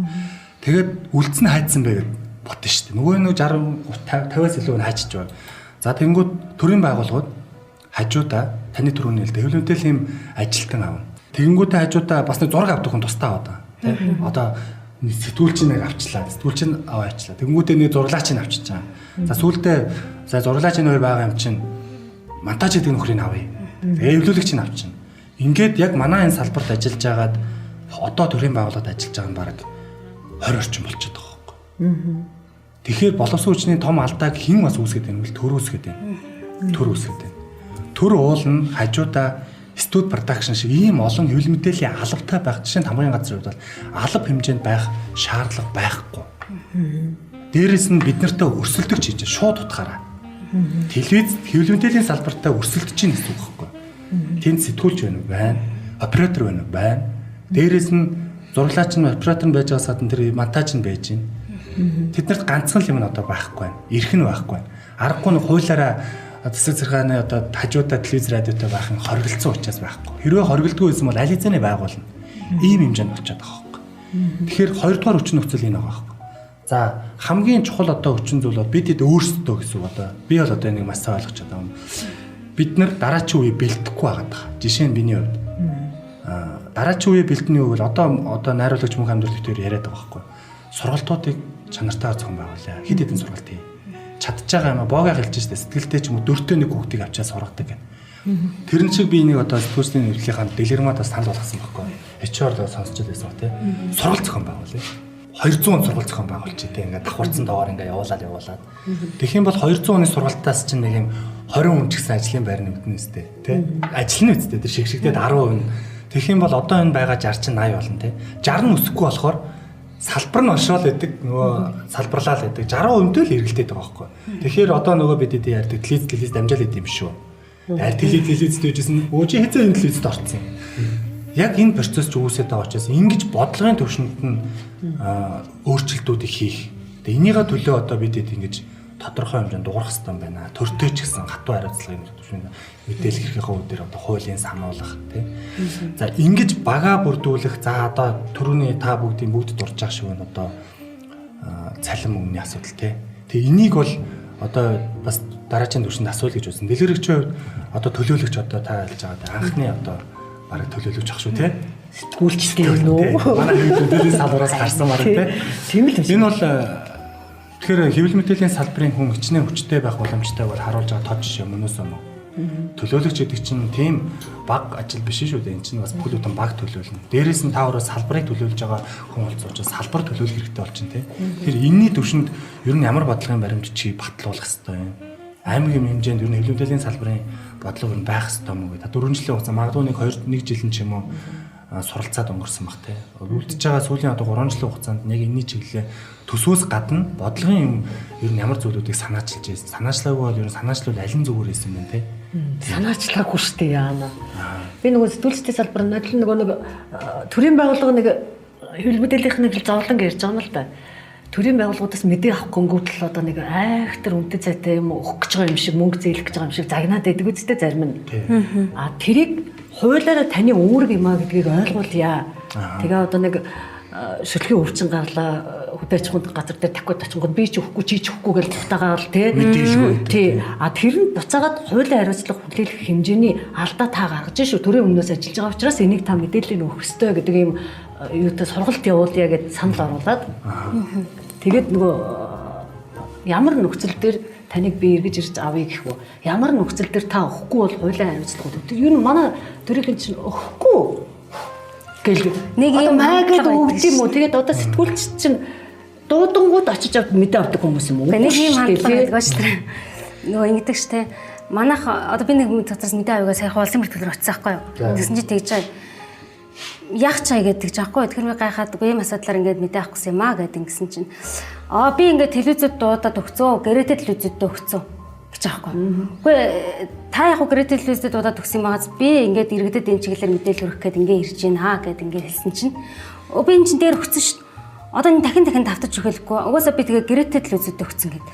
Тэгээд үлдсэн нь хайцсан бэ гэд бодсон шүү дээ. Нөгөө нэг 60 30 50-аас илүү нь хайчиж байна. За тэнгууд төрийн байгууллагууд хажуудаа таны түрүүний хэлдэг хэвлэл мэдээллийн ажилтан авна. Тэгэнгүүтээ хажуудаа бас нэг зураг авдаг хүн тусдаа аваад байгаа. Тэ? Одоо сэтгүүлч нэг авчлаа. Сэтгүүлч нь аваа авчлаа. Тэнгүүтээ нэг зураглаач нь авчиж байгаа. За сүүлдээ за зураглаач нь хоёр байгаа юм чинь монтаж гэдэг нөхрийг авъя. Тэгээ эвлүүлэгч нь авчина. Ингээд яг манай энэ салбарт ажиллаж байгаад одоо төрийн байгууллагад ажиллаж байгаа нь бараг 20 орчим болчиход байгаа байхгүй. Тэгэхээр боловсон хүчний том алдааг хэн бас үүсгээд байна вэ? Төр үүсгээд байна. Төр үүсгээд байна. Төр уул нь хажуудаа студ продакшн шиг ийм олон хэвлэл мэдээллийн албатай байх. Жишээ нь тамгын газрын хувьд бол алба хэмжээнд байх шаардлага байхгүй. Дээрээс нь бид нартай өрсөлдөгч хийж шууд утгаараа. Телевиз хэвлэл мэдээллийн салбартаа өрсөлдөж чинь гэсэн үг байхгүй. Тэнд сэтгүүлч байна уу? Байна. Оператор байна уу? Байна. Дээрээс нь зураглаач нь оператор нь байж байгаас гадна тэр монтаж нь байж байна. Тэднэрт ганцхан л юм нь одоо байхгүй байна. Эрх нь байхгүй байна. Аргагүй нэг хуулиараа засаг зэргааны одоо хажуудаа телевиз радиотой байх нь хоригдсон учраас байхгүй. Хэрвээ хоригддгүй байсан бол аль хэзээний байгуулна. Ийм хэмжээнд болчиход байгаа байхгүй. Тэгэхээр хоёрдугаар хүчин нөхцөл энэ байгаа байхгүй. За хамгийн чухал одоо хүчин зүйл бол бид хэд өөрсдөө гэсэн үг одоо. Би бол одоо энийг маш сайн ойлгож байгаа юм. Бид нар дараачийн үе бэлтгэхгүй байгаа даа. Жишээ нь миний хувьд. Дараачийн үе бэлтний үг бол одоо найруулагч мөнх амьдрал битээр яриад байгаа байхгүй. Сургалтуудыг чанартайгаар зохион байгуулъя. Хэд хэдэн сургалт хий. Чадж байгаа юм а боогоо хэлж штэ сэтгэлтэй ч юм уу дөртөө нэг хүүхдийг авчаа сургадаг гэх. Тэрэн шиг би энийг одоо сэтгүүлчдийн нэвтрүүлгийнхаа дэлгэрмаад бас санал болгосон байхгүй. HR л сонсч л байсан тий. Сургалт зохион байгуулъя. 200 он сургалт зохион байгуулчих тий. Ингээд давхарцсан доогоор ингээд явуулаад. Тэгэх юм бол 200 оны сургалтаас чинь нэг юм 20 хүн ч гэсэн ажлын байр нэмэгдэнэ үстэй тий. Ажил нь үстэй тэр шиг шигдээд 10%. Тэгэх юм бол одоо энэ байгаа 60 чинь 80 болно тий. 60 нь өсөхгүй болохоор салбар нь оншоол байдаг нөгөө салбарлаа л байдаг 60% л эргэлдээд байгаа байхгүй. Тэгэхээр одоо нөгөө бид эдийн ярьдаг телевиз дамжаал идэм биш үү. Аль телевиз дүүжсэн өө чи хэзээ энэ телевизд орцсон. Яг энэ процесс ч үүсээд байгаа учраас ингэж бодлогын төвшөнд нь өөрчлөлтүүдийг хийх. Тэгээ энийгээ төлөө одоо бид эд ингэж тодорхой хэмжээнд дуурах хэрэгтэй юм байна. Төртөө ч гэсэн хатуу хариуцлагын төвшөнд мэдээлэл эрхийнхээ үдээр одоо хуулийн сануулгах тий. За ингэж бага бүрдүүлэх за одоо төрөний та бүгдийн бүгд дурж байгаа шиг байна одоо цалин мөнгөний асуудал тий. Тэгээ энийг бол одоо бас дараагийн төвшөнд асуул гэж үзсэн. Дэлгэрэгчийн хувьд одоо төлөөлөгч одоо та хэлж байгаа анхны одоо бараг төлөөлөгч ах шүү те. Сэтгүүлчтэй юм уу? Манай хэвлэл мэдээллийн салбараас гарсан бараг те. Тийм л юм. Энэ бол тэгэхээр хэвлэл мэдээллийн салбарын хүн хичнээн хүчтэй байх боломжтой бол харуулж байгаа тод жишээ мөнөөс юм уу? Төлөөлөгч гэдэг чинь тийм баг ажил биш шүү дээ. Энд чинь бас бүхэл бүтэн баг төлөөлнө. Дээрээс нь та өөрөө салбарыг төлөөлж байгаа хүн болсон учраас салбар төлөөлөх хэрэгтэй болчин тий. Тэр энэний төвшөнд ер нь ямар бодлогын баримт чи батлуулах хэрэгтэй юм? Аймгийн хэмжээнд ер нь хэвлэл мэдээллийн салбарын бодлого ер нь байх хэрэгтэй юм уу? Та 4 жилийн хугацаа магадгүй нэг 2 1 жил нь ч юм уу суралцаад өнгөрсөн баг тий. Үлдэж байгаа сүүлийн одоо 3 жилийн хугацаанд яг энэний чиглэлээ төсвөөс гадна бодлогын юм ер нь ямар зүйлүүдийг санаачилж байсан. Санаачлаагүй бол ер нь санаачлал аль нь зүгээр байсан бэ тий. Санаачлаагүй шүү дээ яана. Би нөгөө сэтгүүлчдийн салбар нодол нөгөө нэг төрийн байгууллага нэг хэвлэл мэдээллийнх нэг зовлон ярьж байгаа юм л да. Төрийн байгууллагуудаас мэдээ авах гингүүтэл одоо нэг айхтар үнэтэй цайтай юм өгөх гэж байгаа юм шиг мөнгө зээлэх гэж байгаа юм шиг загнаад байдаг үстэй зарим нь. А тэрийг хуулиараа таны үүрэг юм а гэдгийг ойлгуулъя. Тэгээ одоо нэг шүлгийн өвчин гарлаа хөдөө аж ахуйн газар дээр таквад очингод би ч өгөхгүй чи ч өгөхгүй гэж цутаагаал тий. Мэдээлгүй. Тий. А тэр нь буцаагаад хуулийн хариуцлага хүлээлгэх хэмжээний алдаа та гаргаж шүү. Төрийн өмнөөс ажиллаж байгаа учраас энийг та мэдээллийг өгөх ёстой гэдэг ийм юутай сургалт явуулъя гэд санал оруулаад. Тэгээд нөгөө ямар нөхцөл дээр таныг би эргэж ирж авъя гэх үү? Ямар нөхцөл дээр та өгөхгүй бол хуулийн хариуцлага. Тэр юу манай төрийн чинь өгөхгүй гэл нэг юм майгаад өгд юм уу? Тэгээд одоо сэтгүүлч чинь дуудангууд очиж авд мэдээ авдаг хүмүүс юм уу? Нэг юм хандлага байдаг шүү дээ. Нөгөө ингэдэг штэ. Манайх одоо би нэг дотроос мэдээ авъягаа саяхан улсын мөртгөлөр очсон байхгүй юу? Тэгсэн чи тэгж байгаа. Яг чай гэдэг ч аахгүй. Тэгэхээр би гайхаад үгүй юм асуудлаар ингээд мэдээ авах гэсэн юм аа гэдэг ингэсэн чинь аа би ингээд телевизэд дуудаад өгцөө, гэрээтэй телевизэд өгцөө гэж аахгүй. Үгүй та яг гэрээтэй телевизэд дуудаад өгсөн юм байгаас би ингээд иргэдэд энэ чиглэлээр мэдээлэл хүргэх гээд ингээд ирж байна гэд ингээд хэлсэн чинь би энэ чинь дээр өгсөн шүү дээ. Одоо энэ дахин давтаж өгөхгүй. Угаасаа би тэгээ гэрээтэй телевизэд өгцөн гэд.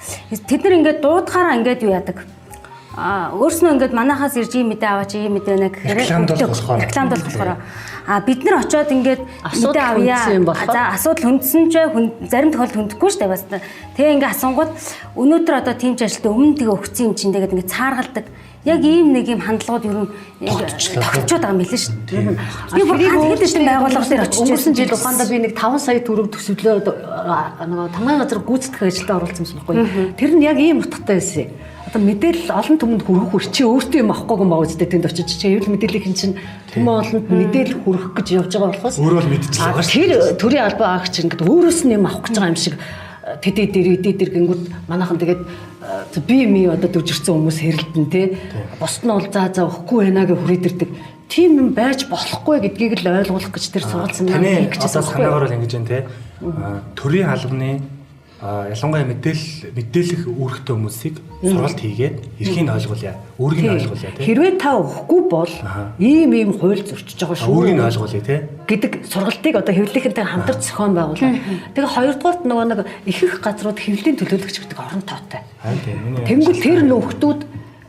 Тэд нар ингээд дуудахаараа ингээд юу яадаг. А өөрснөө ингээд манахаас ирж ийм мэдээ аваач ийм мэдээ нэг рекламд болохоор а бид нар очиод ингээд мэдээ авъя. За асуудал хөндсөн ч зарим тохиолдолд хөндөхгүй шүү дээ бас. Тэгээ ингээд асуунгууд өнөөдөр одоо тийм ч ажилтаа өмнө тэгээ өгсөн юм чинь тэгээд ингээд цааргалдаг. Яг ийм нэг юм хандлагууд ер нь тогтчоод байгаа юм билээ шүү дээ. Би бүр хэд хэдэн байгууллага дээр очиж өнгөрсөн жил Угандаа би нэг 5 сая төгрөг төсөвлөө нөгөө тамгай газар гүйцэтгэх ажилдаа оролцсон юм байна. Тэр нь яг ийм утгатай байсан юм. Одоо мэдээлэл олон түмэнд хүрэх үр чи өөртөө юм авахгүй юм аа үстэй тэнд очиж чи хэвлэл мэдээллийн чинь түмэн олонд мэдээлэл хүргэх гэж явж байгаа болохоос өөрөө л мэдчихэж байгаа шүү. Тэр төрийн албан агч ингээд өөрөөс нь юм авах гэж байгаа юм шиг тэдий дээр эдий дээр гингүүд манайхан тэгээд би ми одоо дүжирсэн хүмүүс хэрэлдэн те. Бусд нь бол за за өгөхгүй байна гэж хүрээд ирдэг. Тийм юм байж болохгүй гэдгийг л ойлгуулах гэж тэр сургалт семинар хийх гэж байна. Санаагаар бол ингэж байна те. Төрийн албаны ялангуяа мэдээлэх үүрэгтэй хүмүүсийг сургалт хийгээд эрхийг нь ойлгуулъя. Үүргийг нь ойлгуулъя тий. Хэрвээ та өгөхгүй бол ийм ийм хууль зөрчиж байгаа шүү. Үүргийг нь ойлгуулъя тий. Гэдэг сургалтыг одоо хэвлэлийнхэнтэй хамтарч зохион байгуулаа. Тэгээ хоёрдугаарт нөгөө нэг ихэнх газрууд хэвлэлийн төлөөлөгч гэдэг орон тоотой. Тэнгүүл тэр нөхдүүд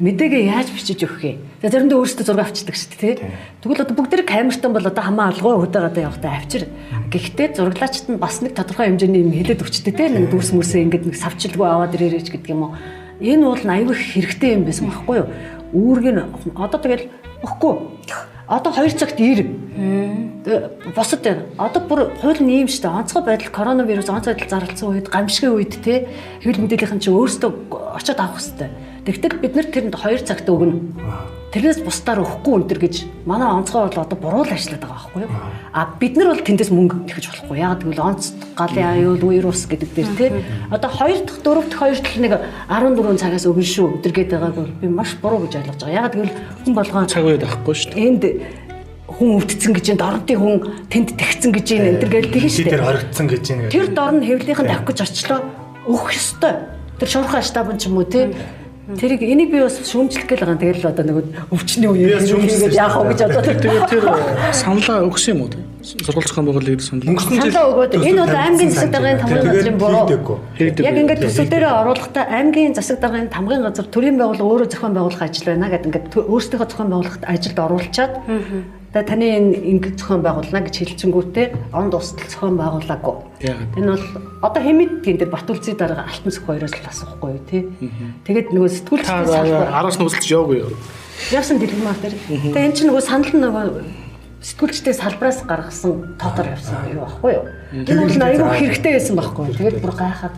мэдээгээ яаж бичиж өгөх юм? Тэгээ заримдаа өөрсдөө зураг авчдаг шүү дээ, тий. Тэгвэл одоо бүгд тэр камертан бол одоо хамаа алгүй хөдөө гадаа явахдаа авчир. Гэхдээ зураглаачд нь бас нэг тодорхой хэмжээний юм хэлээд өчтдөг тий. Нэг дүрс мөрсөө ингээд нэг савчилгүй аваад ирээрээч гэдэг юм уу. Энэ бол аюул хэрэгтэй юм байсан байхгүй юу? Үүрэг нь одоо тэгэл өгөхгүй. Одоо 2 цагт ир. Босод байна. Одоо бүр хууль нь ийм шүү дээ. Онцгой байдал коронавирус онцгой байдал зарласан үед гамшигын үед те хэвлэл мэдээллийн чинь өөрсдөө очиод авах хэрэгтэй. Тэгтэл бид нар тэрэнд 2 цагт өгнө. Тэрнээс бусдаар өгөхгүй өнтер гэж манай онцгой бол одоо буруу л ажиллаад байгаа байхгүй юу? А бид нар бол тэндээс мөнгө нэхэж болохгүй. Яг тэгвэл онц галын аюул, вирус гэдэг дээр те. Одоо 2 дахь 4 дахь 2 тал нэг 14 цагаас өгнө шүү өдр гээд байгааг бол би маш буруу гэж ойлгож байгаа. Яг тэгвэл хүн болгон цаг үед авахгүй шүү дээ. Энд хүн өвдсөн гэж энэ дорнотын хүн тэнд тэгсэн гэж энэ энэ төр гээл тэгэн шүү дээ. Тэр хоригдсон гэж энэ. Тэр дорн хэвлийнхэн давх гэж очлоо өгөх ёстой. Тэр шуурхай штаб ч юм уу те. Тэрийг энийг би бас шүүмжлэх гээл байгаа. Тэгэл одоо нэг өвчний үеэр хийгээд яах вэ гэж одоо тэгээд тэр саналаа өгсөн юм уу те? Сургалт зохион байгуулалт гэдэг санал. Саналаа өгөөд энэ бол аймгийн засаг даргын тамгын газрын буруу. Яг ингээд төсөв дээрээ оруулахдаа аймгийн засаг даргын тамгын газар төрийн байгууллага өөрөө зохион байгуулах ажил байна гэдэг ингээд өөрсдийнхөө зохион байгуулахад ажилд оруулчаад тэгээ таны энэ ингэж зохион байгуулна гэж хэлчихэнгүүтээ он тусдал зохион байгуулаагүй. Энэ бол одоо хэмэдгийн дээр Батүлзий дарга Алтан сүх хоёроос л асуухгүй юу тий. Тэгээд нөгөө сэтгүүлчдийн салбар араас нь үзэлж яваагүй юу? Явсан дэлгэмээр дээр. Тэгээ эн чинь нөгөө санал нь нөгөө сэтгүүлчдээ салбараас гаргасан тоотоор явсан юу байхгүй юу? Энэ бол айгүй хэрэгтэй байсан байхгүй юу? Тэгээд бүр гайхаад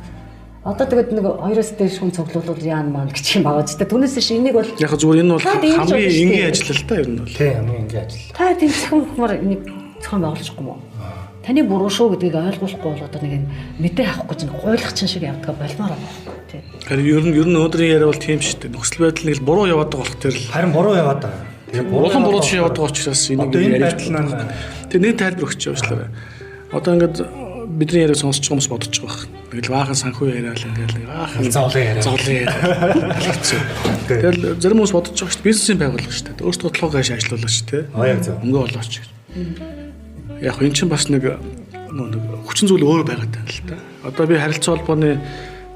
одоо тэгээд нэг хоёроос дээш хүн цуглуулвал яана маань гэж юм байгаа ч. Түүнээс биш энийг бол Яг зүгээр энэ бол Та дэмжиж хамгийн болно шүү дээ. энгийн ажил л та ер нь бол. Тий, хамгийн энгийн ажил. та тийм цахим хумар энийг зохион байгуулчихгүй юм уу? Таны буруу шүү гэдгийг ойлгуулахгүй бол одоо нэг юм мэдээ авах гэж нэг гуйлах чинь шиг явдгаа болмоор байгаа байхгүй тий. Харин ер нь өнөөдрийн яриа бол тийм шүү дээ. Нөхцөл байдал нэг л буруу яваад байгаа болох тэр л Харин буруу яваад байгаа. Тэгээ улам буруу шиг яваад байгаа учраас энийг Одоо энэ яриад байдал маань Тэгээ нэг тайлбар өгч явуулаарай. Одоо ингээд бидний яриаг сонсож байгаа хүмүүс бодож байгаа байх. Нэг л баахан санхүү яриа л ингээд нэг баахан Зовлон яриа. Зовлон яриа. Хэцүү. Тэгэл зарим хүмүүс бодож байгаа шүү дээ. Бизнесийн байгууллага шүү дээ. Өөртөө бодлого гаш ажиллуулаач тий. Аа яг зөв. Мөнгө олооч гэж. Яг эн чинь бас нэг нөө нэг хүчин зүйл өөр байгаад байна л та. Одоо би харилцаа холбооны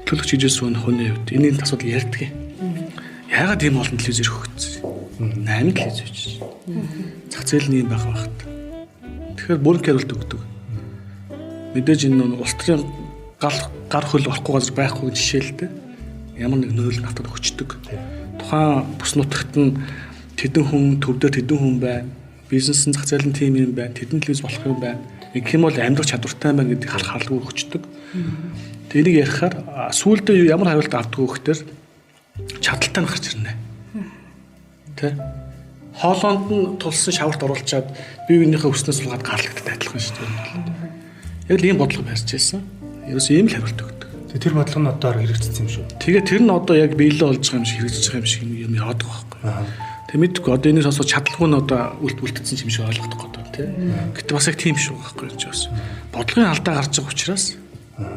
төлөгч хийжсэн хүний хувьд энэ асуудал ярьдаг юм. Яагаад ийм олон телевиз ирэх өгсөн? 8 телевиз очиж. Зах зээл нь ийм байх багт. Тэгэхээр бүрэн хариулт өгдөг. Мэдээж энэ нэг улс төрийн гал гар хөл орохгүй газар байхгүй жишээ л дээ. Ямар нэг нөлөөлөл автод өгчдөг. Тухайн бүс нутагт нь тэдэн хүн төвдөө тэдэн хүн байна. Бизнес нь зах зээл нь тийм юм байна. Тэдэн телевиз болох юм байна. Ингэх юм бол амьдрах чадвартай байна гэдгийг харах харалгүй өгчдөг. Тэгээ энийг ярихаар сүүлдээ ямар хариулт авдгүй гэхээр чадaltaй нь гарч ирнэ. Тэ? Хоолоонд нь тулсан шаварт оруулчаад бие биенийхээ өснөөс сулгаад гарлагддаг адилхан шүү дээ. Яг л ийм бодлого барьж байсан. Ерөөсөө ийм л хариулт өгдөг. Тэгээ тэр бодлого нь одоо хэрэгжсэн юм шүү. Тэгээ тэр нь одоо яг биелээ болж байгаа юм шиг хэрэгжиж байгаа юм шиг юм яваад байгаа байхгүй. Тэг мэдгүй одоо энийг сонсоод чадалгүй нь одоо үлд үлдсэн юм шиг ойлгохдох гэдэг тий. Гэтэ бас яг тийм шүү байхгүй юм чи бас. Бодлогын алдаа гарч байгаа учраас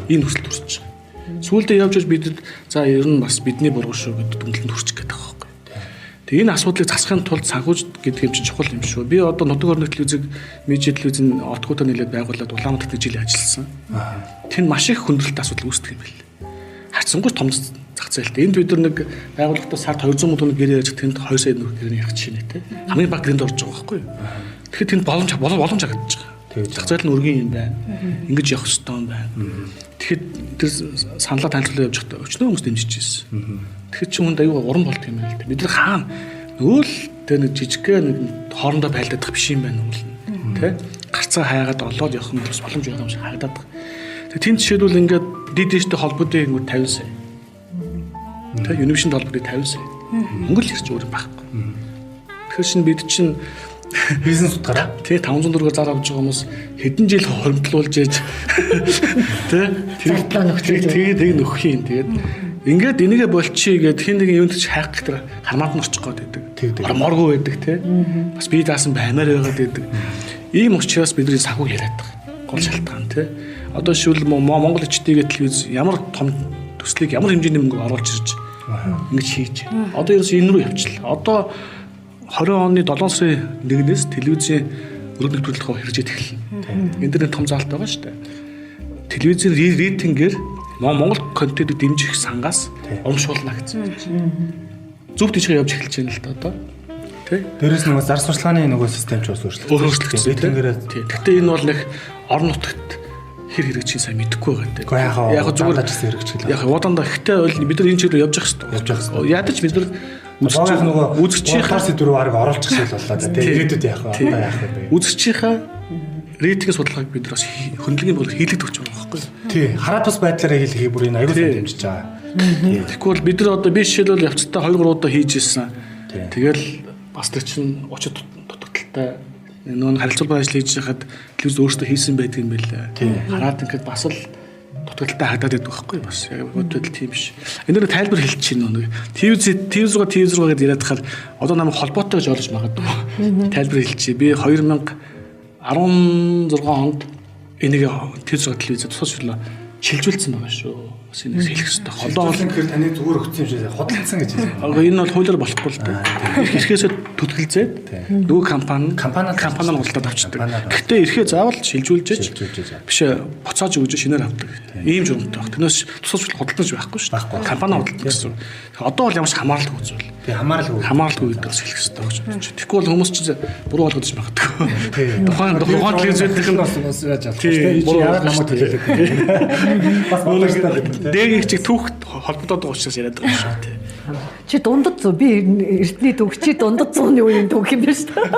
энэ нөхцөл төрж байгаа. Сүүлдээ явж явж бидэд за ер нь бас бидний буруу шүү гэдэг дүнлэнд хүрчих гээд байгаа байхгүй. Тэгээ энэ асуудлыг засахын тулд санхүүж гэдэг юм чинь чухал юм шүү. Би одоо нутаг орны телевизийг медиа телевизийн отгоотой нийлээд байгуулад Улаанбаатарт нэг жил ажилласан. Тэнд маш их хүндрэлтэй асуудал үүсдэг юм байл. Харьцангуй том зах зээлтэй. Энд бид нар нэг байгууллагатаа сард 200 мянга төгрөг гэрээ ярьж тэнд 2 сая төгрөг гэрээ ярих жишээ нэ тэ. Хамгийн бага гэрээнд орж байгаа байхгүй юу? Тэгэхээр тэнд боломж боломж харагдаж байгаа. Зах зээл нь өргөн юм байна. Ингэж явах ёстой юм байна. Тэгэхэд тэр саналаа танилцуулаад явж байхдаа өчнөө хүмүүс дэмжиж ирсэн. Тэгэхэд чи хүнд аюу уран болт юм байна л да. Бид нар хаана нөгөө л тэр нэг жижигхэн нэг хоорондоо байлдах биш юм байна уу тэ. Гарцаа хайгаад олоод явах юм бас боломж байгаа юм шиг харагдаад байгаа. Тэгээ тэнд жишээлбэл ингээд дид дэштэй холбоодын ингэр 50 сая. Тэ Univision холбоодын 50 сая. Мөнгө л ирч өөр юм байхгүй. Тэгэхээр шин бид чинь Бизнес утгаараа Тэ 500 төгрөгөөр зар авч байгаа хүмүүс хэдэн жил хоримтлуулж ээж тэ Зардлаа нөхцөл. тэгээд тэг нөхөх юм тэгээд ингээд энийгээ болчихъя гэд хин нэгэн юунд ч хайх гэх тэр хармаанд нь очих гээд байдаг. Тэгдэг. Ормооргүй байдаг тэ. Бас бие даасан баймаар байгаад байдаг. Ийм учраас бидний санхүү яриад байгаа. Гол шалтгаан тэ. Одоо шүүл Монгол HT-гээ телевиз ямар том төслийг ямар хэмжээний мөнгө оруулж ирж ингэж хийж. Одоо ерөөс энэ рүү явчихлаа. Одоо 20 оны 7 сарын 1-ээс телевизийн өргөн нэвтрүүлэг хэрэгжиж эхэлнэ. Энэ дэр нэг том заалт байгаа шүү дээ. Телевизийн рейтингээр Монгол контентыг дэмжих сангаас урамшуулна гэсэн. Зөв тийшээ явж эхэлж байна л да одоо. Тэ? дээрээс нөгөө зар сурталчилгааны нөгөө систем ч бас өөрчлөгдсөн. Өөрчлөгдсөн. Рейтингээрээ Тий. Гэтэ энэ бол нэг орон нутагт хэр хэрэгжих сайн мэдэхгүй байгаа дээ. Гэхдээ яг хаа Яг зүгээр дандаа ч гэсэн хэрэгжих л. Яг удандаа гэхдээ бол бид нар энэ чиглэл явж явах хэрэгтэй. Явж явах хэрэгтэй. Ядаж бид нар Богийнх нөгөө үзэгчийнхаа үзэгчийнхаа сэдвэр барыг оруулчих шиг л боллоо да. Тий. Ирээдүйд яах вэ? Одоо яах вэ? Үзэгчийнхаа рейтинг судалгааг бид нар бас хөндлөгийн бодлого хийлэгдэх гэж байгаа байхгүй юу? Тий. Хараад бас байдлаараа хийлгэхийг бүр энэ аюул сайн дэмжиж байгаа. Тий. Тэгэхгүй бол бид нар одоо би жишээлбэл явцдаа 2 3 удаа хийж ирсэн. Тий. Тэгэл бас тэр чинь очид дутагдaltaй нөгөө харилцуулбар ажил хийж байхад телевиз өөртөө хийсэн байдаг юм байлаа. Тий. Хараад ингээд бас л дутагдaltaй хадаад байдаг байхгүй юу бас яг бодвол тийм биш. Энэ дэр тайлбар хэлчих чинь нэг телевиз телевиз рүү телевиз рүү гэдээ яриад хахад одоо намайг холбоотой гэж ойлгож магадгүй. Тайлбар хэлчихье. Би 2016 онд энийг телевиз рүү телевиз тусаж шүлээ шилжүүлсэн байгаа шүү. Бас энийг хэлэх хэрэгтэй. Холоо Холоо гэхээр таны зүгээр өгсөн юм шиг худалдсан гэж хэлсэн. Агүй энэ бол хуулиар болохгүй л дээ. Эрхээсээ түтгэлзээд нөгөө компани Компаниар компани нь худалдаад авчдаг. Компаниар. Гэхдээ эрхээ заавал шилжүүлж Шилжүүлж биш буцааж өгж шинээр авдаг. Ийм журамтай баг. Тэрнээс тусаж худалдаж байхгүй шүү Байхгүй. дээ. Компани худалдаж гэсэн. Одоо бол ямар ч хамааралгүй зүйл. Тий, хамааралгүй. Хамааралгүй гэдэг бас хэлэх хэрэгтэй гэж бодож байна. Тэгэхгүй бол хүмүүс чинь буруу ойлгож магадгүй. Тий. Тухайн тухайн телевизүүдийнх нь бас бас яаж болохгүй Тий, шүү дээ. буруу Яагаад намайг төлөөлөд байна. Бас бодож байна. Дэгийг чиг түүхт холбогдоод байгаа учраас яриад байгаа юм шүү дээ. Чи дундад зүү би эртний түүх чи дундад зууны үеийн түүх юм байна шүү дээ.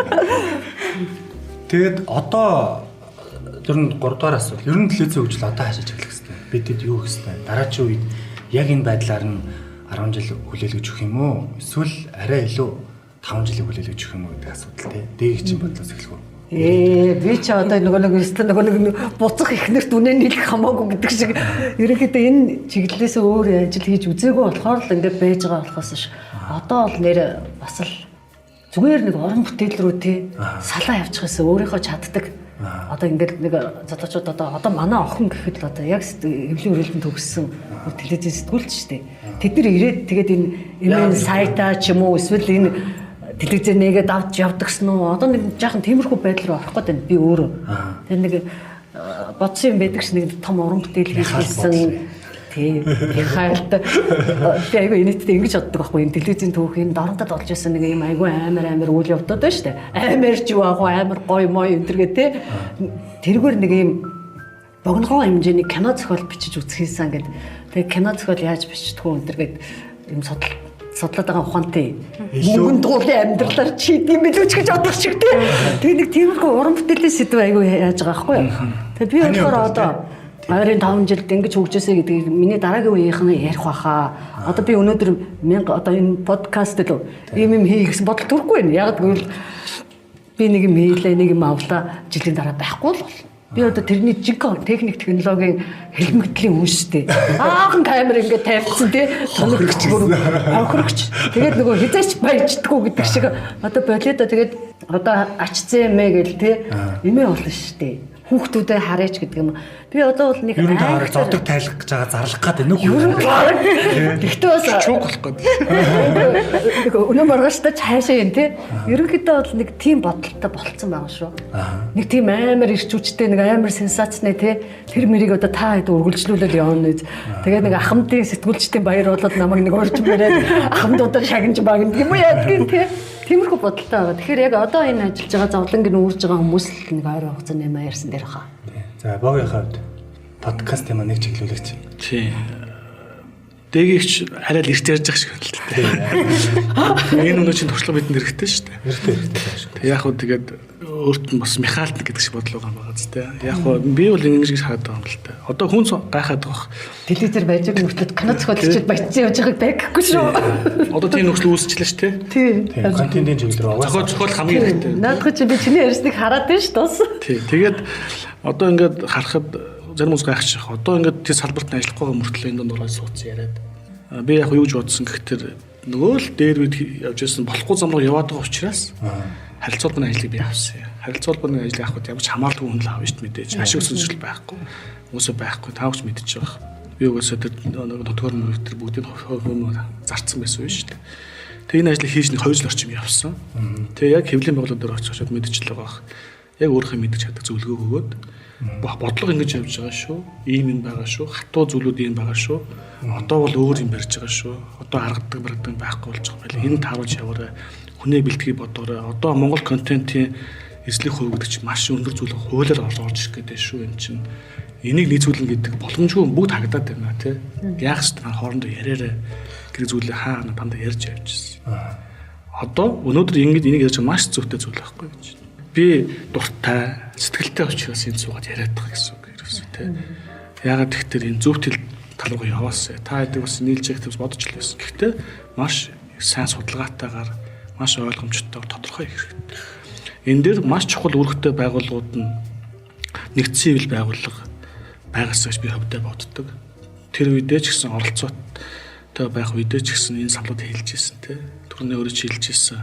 Тэгээд одоо ер нь 3 дугаар асуулт. Ер нь телевизийн хөгжил одоо хаашаа чиглэх хэвтэй? Бидэд юу хийх хэвтэй? Дараачийн үед яг энэ байдлаар нь 10 жил хүлээлгэж өгөх юм уу? Эсвэл арай илүү 5 жилийг хүлээлгэж өгөх юм уу гэдэг асуудал тий. Дээг чинь бодлоос эхлэх үү? Би ч одоо нөгөө нэг өстө нөгөө нэг буцах ихнэрт үнэ нийлэх хамаагүй гэдэг шиг ерөнхийдөө энэ чиглэлээс өөр ажил хийж үзээгүй болохоор л ингээд байж байгаа болохоос ш. Одоо бол нэр бас л зүгээр нэг уран бүтээл рүү тий салаа явчих гэсэн өөрийнхөө чаддаг. Одоо ингээд нэг залуучууд одоо манай охин гэхэд л одоо яг хэвлэлийн хүрээлэн төгссөн телевизийн сэтгүүлч шүү дээ. Тэд нар ирээд тэгээд энэ MN сайтаа ч юм уу эсвэл энэ телевизээр нэгээд авч явдагсан уу? Одоо нэг жаахан тиймэрхүү байдал руу орох гээд байна би өөрөө. Тэр нэг бодсон юм байдаг ш нэг том уран бүтээл хийсэн. Тий. Михайлд би айгүй инээдтэй ингэж боддог байхгүй энэ телевизийн түүх энэ дорнотод болж исэн нэг юм айгүй амар үйл явдаад байна шүү дээ. Амар ч юу аагүй амар гоё мой энэ төргээ тий. Тэргээр нэг юм богинохоо хэмжээний кино зохиол бичиж үзхийсэн гэд. Тэгээ кино зохиол яаж бичдэг вэ энэ төргээд юм судлаад байгаа ухаантай. Мөнгөн дуулын амьдралаар чийд юм билүү ч гэж бодох шиг тий. Тэгээ нэг тиймэрхүү уран бүтээлийн сэдв айгүй яаж байгаа байхгүй юу. Тэгээ би болохоор одоо ойрын 5 жилд ингэж хөгжөөсэй гэдгийг миний дараагийн үеийнх нь ярих байхаа. Одоо би өнөөдөр 1000 одоо энэ подкаст л ийм юм хий гэсэн бодол төрөхгүй байна. Яг гэвэл би нэг юм хийлээ, нэг юм авлаа жилийн дараа байхгүй л болно. Би одоо тэрний жинхэнэ техник технологийн хэлмэгдлийн хүн шүү дээ. Аахан камер ингээд тавьчихсан тий. Тоногч бүр хонхрогч. Тэгээд нөгөө хизээч баяждаггүй гэдэг шиг одоо болиодо тэгээд одоо ач зэмээ гэл тий. Эмээ болно шүү дээ. Хүүхдүүдэд хараач гэдэг юм. Би одоо бол нэг ер нь таарах зодог тайлах гэж байгаа зарлах гээд байна уу? Ер нь бараг. Гэхдээ бас чууг болох гээд. Нэг өнөө маргааштай цаашаа юм тий. Ерөнхийдөө бол нэг тийм бодолтой болцсон байгаа шүү. Нэг тийм амар ирч хүчтэй нэг амар сенсацны тий. Тэр мэрийг одоо та хэд үргэлжлүүлэл явна үз. Тэгээд нэг ахмадын сэтгүүлчдийн баяр болоод намайг нэг урьж мөрөөд ахмадуудаар шагнаж багнад юм уу яадгийн тий. Тиймэрхүү бодолтой байгаа. Тэгэхээр яг одоо энэ ажиллаж байгаа зовлонг нь үүрж байгаа хүмүүс л нэг ойрын хугацаанд юм ярьсан дээр хаа. За богийнхаа хувьд подкаст юм нэг чиглүүлэгч. Тий. Дээгийгч арай л эрт ярьж байгаа шиг байна л дээ. Энэ өнөө чинь туршлага бидэнд хэрэгтэй шүү дээ. Хэрэгтэй. Тэг яг хөө тэгээд өөрт нь бас Михайлт гэдэг шиг бодол байгаа юм байгаа зү тэ. Яг хөө би бол ингэж гэж хараад байгаа юм л та. Одоо хүн гайхаад байгаа. Телевизээр байж байгаа мөртлөө кино зохиолчд баяцсан явж байгааг байхгүй шүү. Одоо тийм нөхцөл үүсчихлээ шүү дээ. Тий. Контентын чиглэл рүү угаасаа зохиол хамгийн хэрэгтэй. Наадах чи би чиний ярьсныг хараад байна шүү дээ. Тий. Тэгээд одоо ингээд харахад зарим хүмүүс гайхчих. Одоо ингээд тэр салбарт нь ажиллахгүй байгаа мөртлөө энэ дунд ороод суудсан яриад. Би яг юу гэж бодсон гэхээр нөгөө л дээр үед явж байсан болохгүй зам руу яваад байгаа учраас харилцаа холбооны ажлыг би авсан. Харилцаа холбооны ажлыг авахд ямар ч хамааралгүй хүн л авна шүү дээ мэдээж. Ашиг өсөлт байхгүй. Хүмүүсээ байхгүй. Та бүхэн мэдчихэж байгаа. Би угаасаа тэр нотгоор мөрөг тэр бүгдийг хөрмөр зарцсан байсан шүү дээ. Тэгээ энэ ажлыг хийж нэг 2 жил орчим явсан. Тэгээ яг хэвлэлийн байгууллага дээр очиж мэдчихэл байгаа. Яг өөрийнхөө мэдчих чаддаг зөвлөгөө өгөөд бодлого ингэж явж байгаа шүү. Ийм юм байгаа шүү. Хатуу зүйлүүд ийм байгаа шүү. Одоо бол өөр юм барьж байгаа шүү. Одоо аргадаг баргадаг байхгүй болж байгаа байл. Энэ тааруулж яваарай. Хүнээ бэлтгий бодоорой. Одоо Монгол контентын эзлэх хувь гэдэг чинь маш өндөр зүйл хуулиар орж ирэх гэдэг шүү энэ чинь. Энийг нийцүүлнэ гэдэг боломжгүй бүгд хагдаад байна тий. Яах ч та хоорондоо яриарай гэдэг зүйлээ хаана дандаа ярьж явж ирсэн. Одоо өнөөдөр ингэж энийг ярьж маш зүйтэй зүйл байхгүй гэж. Би дуртай, сэтгэлтэй учраас энэ суугаад яриад байгаа гэсэн үг ерөөсөө тий. Яагаад тэгэхээр энэ зөв тал руу яваасай. Та хэдэг бас нийлж явах гэж бодож л байсан. Гэхдээ маш сайн судалгаатайгаар маш ойлгомжтойгоор тодорхой их хэрэгтэй. Энэ дээр маш чухал үүрэгтэй байгууллагууд нь нэгдсэн хэвлэл байгууллага байгаасаа гэж би хувьдаа боддог. Тэр үедээ ч гэсэн оролцоотой байх үедээ ч гэсэн энэ саналууд хэлж ирсэн тий. Түрүүний өөрөө ч хэлж ирсэн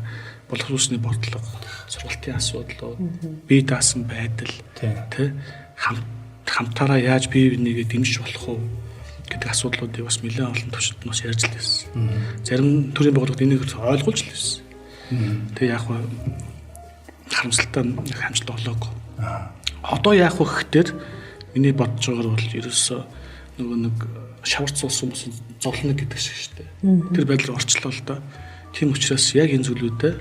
боловсруучны бодлого, сургалтын асуудлууд, бие даасан байдал тий хамтаараа яаж бие бинийгээ дэмжиж болох вэ гэдэг асуудлуудыг бас нэлээд олон төвшөнд бас ярьж л байсан. Зарим төрийн байгууллагууд энийг ойлгуулж л байсан. Тэгээ яг харамсалтай хамжилт болоогүй. Одоо яах вэ гэхээр миний бодож байгаагаар бол ерөөсөө нөгөө нэг шаварч суусан хүмүүс зовлоно гэдэг шиг шүү дээ. Тэр байдлаар орчлоо л доо. Тийм учраас яг энэ зүйлүүдэд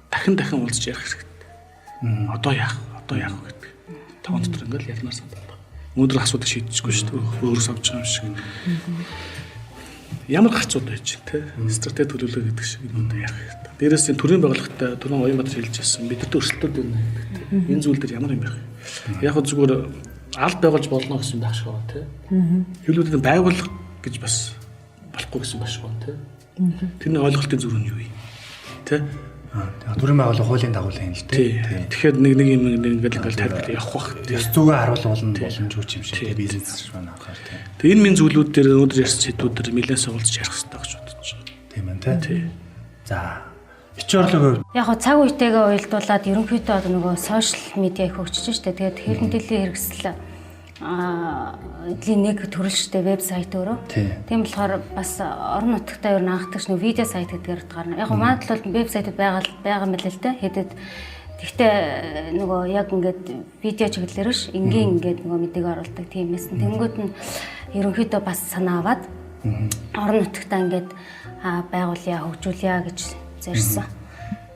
дахин уулзч ярих хэрэгтэй. Одоо яах вэ гэдэг. Таван дотор ингээл ярмаар санагдаад. Өнөөдөр асуудаг шийдчихгүй шүү дээ. Өөрөө савж байгаа юм шиг. Ямар гарцууд байж те стратеги төлөвлөгөө гэдэг шиг энэ удаа ярих хэрэгтэй. Дээрээс нь төрийн байгууллагатай түрүүн Оюнбаатар хэлж байсан бидэрт өрсөлдөд байна гэдэг. Энэ зүйл дээр ямар юм ярих вэ? Яг хөө зүгээр аль байгуулж болно гэсэн байх шиг байна те. Хэвлүүдийн байгууллага гэж бас болохгүй гэсэн байх шиг байна те. Тэрний ойлголтын зүрх нь юу юм? Тэ? Төрийн байгууллага хуулийн дагуу л юм л дээ. Тэгэхээр нэг нэг юм нэг ингээл ингээл тайлбар явах бах. Ёс зүгээ харуулвал нь боломжгүй юм шиг тий бизнес маань анхаар тий. Тэгээ энэ минь зүйлүүд дээр өнөөдөр ярьсан сэдвүүд дээр нэлээд суралцж ярих хэрэгтэй гэж бодож байгаа. Тийм байна тий. За Бичиг орлогын хувьд яг хоо цаг үетэйгээ уялдуулаад ерөнхийдөө одоо нөгөө сошиал медиа их хөгжиж штэ. Тэгээд хэвлэл мэдээллийн хэрэгсэл эдлийн нэг төрөл штэ вебсайт өөрөө. Тийм болохоор бас орон нутагтаа ер нь анхдагч нөгөө видео сайт гэдгээр утгаар. Яг манайд бол вебсайтууд байгаа байгаа юм л л дээ. Хэдэд тэгтээ нөгөө яг ингээд видео чиглэлээр биш энгийн ингээд нөгөө мэдээг оруулдаг тийм байсан. Тэнгүүд нь ерөнхийдөө бас санаа аваад орон нутагтаа ингээд байгуулъя, хөгжүүлье гэж зорьсон.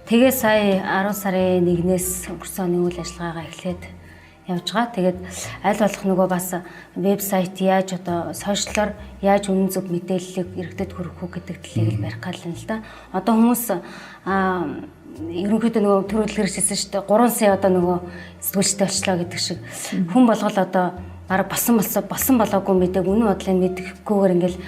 Тэгээ сая 10 сарын 1-ээс өнгөрсөн оны үйл ажиллагаагаа эхлээд явж байгаа. Тэгээд аль болох нөгөө бас вебсайт яаж одоо сошиалор яаж үнэн зөв мэдээллийг иргэдэд хүргэх үү гэдэг талыг л барих гал юм л да. Одоо хүмүүс ерөнхийдөө нөгөө төр хөдөлгөр хэлсэн шүү дээ. 3 сая одоо нөгөө сэтгүүлчтэй болчлоо гэдэг шиг хүн болгол одоо бараг болсон болсон болоогүй мэдээг үнэн бодлыг мэдэхгүйгээр ингээл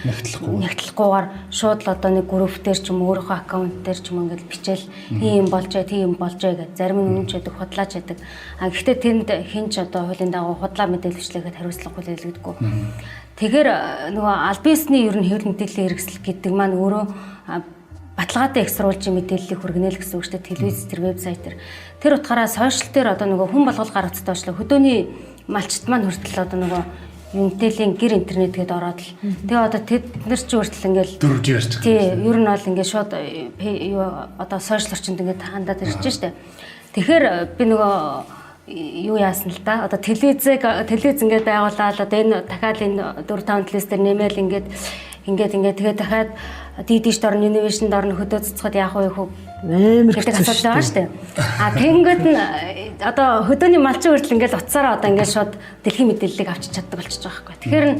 нэгтлэхгүйгээр шууд л одоо нэг групп дээр ч юм өөрийнхөө аккаунт дээр ч юм ингээл бичээл ийм болжээ тийм болжээ гэж зарим нь үнэн ч байдаг худлаач байдаг. А гэхдээ тэнд хэн ч одоо хуулийн дагуу худлаа мэдээлэл бичлэхэд хариуцлага хүлээлгдэггүй. Тэгэхээр нөгөө аль биесний ер нь хэвлэл мэдээллийн хэрэгсэл гэдэг маань өөрөө баталгаатай их сурвалжийн мэдээллийг хүргэнэ л гэсэн үг шүү дээ. Телевиз тэр вебсайт тэр. Тэр утгаараа сошиал дээр одоо нөгөө хүн болгол гар утастай болчлоо. Хөдөөний малчт маань хүртэл одоо нөгөө мэдээллийн гэр интернет гээд ороод л. Тэгээ одоо тэд нар ч хүртэл ингээл 4G ярьж байгаа. Тий, ер нь бол ингээд шууд юу одоо сошиал орчинд ингээд хандаад ирж штэ. Тэгэхээр би нөгөө юу яасан л да. Одоо телевизийг телевиз ингээд байгуулаад одоо энэ дахиад энэ 4 5 телевиз дээр нэмэл ингээд ингээд ингээд тэгээ дахиад DD-д орно, Innovation-д орно, хөдөө цэцгэд яах вэ хөө амар гэдэг асуудал байгаа шүү дээ. А тэгэнгүүт нь одоо хөдөөний малчин хүртэл ингээд утсаараа одоо ингээд шууд дэлхийн мэдээллийг авчиж чаддаг болчихж байгаа байхгүй. Тэгэхээр нь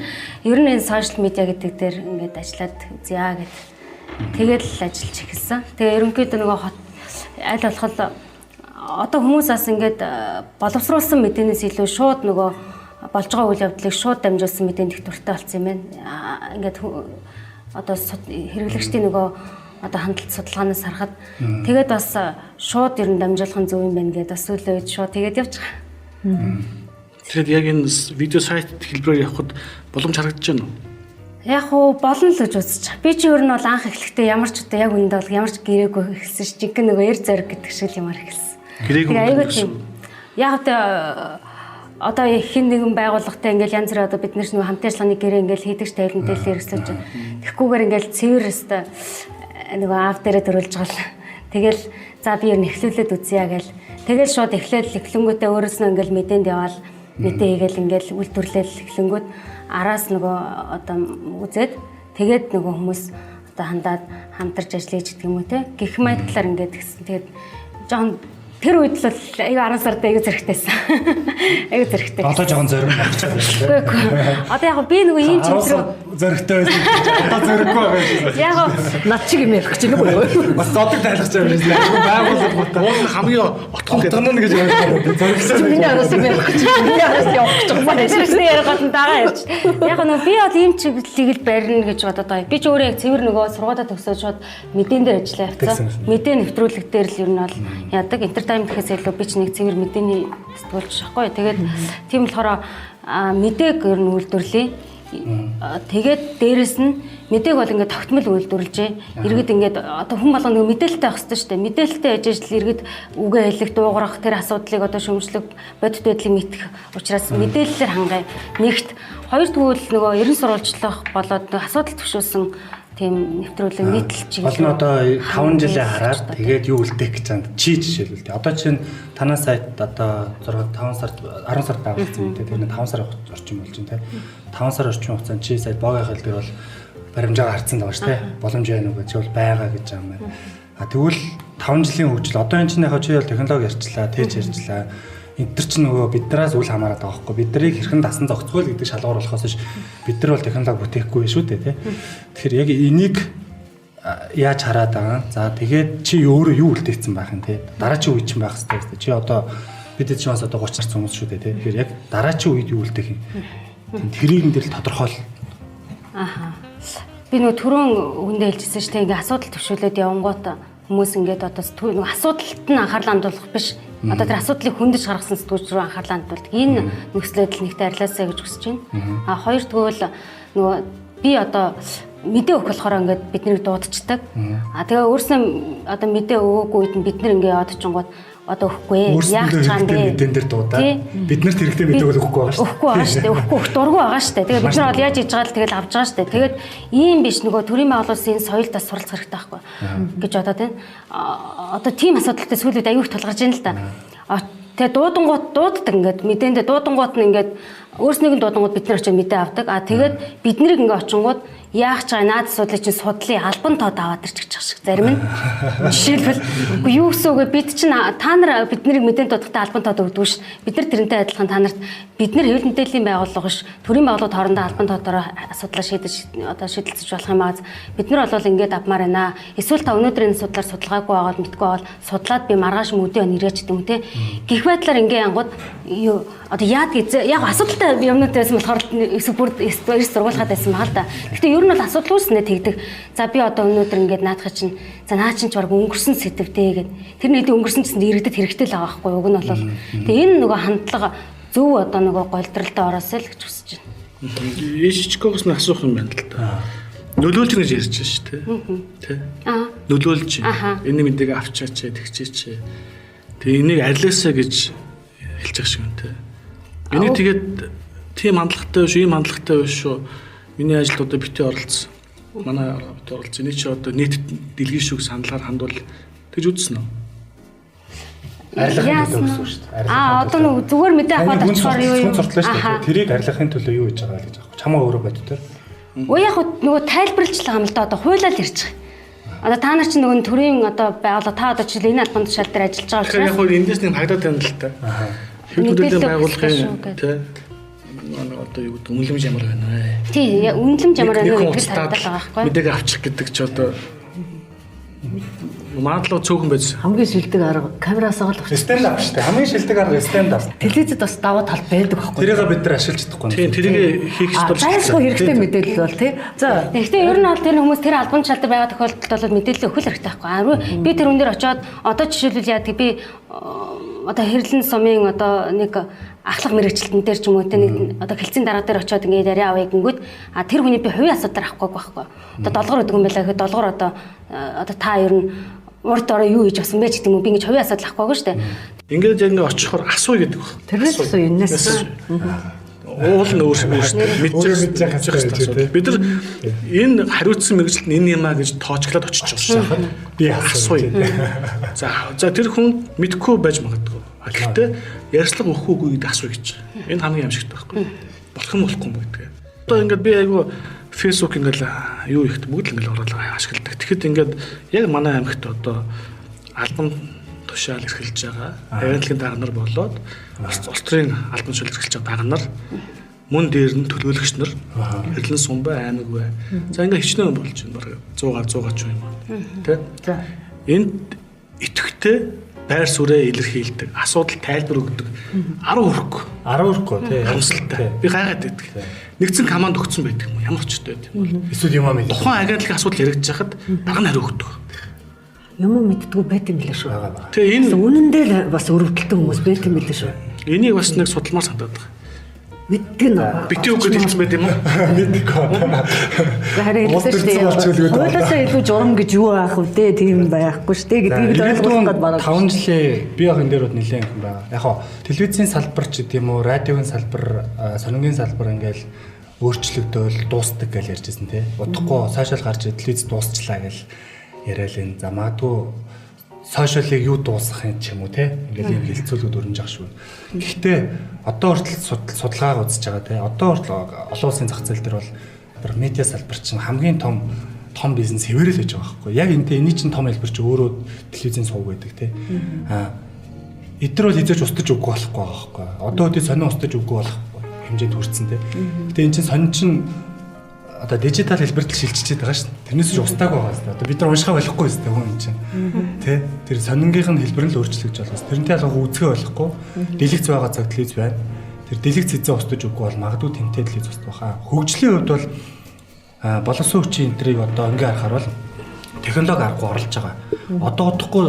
ер нь энэ сошиал медиа гэдэг дээр ингээд ажиллаад үзье гэд тэгэл ажиллаж эхэлсэн. Тэгээ ерөнхийдөө нөгөө хот аль болох одоо хүмүүс бас ингээд боловсруулсан мэдээнээс илүү шууд нөгөө болж байгаа үйл явдлыг шууд дамжуулсан мэдээнд их дуртай болсон юм байна. Ингээд одоо хэрэглэгчдийн нөгөө одоо хандлт судалгаанаас харахад тэгээд бас шууд ер нь дамжуулах нь зөв юм байна гэдээ бас сүүлийн үед шууд тэгээд явж байгаа. Тэгэхээр яг энэ видео сайт хэлбэрээр явхад боломж харагдаж байна уу? Яг уу болно л гэж үзэж байгаа. Би чи ер нь бол анх эхлэхдээ ямар ч одоо яг үүндээ бол ямар ч гэрээгүй эхэлсэн ш. Жинхэнэ нөгөө эр зориг гэдэг шиг л юмар эхэлсэн. Гэрээгүй гэсэн. Яг одоо хэн нэгэн байгууллагатай ингээл янз бүр одоо бид нар нөгөө хамтын ажиллагааны гэрээ ингээл хийдэг ш тавил мэдээлэл хэрэгслэж тэгэхгүйгээр ингээл цэвэр өстой нөгөө аав дээрээ дөрүүлж байгаа л тэгэл за би ер нь эхлүүлээд үзье гээл тэгэл шууд эхлээл эхлэнгүүтээ өөрөөс нь ингээл мэдээнд яваал мэдээ хийгээл ингээл үйлдвэрлээл эхлэнгүүт араас нөгөө одоо үзээд тэгээд нөгөө хүмүүс одоо хандаад хамтарч ажиллая гэдэг юм уу те гэх мэтлэр ингээд гисэн тэгээд жоохон тэр үед л аюу 10 сард аюу зэрэгтэйсэн. Аюу зэрэгтэй. Одоо жоохон зориг багч байгаа шүү дээ. Одоо яг би нөгөө ийм чиглэл рүү зоригтой байсан. Одоо зориггүй байгаа шүү. Яг над чиг юм ярих гэж байна уу? Бас зодог тайлах гэж байна шүү. Байгууллага гутаа. Уул хамгийн отхон гэдэг нь гэж байна. Зоригтой. Миний араас юм ярих гэж. Миний араас явах гэж байгаа. Тэр ярих гол нь дагаа ярьж. Яг нөгөө би бол ийм чиглэлийг л барина гэж бодод байгаа. Би ч өөрөө яг цэвэр нөгөө сургуулаа төгсөөд шууд мэдээн дээр ажиллаа явцсан. Мэдээ нэвтрүүлэг дээр л ер нь бол яадаг. Entertainment гэхээс илүү би ч нэг цэвэр мэдээний сэтгүүлч байхгүй. Тэгээд тийм болохоор мэдээг ер нь үйлдвэрлэе. Тэгээд дээрэс нь мэдээг бол ингээд тогтмол үйлдвэрлэжээ. Иргэд ингээд одоо хүн болгоно нэг мэдээлэлтэй байх хэрэгтэй шүү дээ. Мэдээлэлтэй байж ижил иргэд үгээ хэлэх, дуугарах тэр асуудлыг одоо шөмжлөх, бодит байдлыг мэдэх учраас мэдээллээр хангая. Нэгт хоёр тэгвэл нөгөө ерэн сурвалжлах болоод асуудал төвшүүлсэн тийм нэвтрүүлэг нийтлэл чиглэл. Гол нь одоо 5 жилээ хараад тэгээд юу үлдээх гэж чанд чи жишээлбэл тий. Одоо чинь танай сайт одоо 6 5 сард 10 сард байгуулсан юм тий. Тэр нь 5 сар орчим болж байна тий. 5 сар орчим хугацаанд чи сайт богино хэл дээр бол баримжаагаа харцсан байгаа шүү тий. Боломж байна уу гэж бол байгаа гэж юм байна. А тэгвэл 5 жилийн хөгжил одоо энэ чинь яг чи бол технологи ярьчлаа, тэгж ярьчлаа. Энэ төр чинь нөгөө биднээс үл хамааран байгаа байхгүй. Бид нарыг хэрхэн дасан зохицгүй л гэдэг шалгуур болохоос биш бид нар бол технологи бүтээхгүй шүү дээ, тий. Тэгэхээр яг энийг яаж хараад байгаа. За тэгээд чи өөрөө юу үлдээсэн байх юм те. Дараачийн үед чинь байх хэрэгтэй шүү дээ. Чи одоо бид чинь бас одоо 30 гарсан хүмүүс шүү дээ те. Тэгэхээр яг дараачийн үед юу үлдээх юм. Тэрийг нь дэр л тодорхойл. Аха. Би нөгөө түрүүн үгэндээ хэлжсэн шүү дээ. Ингээ асуудал төвшүүлээд явангууд хүмүүс ингээд одоо нөгөө асуудалт нь анхаарлаа хандуулах биш. Одоо тэр асуудлыг хөндөж гаргасан сэтгүүлч рүү анхаарлаа хандуулдаг. Энэ нөхцөлөд л нэгт арилаасаа гэж хүсэж байна. А хоёр тэгвэл нөгөө би одоо мэдээ өгөх болохоор ингээд бид нарыг дуудчихдаг. А тэгээ өөрснөө одоо мэдээ өгөөгүй үед нь бид нар ингээд яваад очингууд одоо өгөхгүй яах ч юм бэ? Мэдэн дээр дуудаа. Бид нарт хэрэгтэй мэдээг бол өгөхгүй байгаа шүү. Өгөхгүй байгаа шүү дээ. Өгөхгүй өгөх дургу байгаа шүү дээ. Тэгээ бид нар бол яаж хийж байгаа л тэгэл авч байгаа шүү дээ. Тэгээд ийм биш нөгөө төрийн байгууллагын соёлд бас суралцах хэрэгтэй байхгүй гэж бодоод байна. Одоо тийм асуудалтай сүүлүүд аюух тулгарч байна л да. Тэгээ дуудангууд дууддаг ингээд мэдээндээ дуудангууд нь ингээд өөрснийг нь дуудангууд бид нар очиж мэдээ авдаг. А тэгээд бид нарыг ингээд очингууд яах ч байгаа наад асуудлыг чинь судлаа албан тоод аваад ирчих шиг зарим нь. Жишээлбэл үгүй юу гэсэн үг вэ? Бид чинь та нар бид нарыг мэдээнд дуудахтаа албан тоод өгдөг ш. Бид нар тэрнтэй адилхан та нарт бид нар хэвлэл мэдээллийн байгууллага биш төрийн байгууллагууд хоорондоо албан тоодороо асуудлаа шийдэж одоо шийдэлцэж болох юм аа. Бид нар бол ингээд авмаар байна. Эсвэл та өнөөдөр энэ судлаар судалгаагүй байгаад мэдгүй байвал судлаад би маргааш мөдөө он ирээч гэдэг юм те. Гэх байдлаар ингээ янгууд юу одоо яад гэж яг асуудалтай юмнууд байсан болохоор эсвэл бүр эрс зургуулахад байсан байгаа л да. Гэтэ ер нь бол асуудал үүснэ тэгдэг. За би одоо өнөөдөр ингээд наадах чинь за наа чинь ч баг өнгөрсөн сэдвдээ гэд. Тэр нийтийн өнгөрсөн гэсэн иргэдэд хэрэгтэй л байгаа байхгүй уг нь бол. Тэгээ энэ нөгөө хандлага зөв одоо нөгөө голдролтой ороосэй л гэж хүсэж байна. Ишчкогоос нь асуух юм байна л да. Нөлөөлж гэж ярьж байна шүү дээ. Тэ. Нөлөөлж. Энэ мэдээг авчаач, тэгчээч. Тэгээ энийг арилаасаа гэж хэлж байгаа шиг байна тэ. Энийг тэгээд тийм хандлагатай биш, ийм хандлагатай биш шүү. Миний ажилд одоо битээ оролцсон. Манай битээ оролцсон. Энийг чи одоо нийт дэлхийн шүүх саналгаар хандвал тэгж үзсэн үү? Арилгахын төлөө гэсэн шүү дээ. Аа одоо нэг зүгээр мэдээ авахад очихоор юу юу суртлаа шүү дээ. Тэрийг арилгахын төлөө юу хийж байгаа л гэж аахгүй. Чамаа өөрөө боддоор. Үгүй яг нөгөө тайлбарлаж байгаа юм л да одоо хуйлал ярьж байгаа. Одоо та нар чинь нөгөө төрийн одоо байгууллага та одоо жишээл энэ албан тушаал дээр ажиллаж байгаа учраас яг хөө эндээс нэг хагдаад байна л та. Хэвлэл мэдээллийн байгууллагын тий одоо юу гэдэг үнэлэмж ямар байна вэ? Тий, үнэлэмж ямар байна вэ гэдгийг харагдал байгаа байхгүй. Мэдээг авчих гэдэг чи одоо магадлал цөөхөн байсан. Хамгийн шилдэг арга камераас л авчих. Stand up шүү дээ. Хамгийн шилдэг арга stand up. Телевизэд бас давуу тал байдаг байхгүй. Тэрийг бид нар ашиглаж чадахгүй. Тийм, тэрийг хийх ёстой. Зайлшгүй хэрэгтэй мэдээлэл бол тий. За. Гэхдээ ер нь бол тэр хүмүүс тэр албан тушаал дээр байгаа тохиолдолд бол мэдээлэл өгөх хэрэгтэй байхгүй. Би тэр хүн дээр очиод одоо жишээлбэл яадаг би одоо хэрлэн сумын одоо нэг ахлах мэрэгчлэлтэн дээр ч юм уу те нэг одоо хэлцэн дарга дээр очиод ингээд яриа авъя гингүүд а тэр хүний би хувийн асуудал авахгүй байхгүй. Одоо долгор өгдөг юм байлаа гэхэд долгор одоо одоо та ер нь урд ороо юу хийж авсан бэ ч гэдэг юм уу би ингэж хувийн асуудал авахгүй шүү дээ. Ингээд яг ингээд очихоор асуу гэдэг баг. Тэрнээс асуу энэс. Уул нь өөрсдөө мэдчих хэрэгтэй. Бид нар энэ хариуцсан мэрэгчлэлт нь энэ юм а гэж тоочглоод очиж байгаа шүү. Би асууя. За тэр хүн мэдхгүй байж магадгүй. Гэхдээ ярьцлага өгөх үгүй гэдэг асууя гэж. Энэ хамгийн амжигтай байхгүй. Болох юм болохгүй юм гэдэг. Одоо ингээд би айгүй Facebook ингээд юу ихт бүгд л ингээд ороод ашигладаг. Тэгэхэд ингээд яг манай аймагт одоо албан тушаал эрхэлж байгаа. Агентлагийн дарга нар болоод улс төрийн албан тушаал эрхэлж байгаа дарга нар мөн дээр нь төлөөлөгч нар Хэрлэн Сумбай аймаг бай. За ингээд хичнээн болж байна. Бараг 100 100 ч юм аа. Тэ? За. Энд идэвхтэй байр суурьаа илэрхийлдэг, асуудал тайлбар өгдөг. 10 хүрэхгүй. 10 хүрэхгүй тий. Харамсалтай. Би гайхаад байдаг. Нэгдсэн команд өгсөн байдаг юм уу? Ямар ч өчтэй байдаг юм бол. Эсвэл юм аа мэдээ. Тухайн агентлагийн асуудал яригдж хахад дарга нь хариу өгдөг. Юм уу мэддэггүй байт юм билээ шүү. Тэгээ энэ үнэндээ л бас өрөвдөлтөй хүмүүс байт юм билээ шүү. Энийг бас нэг судалмаар санагдаад байгаа. Мэддэг нь. Битүү үг гэж хэлсэн байт юм уу? Мэддэг. Харин хэлсэн шүү дээ. Хуулиасаа илүү журам гэж юу аах вэ? Тийм байхгүй шүү дээ гэдгийг л ойлгох гээд байна. 5 жилийн би яг энэ дээр бол нэлээд юм байна. Яг хоо телевизийн салбар ч гэдэм үү, радиогийн салбар, сонингийн салбар ингээл өөрчлөгдөөл дуустдаг гэж ярьжсэн тий. Удахгүй сошиал гарч телевиз дуусчлаа гэж яриад энэ. За магадгүй сошиалыг юу дуусгах юм ч юм уу те ингээл ийм хэлцүүлгүүд өрнөж ах шүү. Гэхдээ одоо хүртэл судалгаагаа үзэж байгаа те одоо хүртэл олон улсын зах зээл дээр бол медиа салбар чинь хамгийн том бизнес хэвээрэл байж байгаа байхгүй. Яг энэний чинь том хэлбэр чинь өөрөө телевизийн сувг байдаг те. Аа Эдгээр бол хизээч устж үгүй болохгүй байгаа байхгүй. Одоо үгүй сонин устж үгүй болох хэмжээнд хүрсэн те. Гэтэ эн чинь сонин чинь одоо дижитал хэлбэрт л шилжчихээд байгаа шүү дээ. Тэрнээс ч устаагүй байгаа шүү дээ. Одоо бид нар уншихаа болохгүй шүү дээ хүн юм чинь. Тэ? Тэр сонингийнх нь хэлбэр нь л өөрчлөгдөж байгаа. Тэрнтэй ялгаагүй үзгээ болохгүй. Дэлгэц байгаа цаг телевиз байна. Тэр дэлгэц хэзээ устж үгүй бол магадгүй тэнтэй телевиз устах баха. Хөгжлийн хувьд бол боловсон хүчийн энтрийг одоо ингээ харахаар бол технологи аргагүй орлож байгаа. Одоо удахгүй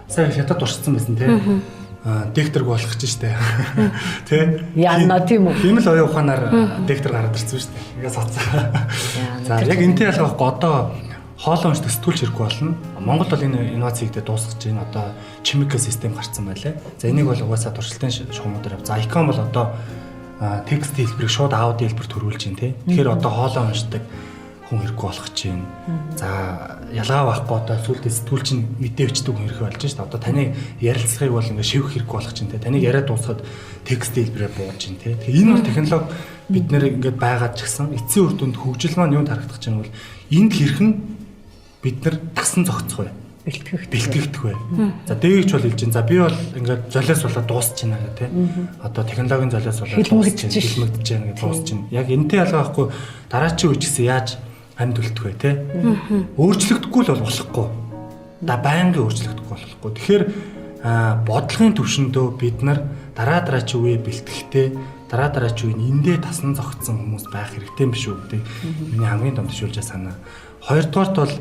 сайн хятад туршсан байсан тий. Декторг болох гэж штэ. Тэ? Яна тийм үү? Тийм л оюун ухаанаар дектор гараад ирсэн штэ. Ингээ сацсан. За яг энтэй ялгаахгүй одоо хоолой уншдаг сэтгүүлч хэрэггүй болно. Монгол бол энэ инновац хийгдээ дуусгаж байна. Одоо чимика систем гарцсан байлаа. За энийг бол угаасаа туршилтын шугамуудаар яв. За икон бол одоо текст хэлбэрийг шууд аудио хэлбэрт хөрвүүлж байна тий. Тэгэхээр одоо хоолой уншдаг хүн хэрэггүй болох чинь. За ялгаа байхгүй одоо сүүлдээ сэтгүүл чинь мэдээ бичдэг хүн хэрэгтэй болж байна шүү дээ. Одоо таны ярилцлагыг бол ингээ шивэх хэрэггүй болох чинь те. Таныг яриад дуусгаад текст хэлбэрээр бууж чинь те. Тэгэхээр энэ бол технологи бид нэр ингээд байгаад ч гэсэн эцсийн үр дүнд хөгжил маань юунд харагдах чинь бол энд хэрхэн бид нар тасан зогцох вэ? Бэлтгэгдэх вэ? За дэгч бол хэлж чинь. За би бол ингээд золиос болоод дуусч байна гэх те. Одоо технологийн золиос болоод хилмигдэж байна гэж дуусч байна. Яг энтэй ялгаа байхгүй дараачийн үе ч гэсэн яаж амьд үлдэх вэ те? Өөрчлөгдөхгүй л бол болохгүй. Да байнгын өөрчлөгдөхгүй болохгүй. Тэгэхээр бодлогын төвшөндөө бид нар дараа дараачийн үе бэлтгэхдээ дараа дараачийн үе эндээ тасан зогцсон хүмүүс байх хэрэгтэй юм биш үү гэдэг миний хамгийн том төшөөлж санаа. Хоёрдугаарт бол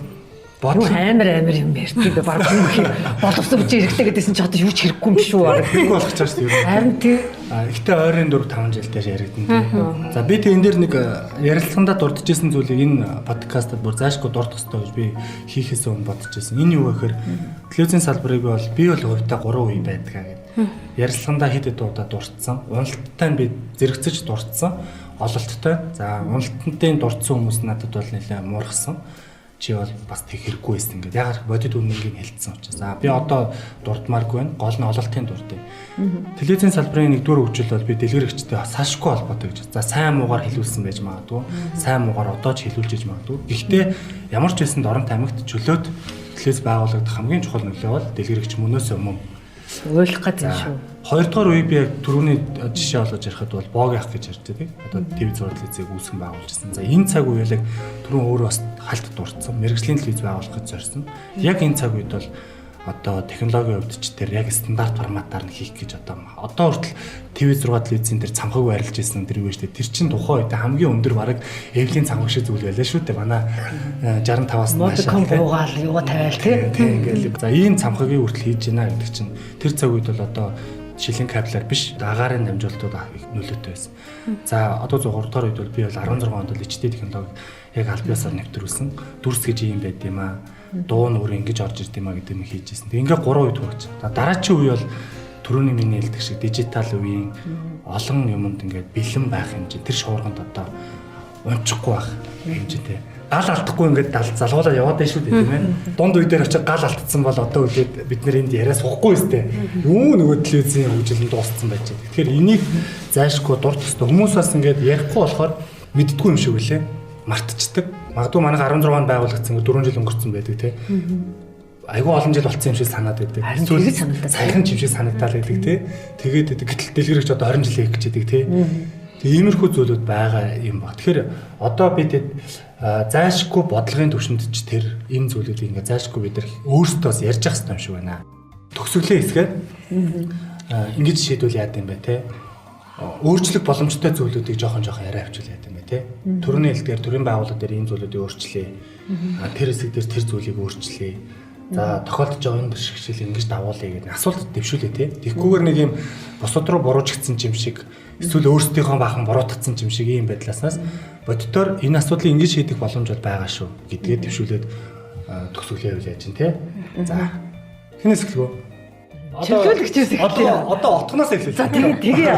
бодлого амар юм ярьдаг бэ. Бараг бүх юм боловсон хүч хэрэгтэй гэдээсэн чи одоо юу ч хэрэггүй юм биш үү? Хэрэггүй болох чаас тийм. Харин тий. Гэхдээ ойрын 4 5 жил дээр яригдана тий. За би тэг энэ дээр нэг ярилцлагандаа дурдчихсан зүйлийг энэ подкастад бүр заашгүй дурдах хэрэгтэй гэж би хийхээс өмнө бодож байсан. Энэ юу вэ гэхээр телевизийн салбарыг би бол хувьдаа 3 үе байдаг гэдэг. Ярилцлагандаа хэд хэд удаа дурдсан. Уналттай нь би зэрэгцэж дурдсан. Ололттой. За уналттай дурдсан хүмүүс надад бол нэлээд муурхсан. Чи бол бас тэг хэрэггүй байсан ингээд. Яг бодит үнэнгийг хэлсэн учраас. За би одоо дурдмааргүй байна. Гол нь ололтын дурд. Телевизийн салбарын нэгдүгээр хөгжил бол би дэлгэрэгчтэй салшгүй холбоотой гэж. За сайн муугаар хэлүүлсэн байж магадгүй. Сайн муугаар одоо ч хэлүүлж иж магадгүй. Гэхдээ ямар ч байсан Дорнот аймагт чөлөөт телевиз байгуулагдах хамгийн чухал нөлөө бол дэлгэрэгч мөнөөсөө мөн. Уйлах гэдэг юм шүү. Хоёрдугаар үе би яг түрүүний жишээ олгож ярихад бол Боог ах гэж ярьж байдаг. Одоо ТV6 телевизийг үүсгэн байгуулжсэн. За энэ цаг үеийг түрүүн өөрөө бас хальт дурдсан. Мэргэжлийн телевиз байгуулах гэж зорьсон. Яг энэ цаг үед бол одоо технологийн хувьд ч тэр яг стандарт форматаар нь хийх гэж одоо хүртэл ТV6 телевизийн тэр цамхаг байрлаж ирсэн тэр юу вэ? Тэр чинь тухайн үед хамгийн өндөр бараг Эвлийн цамхаг шиг зүйл байлаа шүү дээ. Манай 65-аас нааш буугаал юугаа тавиал тий. Тий ингээл. За ийм цамхагийг хүртэл хийж байна гэдэг чинь тэр цаг үед бол одоо шилэн кабелаар биш агаарын дамжуулалтууд их нөлөөтэй байсан. За одоо 3 дахь үед бол би бол 16 онд л HD технологи яг аль биесаар нэвтрүүлсэн. Дүрс гэж юм байд юм аа. Дуу нь өөр ингэж орж ирд юм а гэдэг юм хийж ирсэн. Тэг ингээ 3 үед хөгж. За дараачийн үе бол түрүүний миний хэлдэг шиг дижитал үеийн олон юмд ингээд бэлэн байх хэмжээ тэр шуурганд одоо унчихгүй байх хэмжээтэй. Гал алдахгүй ингээд залгуулаад яваад байна шүү дээ тийм ээ. Дунд үе дээр очиж гал алдсан бол одоо үлээд бид нэр энд яриа суухгүй өстэй. Юу нөгөө телевизийн хөгжил нь дууссан байж байгаа. Тэгэхээр энийг зайшгүй дурдах хэрэгтэй. Хүмүүс бас ингээд ярихгүй болохоор мэддэггүй юм шиг үлээ. Мартчихдаг. Магадгүй манайх 16 онд байгуулагдсан 4 жил өнгөрцөн байдаг тий. Айгүй олон жил болцсон юм шиг санаад байдаг. Эсвэл санагдаад. Саяхан юм шиг санагдаад байдаг тий. Тэгээд гэтэл дэлгэрэгч одоо 20 жил хийх гэж байдаг тий. Тиймэрхүү зүйлүүд байгаа юм баг. Тэгэхээр одоо бид зайлшгүй бодлогын түвшинд ч тэр энэ зүйлүүдийг ингээ зайлшгүй бид нар өөрсдөө бас ярьж явах хэрэгтэй юм шиг байна. Төгсгөлийн хэсгээр ингэж шийдвэл яад юм бэ те? Өөрчлөх боломжтой зүйлүүдийг жоохон яриа авчвал яад юм бэ те? Төрөний хэлдгээр төрийн байгууллага дээр ийм зүйлүүдийг өөрчлөе. Тэр хэсэг дээр тэр зүйлийг өөрчлөе. За тохиолдож байгаа энэ бэрхшээл ингэж дагуулъя гэдэг асуулт дэвшүүлээ те. Тэгхгүйгээр нэг юм бусад руу буруучгдсан юм шиг эсвэл өөрсдийнхөө баахан буруутгацсан юм шиг ийм байдлааснаас боддоор энэ асуудлыг ингэж шийдэх боломж бол байгаа шүү гэдгээ дэвшүүлээд төгсгөлээ явуул яаж чинь те. За хинээс эхлэв үү? Чөлөөлөгчөөс эхлэе. Одоо отгоноос эхлэе. За тэгээ тэгээ.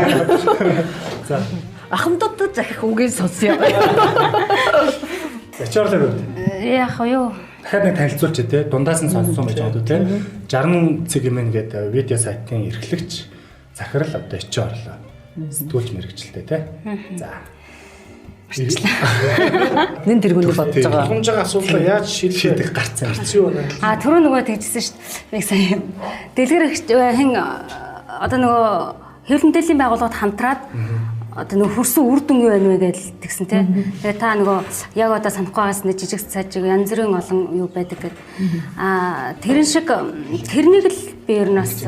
За ахмадуудад захих үгийг сонсъё. За чорлоо. Яах вэ юу? Дахиад нэг танилцуулчих те. Дундаас нь сонссон байж байгаа те. 60 цэг юм гэдэг видео сайтын эрхлэгч захирал одоо ичээ орлоо. Сэтгүүлч мэрэгчлээ те. За. Нэн тэргүүний бодож байгаа. Боломж байгаа асуудлаа яаж шийдэх гарцсан хэцүү байна. А түрүү нөгөө тэгжсэн шүү дээ. Нэг сая дэлгэрэгч хэн одоо нөгөө хэвлэл мэдээллийн байгууллагад хамтраад одоо нөгөө хөрсөн үр дүн юу байна вэ гэж тэгсэн тий. Тэгээ та нөгөө яг одоо санахгүй байгаас нэг жижиг сажиг янз бүрийн олон юу байдаг гэд. Аа тэрэн шиг тэрнийг л би ер нь бас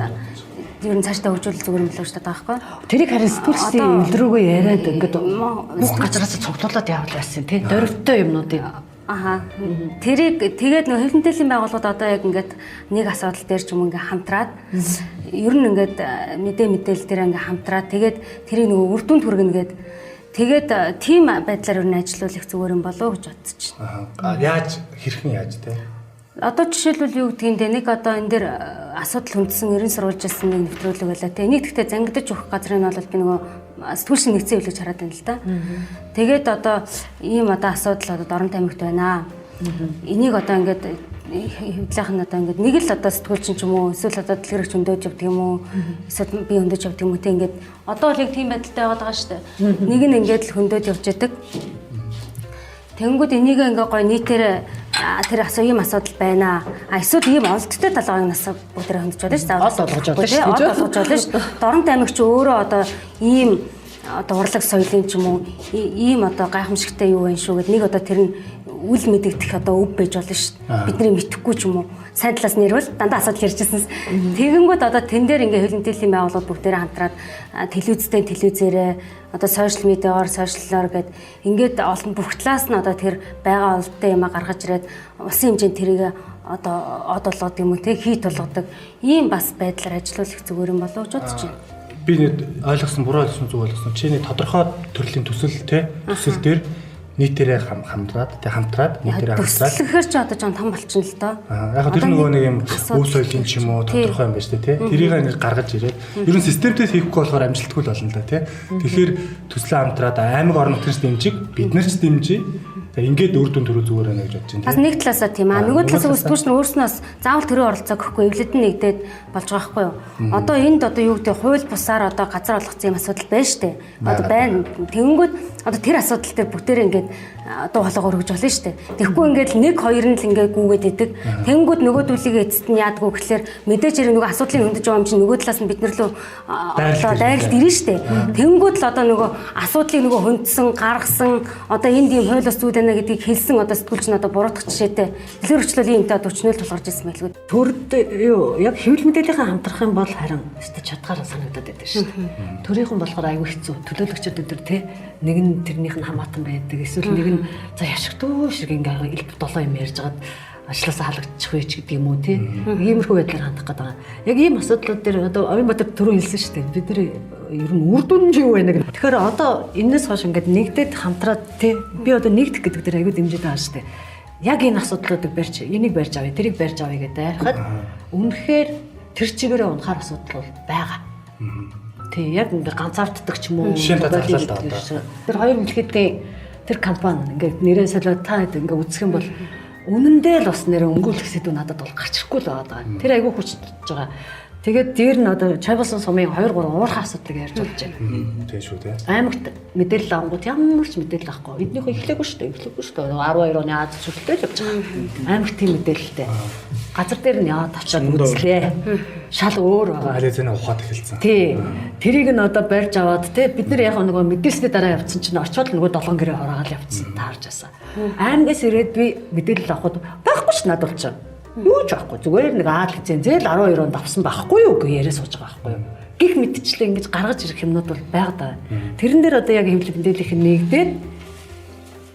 ер нь цаашдаа хөгжүүлэл зүгээр юм болоо гэж боддог байхгүй. Тэрийг харин сэтгүүлчдийн өвлрөөгөө яриад ингээд бүх газараас цуглуулад явал байсан тий. Дөрвтэй юмнуудыг. Аха. Тэрийг тэгээд нөх хэвлэл мэдээллийн байгууллагууд одоо яг ингээд нэг асуудал дээр ч юм ингээ хамтраад ер нь ингээд мэдээлэл дээр ингээ хамтраад тэгээд тэрийг нөгөө үр дүнд хүргэнэ гээд тэгээд тийм байдлаар ер нь ажиллавал их зүгээр юм болов уу гэж бодож байна. Аа яаж хэрхэн яаж те? Одоо жишээлбэл юу гэдгийг тэ нэг одоо энэ дэр асуудал хүндсэн ерэн сурвалжилсан нэг нэвтрүүлэг байлаа те. Энийг гэхдээ зангидаж өгөх газрын нь бол би нөгөө сэтгүүлчийн нэгдсэн хэвлэл гэж хараад байна л да. Тэгээд одоо ийм одоо асуудал одоо Дорнот аймагт байна. Энийг одоо ингээд хэвлэлийнх нь одоо ингээд нэг л одоо сэтгүүлчин ч юм уу эсвэл одоо дэлгэрэгч хөндөж явдаг юм уу эсвэл би хөндөж явдаг юм уу те ингээд одоо л яг тийм байдалтай байгаад байгаа шүү дээ. Нэг нь ингээд л хөндөж явж яадаг. Тэнгүүд энийг ингээ гоё нийтээр тэр ийм асуудал байна. А эсвэл ийм олдтой талгааг нас бүгдээ хөндөж болно шүү дээ. Од олгож болно шүү дээ. Од олгож болно шүү дээ. Дорнот аймагч өөрөө одоо ийм одоо урлаг соёлын ч юм уу ийм одоо гайхамшигтай юу байна шүү гэд нэг одоо тэр нь үл мэдэгдэх одоо өв байж болно шүү дээ. Бидний мэдэхгүй ч юм уу. Сайн талаас нь ярил дандаа асуудал ярьжсэн. Тэгэнгүүт одоо тэн дээр ингээ хэвлэл мэдээллийн байгууллагууд бүгдээрээ хамтраад телевизтэй телевизээрээ одоо сошиал медиагаар сошиаллоор гэд ингээд олон бүх талаас нь одоо тэр байгаа олдтой юм а гаргаж ирээд улсын хэмжээнд тэрийг одоо од болгодог юм уу те хийт болгодог ийм бас байдлаар ажиллуулах зүгээр юм болов уу гэж бодож байна. Би нэг ойлгосон буруу ойлгосон зүг ойлгосон. Чи нэг тодорхой төрлийн төсөл те төсөл дээр нийтээрээ хамтраад тэ хамтраад нийтээрээ хамтраад төсөл чи одоо жоон том болчихно л доо. Яг тэр нөгөө нэг юм өв соёлын ч юм уу тодорхой юм байна шүү дээ тэ. Тэрийг ингэ гаргаж ирээд ер нь системтэй хийхгүй болохоор амжилтгүй л болно л да тэ. Тэгэхээр төслөө хамтраад аймаг орон нутгийн дэмжиг бид нар ч дэмжиж. За ингээд үр дүн төрөө зүгээр байна гэж бодож байна. Бас нэг талаасаа тийм аа. Нөгөө талаас сэтгүүлч нь өөрснөөс заавал төрөө оролцоо гэхгүй эвлэд нь нэгдээд болж байгаа байхгүй юу? Одоо энд одоо юу гэдэг хууль бусаар одоо газар олгоцсон юм асуудал байна штэ. Одоо байна. Тэгэнгүүт одоо тэр асуудал дээр бүгдээрээ ингээд дуу хоолойгоо өргөж болно штэ. Тэгэхгүй ингээд л нэг хоёр нь л ингээд гүгээд идэг. Тэгэнгүүт нөгөөдүүлийг эцэст нь яадгүй гэхлээр мэдээж хэрэг нөгөө асуудлыг хөндөж байгаа юм чинь нөгөө талаас нь бид нар лөө одоо дайралт ирнэ штэ. Тэгэнгүүт л одоо нөгөө асуудлыг нөгөө хөндсөн, гаргасан одоо энд ийм хууль бус зүйл байна гэдгийг хэлсэн одоо сэтгүүлч нь одоо буруутгах жишээтэй. Дэлгэр хүчлэл ийм юмтай өчнөөл тулгарч ирсэн байлгүй. Төрд юу яг хэвлэл мэдээллийнхаа хамтрах юм бол харин өстө чадгаар санагдаад байдаг шүү дээ. Төрийнхэн болохоор аюул хэцүү. Төлөөлөгчд өдр те нэг нь тэрнийх нь хамаатан байдаг. Эсвэл нэг нь за яшигтүү шиг ингээ элб долоо юм ярьж хагаад ажлаасаа халагдчих вэ ч гэдэг юм уу те. Иймэрхүү байдлаар хандах гэдэг байгаа. Яг ийм асуудлууд дээр одоо Оюнбаатар түрүү хэлсэн шүү дээ. Бид нэр ер нь үр дүн нь юу байна гэх. Тэгэхээр одоо энэс хойш ингээд нэгдээд хамтраад те би одоо нэгдэх гэдэг дээр аягүй дэмжиж байгаа шүү дээ. Яг энэ асуудлуудыг барьж, энийг барьж авъя, тэрийг барьж авъя гэдэг айхад үнэхээр тэр чигээрээ унахаар асуудал бол байгаа. Тий, яг ингээ ганцаарддаг ч юм уу. Тэр хоёр мэлхийдийн тэр компани ингээд нэрээ солиод та хэд ингээ үзэх юм бол үнэндээ л бас нэрээ өнгөлөх сэдв надад бол гарч ирэхгүй л байгаа. Тэр айгүй хүчтэй байгаа. Тэгээд дээр нь одоо Чойболсон сумын 2 3 уурхай асуудлыг ярьж болж байна. Тийм шүү дээ. Аймагт мэдээлэл авангууд ямар ч мэдээлэл авахгүй. Эднийхөө эхлээгүй шүү дээ. Эхлээгүй шүү дээ. 12 оны Аз сүлтэй л явж байгаа. Аймагт тийм мэдээлэлтэй. Газар дээр нь яваад очиод үзлээ. Шал өөр байгаа. Аль зэний ухаад эхэлсэн. Тий. Тэрийг нь одоо барьж аваад те бид нар яг нөгөө мэдээлсний дараа явцсан чинь очиод нөгөө долгон гэрээ хороогаал явцсан таарж байсан. Аймагаас ирээд би мэдээлэл авахд байхгүй ш надад болчихно. Юу ч байхгүй. Зүгээр нэг аал хэзээ зээл 12 онд авсан байхгүй юу гэж яриа сууж байгаа байхгүй юу. Гэх мэтчлээ ингэж гаргаж ирэх юмнууд бол байгаа даа. Тэрэн дээр одоо яг хэвлэл мэдээллийнх нь нэгдээд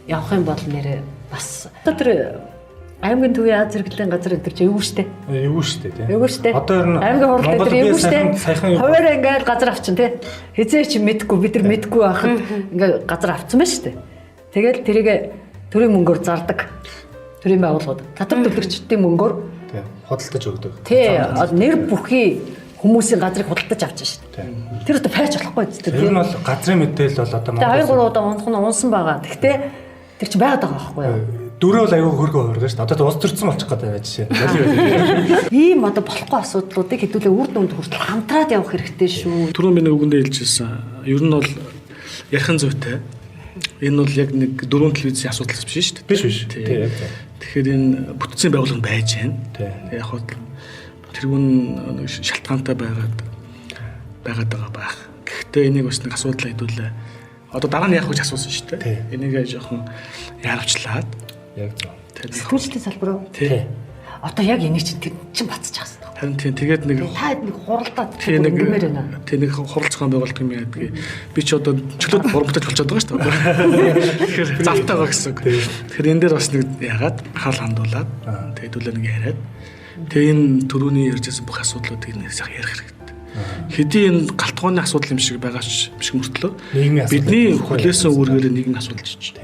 явах юм бол нэрээ бас одоо тэр аймгийн төвийн аз зэрэглэлийн газар энэ төр чи эвгүй штэ. Эвгүй штэ тий. Эвгүй штэ. Одоо ер нь аймгийн хурал дээр эвгүй штэ. Саяхан хуваараа ингээд газар авчин тий. Хизээ чи мэдгүй бид нар мэдгүй байхад ингээд газар авцсан байна штэ. Тэгэл тэрийг төрийн мөнгөөр зардаг. Төрийн байгууллагууд татвар төлөгчдийн мөнгөөр тий худалдаж өгдөг. Тий нэр бүхий хүмүүсийн газрыг худалдаж авч шээ. Тэр одоо пайж болохгүй зү. Тэр нь бол газрын мэдээлэл бол одоо Монгол 2 3 удаа унах нь унсан байгаа. Гэхдээ тэр чинь байгаад байгаа байхгүй юу? Дөрөв бол аюу хөргөө хувирдаг шүү дээ. Одоо улс төрсөн болчих гээд байгаа жишээ. Ийм одоо болохгүй асуудлуудыг хэдүүлээ үр дүнд хүртэл хамтраад явах хэрэгтэй шүү. Түрүүн би нэг үгэндээ хэлжсэн. Ер нь бол ярих нь зүйтэй. Энэ бол яг нэг дөрвөн телевизийн асуудал биш шүү дээ. Биш биш. Тий. Тэгэхээр энэ бүтцийн байгууллага байж байна. Яг хөө тэргүүн шалтгаантай байгаад Байгаад байгаа байх. Гэхдээ энийг бас нэг асуудал хэдүүлээ. Одоо дараа нь яах вэ гэж асуусан шүү дээ. Энийг жоохон яарвчлаад Яг зөв. Сэтгүүлчдийн салбар уу? Тий. Одоо яг энийг чинь тэр чинь бацчих хэвээр. Харин тийм тэгээд нэг Та хэд нэг хуралдаад тий нэг ингэмээр байна. тий нэг хурал зохион байгуулдаг юм яадаг. Би ч одоо чөлөөт бурамтаж болчиход байгаа шүү дээ. Тэгэхээр завтай байгаа гэсэн үг. Тэгэхээр энэ дээр бас нэг яагаад анхаарал хандуулад тэгээд үлээ нэг яриад тэгээ энэ төрөүний ярьжсэн бүх асуудлуудыг нэг сайхан ярих хэрэгтэй. Хэдий энэ галтгооны асуудал юм шиг байгаа ч биш мөртлөө Нийгмийн асуудал. бидний хүлээсэн үүргээрээ нийгмийн асуудал жиж.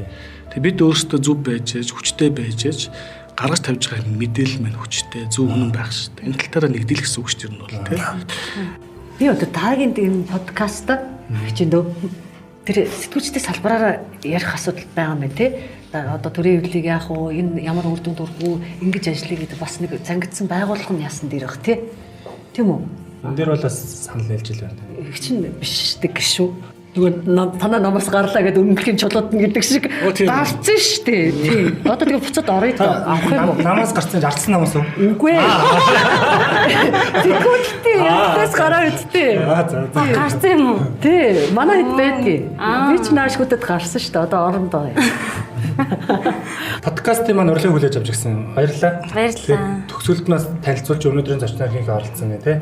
Тэгээ бид өөрсдөө зөв байж ээж, хүчтэй байж ээж гаргаж тавьж байгаа мэдээлэл маань хүчтэй, зөв үнэн байх шүү дээ. Энэ тал дээр нэгдэл гэсэн үг шүү дээ ер нь бол тий. Би одоо таагийн энэ подкаста хичээн дөө. Тэр сэтгүүлчдийн салбараараа ярих асуудал байгаа юм байна те. Одоо төрийн хэвлэлийг яах вэ? Энэ ямар үр дүнд хүрэх үү? Ингэж ажиллая гэдэг бас нэг зангидсан байгууллага нь яасан дээр бах те. Тийм үү? Энэ дээр бол бас санал нийлж л байна. Их чинь биш штэ гişүү. Нөгөө танаа намаас гарлаа гэдээ өмнөхийн чулууд нь гэдэг шиг гарцсан штэ. Тийм. Одоо тэгээ буцаад орё доо. Авах юм уу? Намаас гарцсан жардсан намаас уу? Үгүй ээ. Сэтгүүлчдийн ярилцаас гараа үсттэй. Аа за за. Гарсан юм уу? Тий, манай хэд байдгийг. Би ч наашгуудад гарсан шүү дээ. Одоо орондоо. Подкастын маань урилгыг хүлээж авч ирсэн. Баярлалаа. Баярлалаа. Төгсгөлд нас танилцуулж өнөөдрийн зочноор ихэнх оролцсон гэх тээ.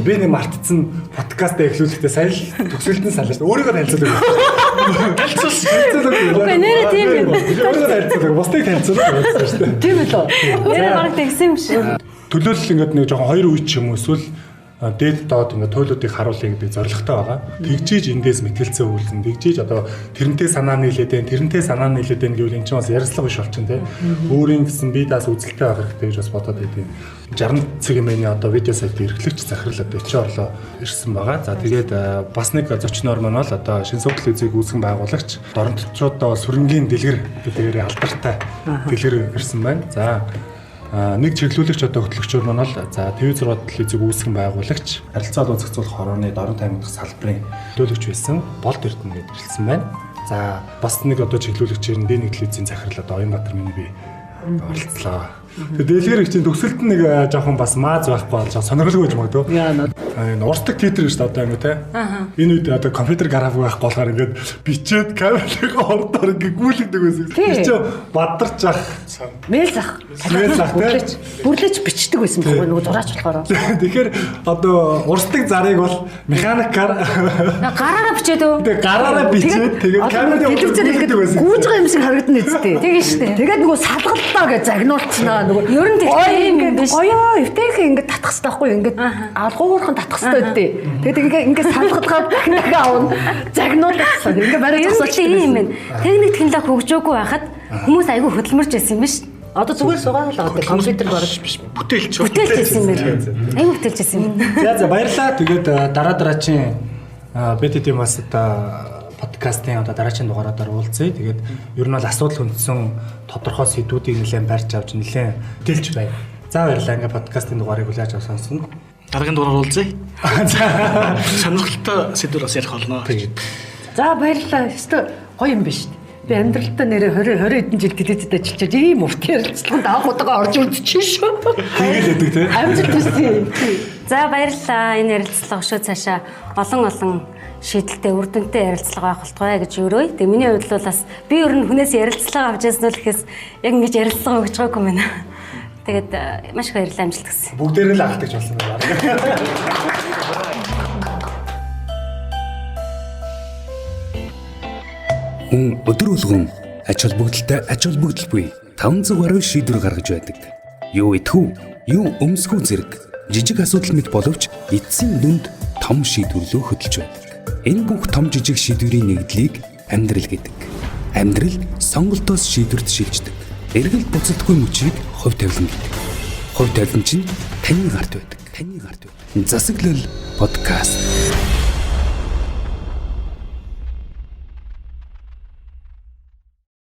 Би нэг мартцсан подкастаа эхлүүлэхдээ сая л төгсгөлд нь саллаа шүү дээ. Өөрийгөө танилцуулаг. Танилцуулсан. Үгүй нэрээ тийм юм. Өөрийгөө танилцуулаг. Бусдыг танилцуулаг гэсэн шүү дээ. Тийм үү? Нэрээ бараг тэгсэн юм шиг. Төлөөлөл ингээд нэг жоохон хоёр үе ч юм уу эсвэл дээд доод ингээд туйлуудыг харуулъя гэдэг зорилготой байгаа. Тэгжиж эндээс мэтгэлцээ өгүүлсэн. Тэгжиж одоо тэрнтэй санаа нийлээд байна, тэрнтэй санаа нийлээд байна гэвэл эн чинь бас ярилцлага биш болчин тий. Өөрийн гэсэн бие даас үзэлтэй байх хэрэгтэй гэж бас бодоод байдیں۔ 60 цэг мэн одоо видео сайт эрхлэгч захирал одоо ичээ орлоо ирсэн байгаа. За тэгээд бас нэг зочноор маань бол одоо шин сувг телевизийг үүсгэн байгуулагч Доронтчуудаа сүрэнгийн дэлгэр гэдгээр алдартай дэлгэр ирсэн байна. За нэг чиглүүлэгч одоо хөтлөгчөөр маань бол за ТV6 телевизийг үүсгэн байгуулагч, харилцаа холбоо зохицуулах хорооны Дорнот аймаг дахь салбарын төлөөлөгч байсан Болд Эрдэнэ гэдээ ирсэн байна. За бас нэг одоо чиглүүлэгчээр нь Д1 телевизийн захирал одоо Оюнбаатар миний би оролцлоо. Тэгээ дэлгэр их чинь төгсөлт нэг жоохон бас мааз байхгүй бол жоохон сонирхолтой байж магадгүй. Энэ урсдаг титр шүү дээ одоо ингэ те. Энэ үед одоо компьютер график байхгүй болохоор ингээд бичээд камерын ордоор ингээд гүйлгдэг байсан. Тэр чинь бадарч ах. Мэйл зах. Мэйл зах те. Бүрлэж бичдэг байсан байхгүй нөгөө зураач болохоор. Тэгэхээр одоо урсдаг зарыг бол механикаар гараараа бичээд үү? Тэгээ гараараа бичээд тэгээд камерын телевизээр хэлэхэд гүйж байгаа юм шиг харагдана үсттэй. Тэгээ шүү дээ. Тэгээд нөгөө салгаллаа гэж загнуулцнаа нөгөө ер нь гоё ингээд гоё эвтэйхэн ингээд татах хэрэгтэй байхгүй ингээд алгуурхан татах хэрэгтэй үсттэй. Тэгээд ингээд ингээд салгалгаа дахин дахин авна. Загнуулсан. Ингээд барай зогсооч юм байна. Техник технологи хөгжөөгүй байхад хүмүүс айгүй хөдөлмөрч байсан юм биш. Одоо зүгээр суугаад л байгаа. Компьютер бараг биш. Бүтээлч. Бүтээлч байсан юм байна. Айгүй бүтээлч байсан юм. За за баярлалаа. Тэгээд дараа дараагийн бид хэдийн бас одоо подкастын одоо дараагийн дугаараар уулзъя. Тэгээд ер нь бол асуудал хүндсэн тодорхой сэдвүүдийг нэлээд барьж авч нэлээд бүтээлч байна. За баярлалаа. Ингээ подкастын дугаарыг хүлээж авсан сонсно. Дараагийн дугаараар уулзъя. Сонирхолтой сэдвээр бас ярих болно. За баярлалаа. Өстө гоё юм биш. Би амьдралтаа нэрээ 20 20 хэдэн жил телевизэд ажиллаж ийм урт ярилцлаганд анх удаага орж үзчихэн шүү. Тэгэл өгдөг те. Амжилт хүсье. За баярлалаа. Энэ ярилцлага өшөө цаашаа олон олон шийдэлтэй үр дүнтэй ярилцлага байх болтугай гэж өрөөе. Тэгээ миний хувьд бол бас би ер нь хүнээс ярилцлага авч яасан л гэхээс яг ингэж ярилцлага өгч байгаагүй юм байна. Тэгээд маш их баярлалаа, амжилт хүсье. Бүгдээр л алдагч болсон байна. Хүн өдөр болгон ач холбогдолтой ач холбогдол буй 500 гаруй шийдвэр гаргаж байдаг. Юу идэхүү, юу өмсгүү зэрэг жижиг асуудал мэт боловч эцсийн дүнд том шийдвэрлөө хөдөлж байдаг. Энэ бүх том жижиг шийдвэрийн нэгдлийг амьдрал гэдэг. Амьдрал сонголтоос шийдвэрт шилждэг. Эргэлт буцалтгүй мөчийг хувь тавилан гэдэг. Хувь тавилан чинь таны гарт байдаг. Таны гарт байдаг. Засаглал подкаст.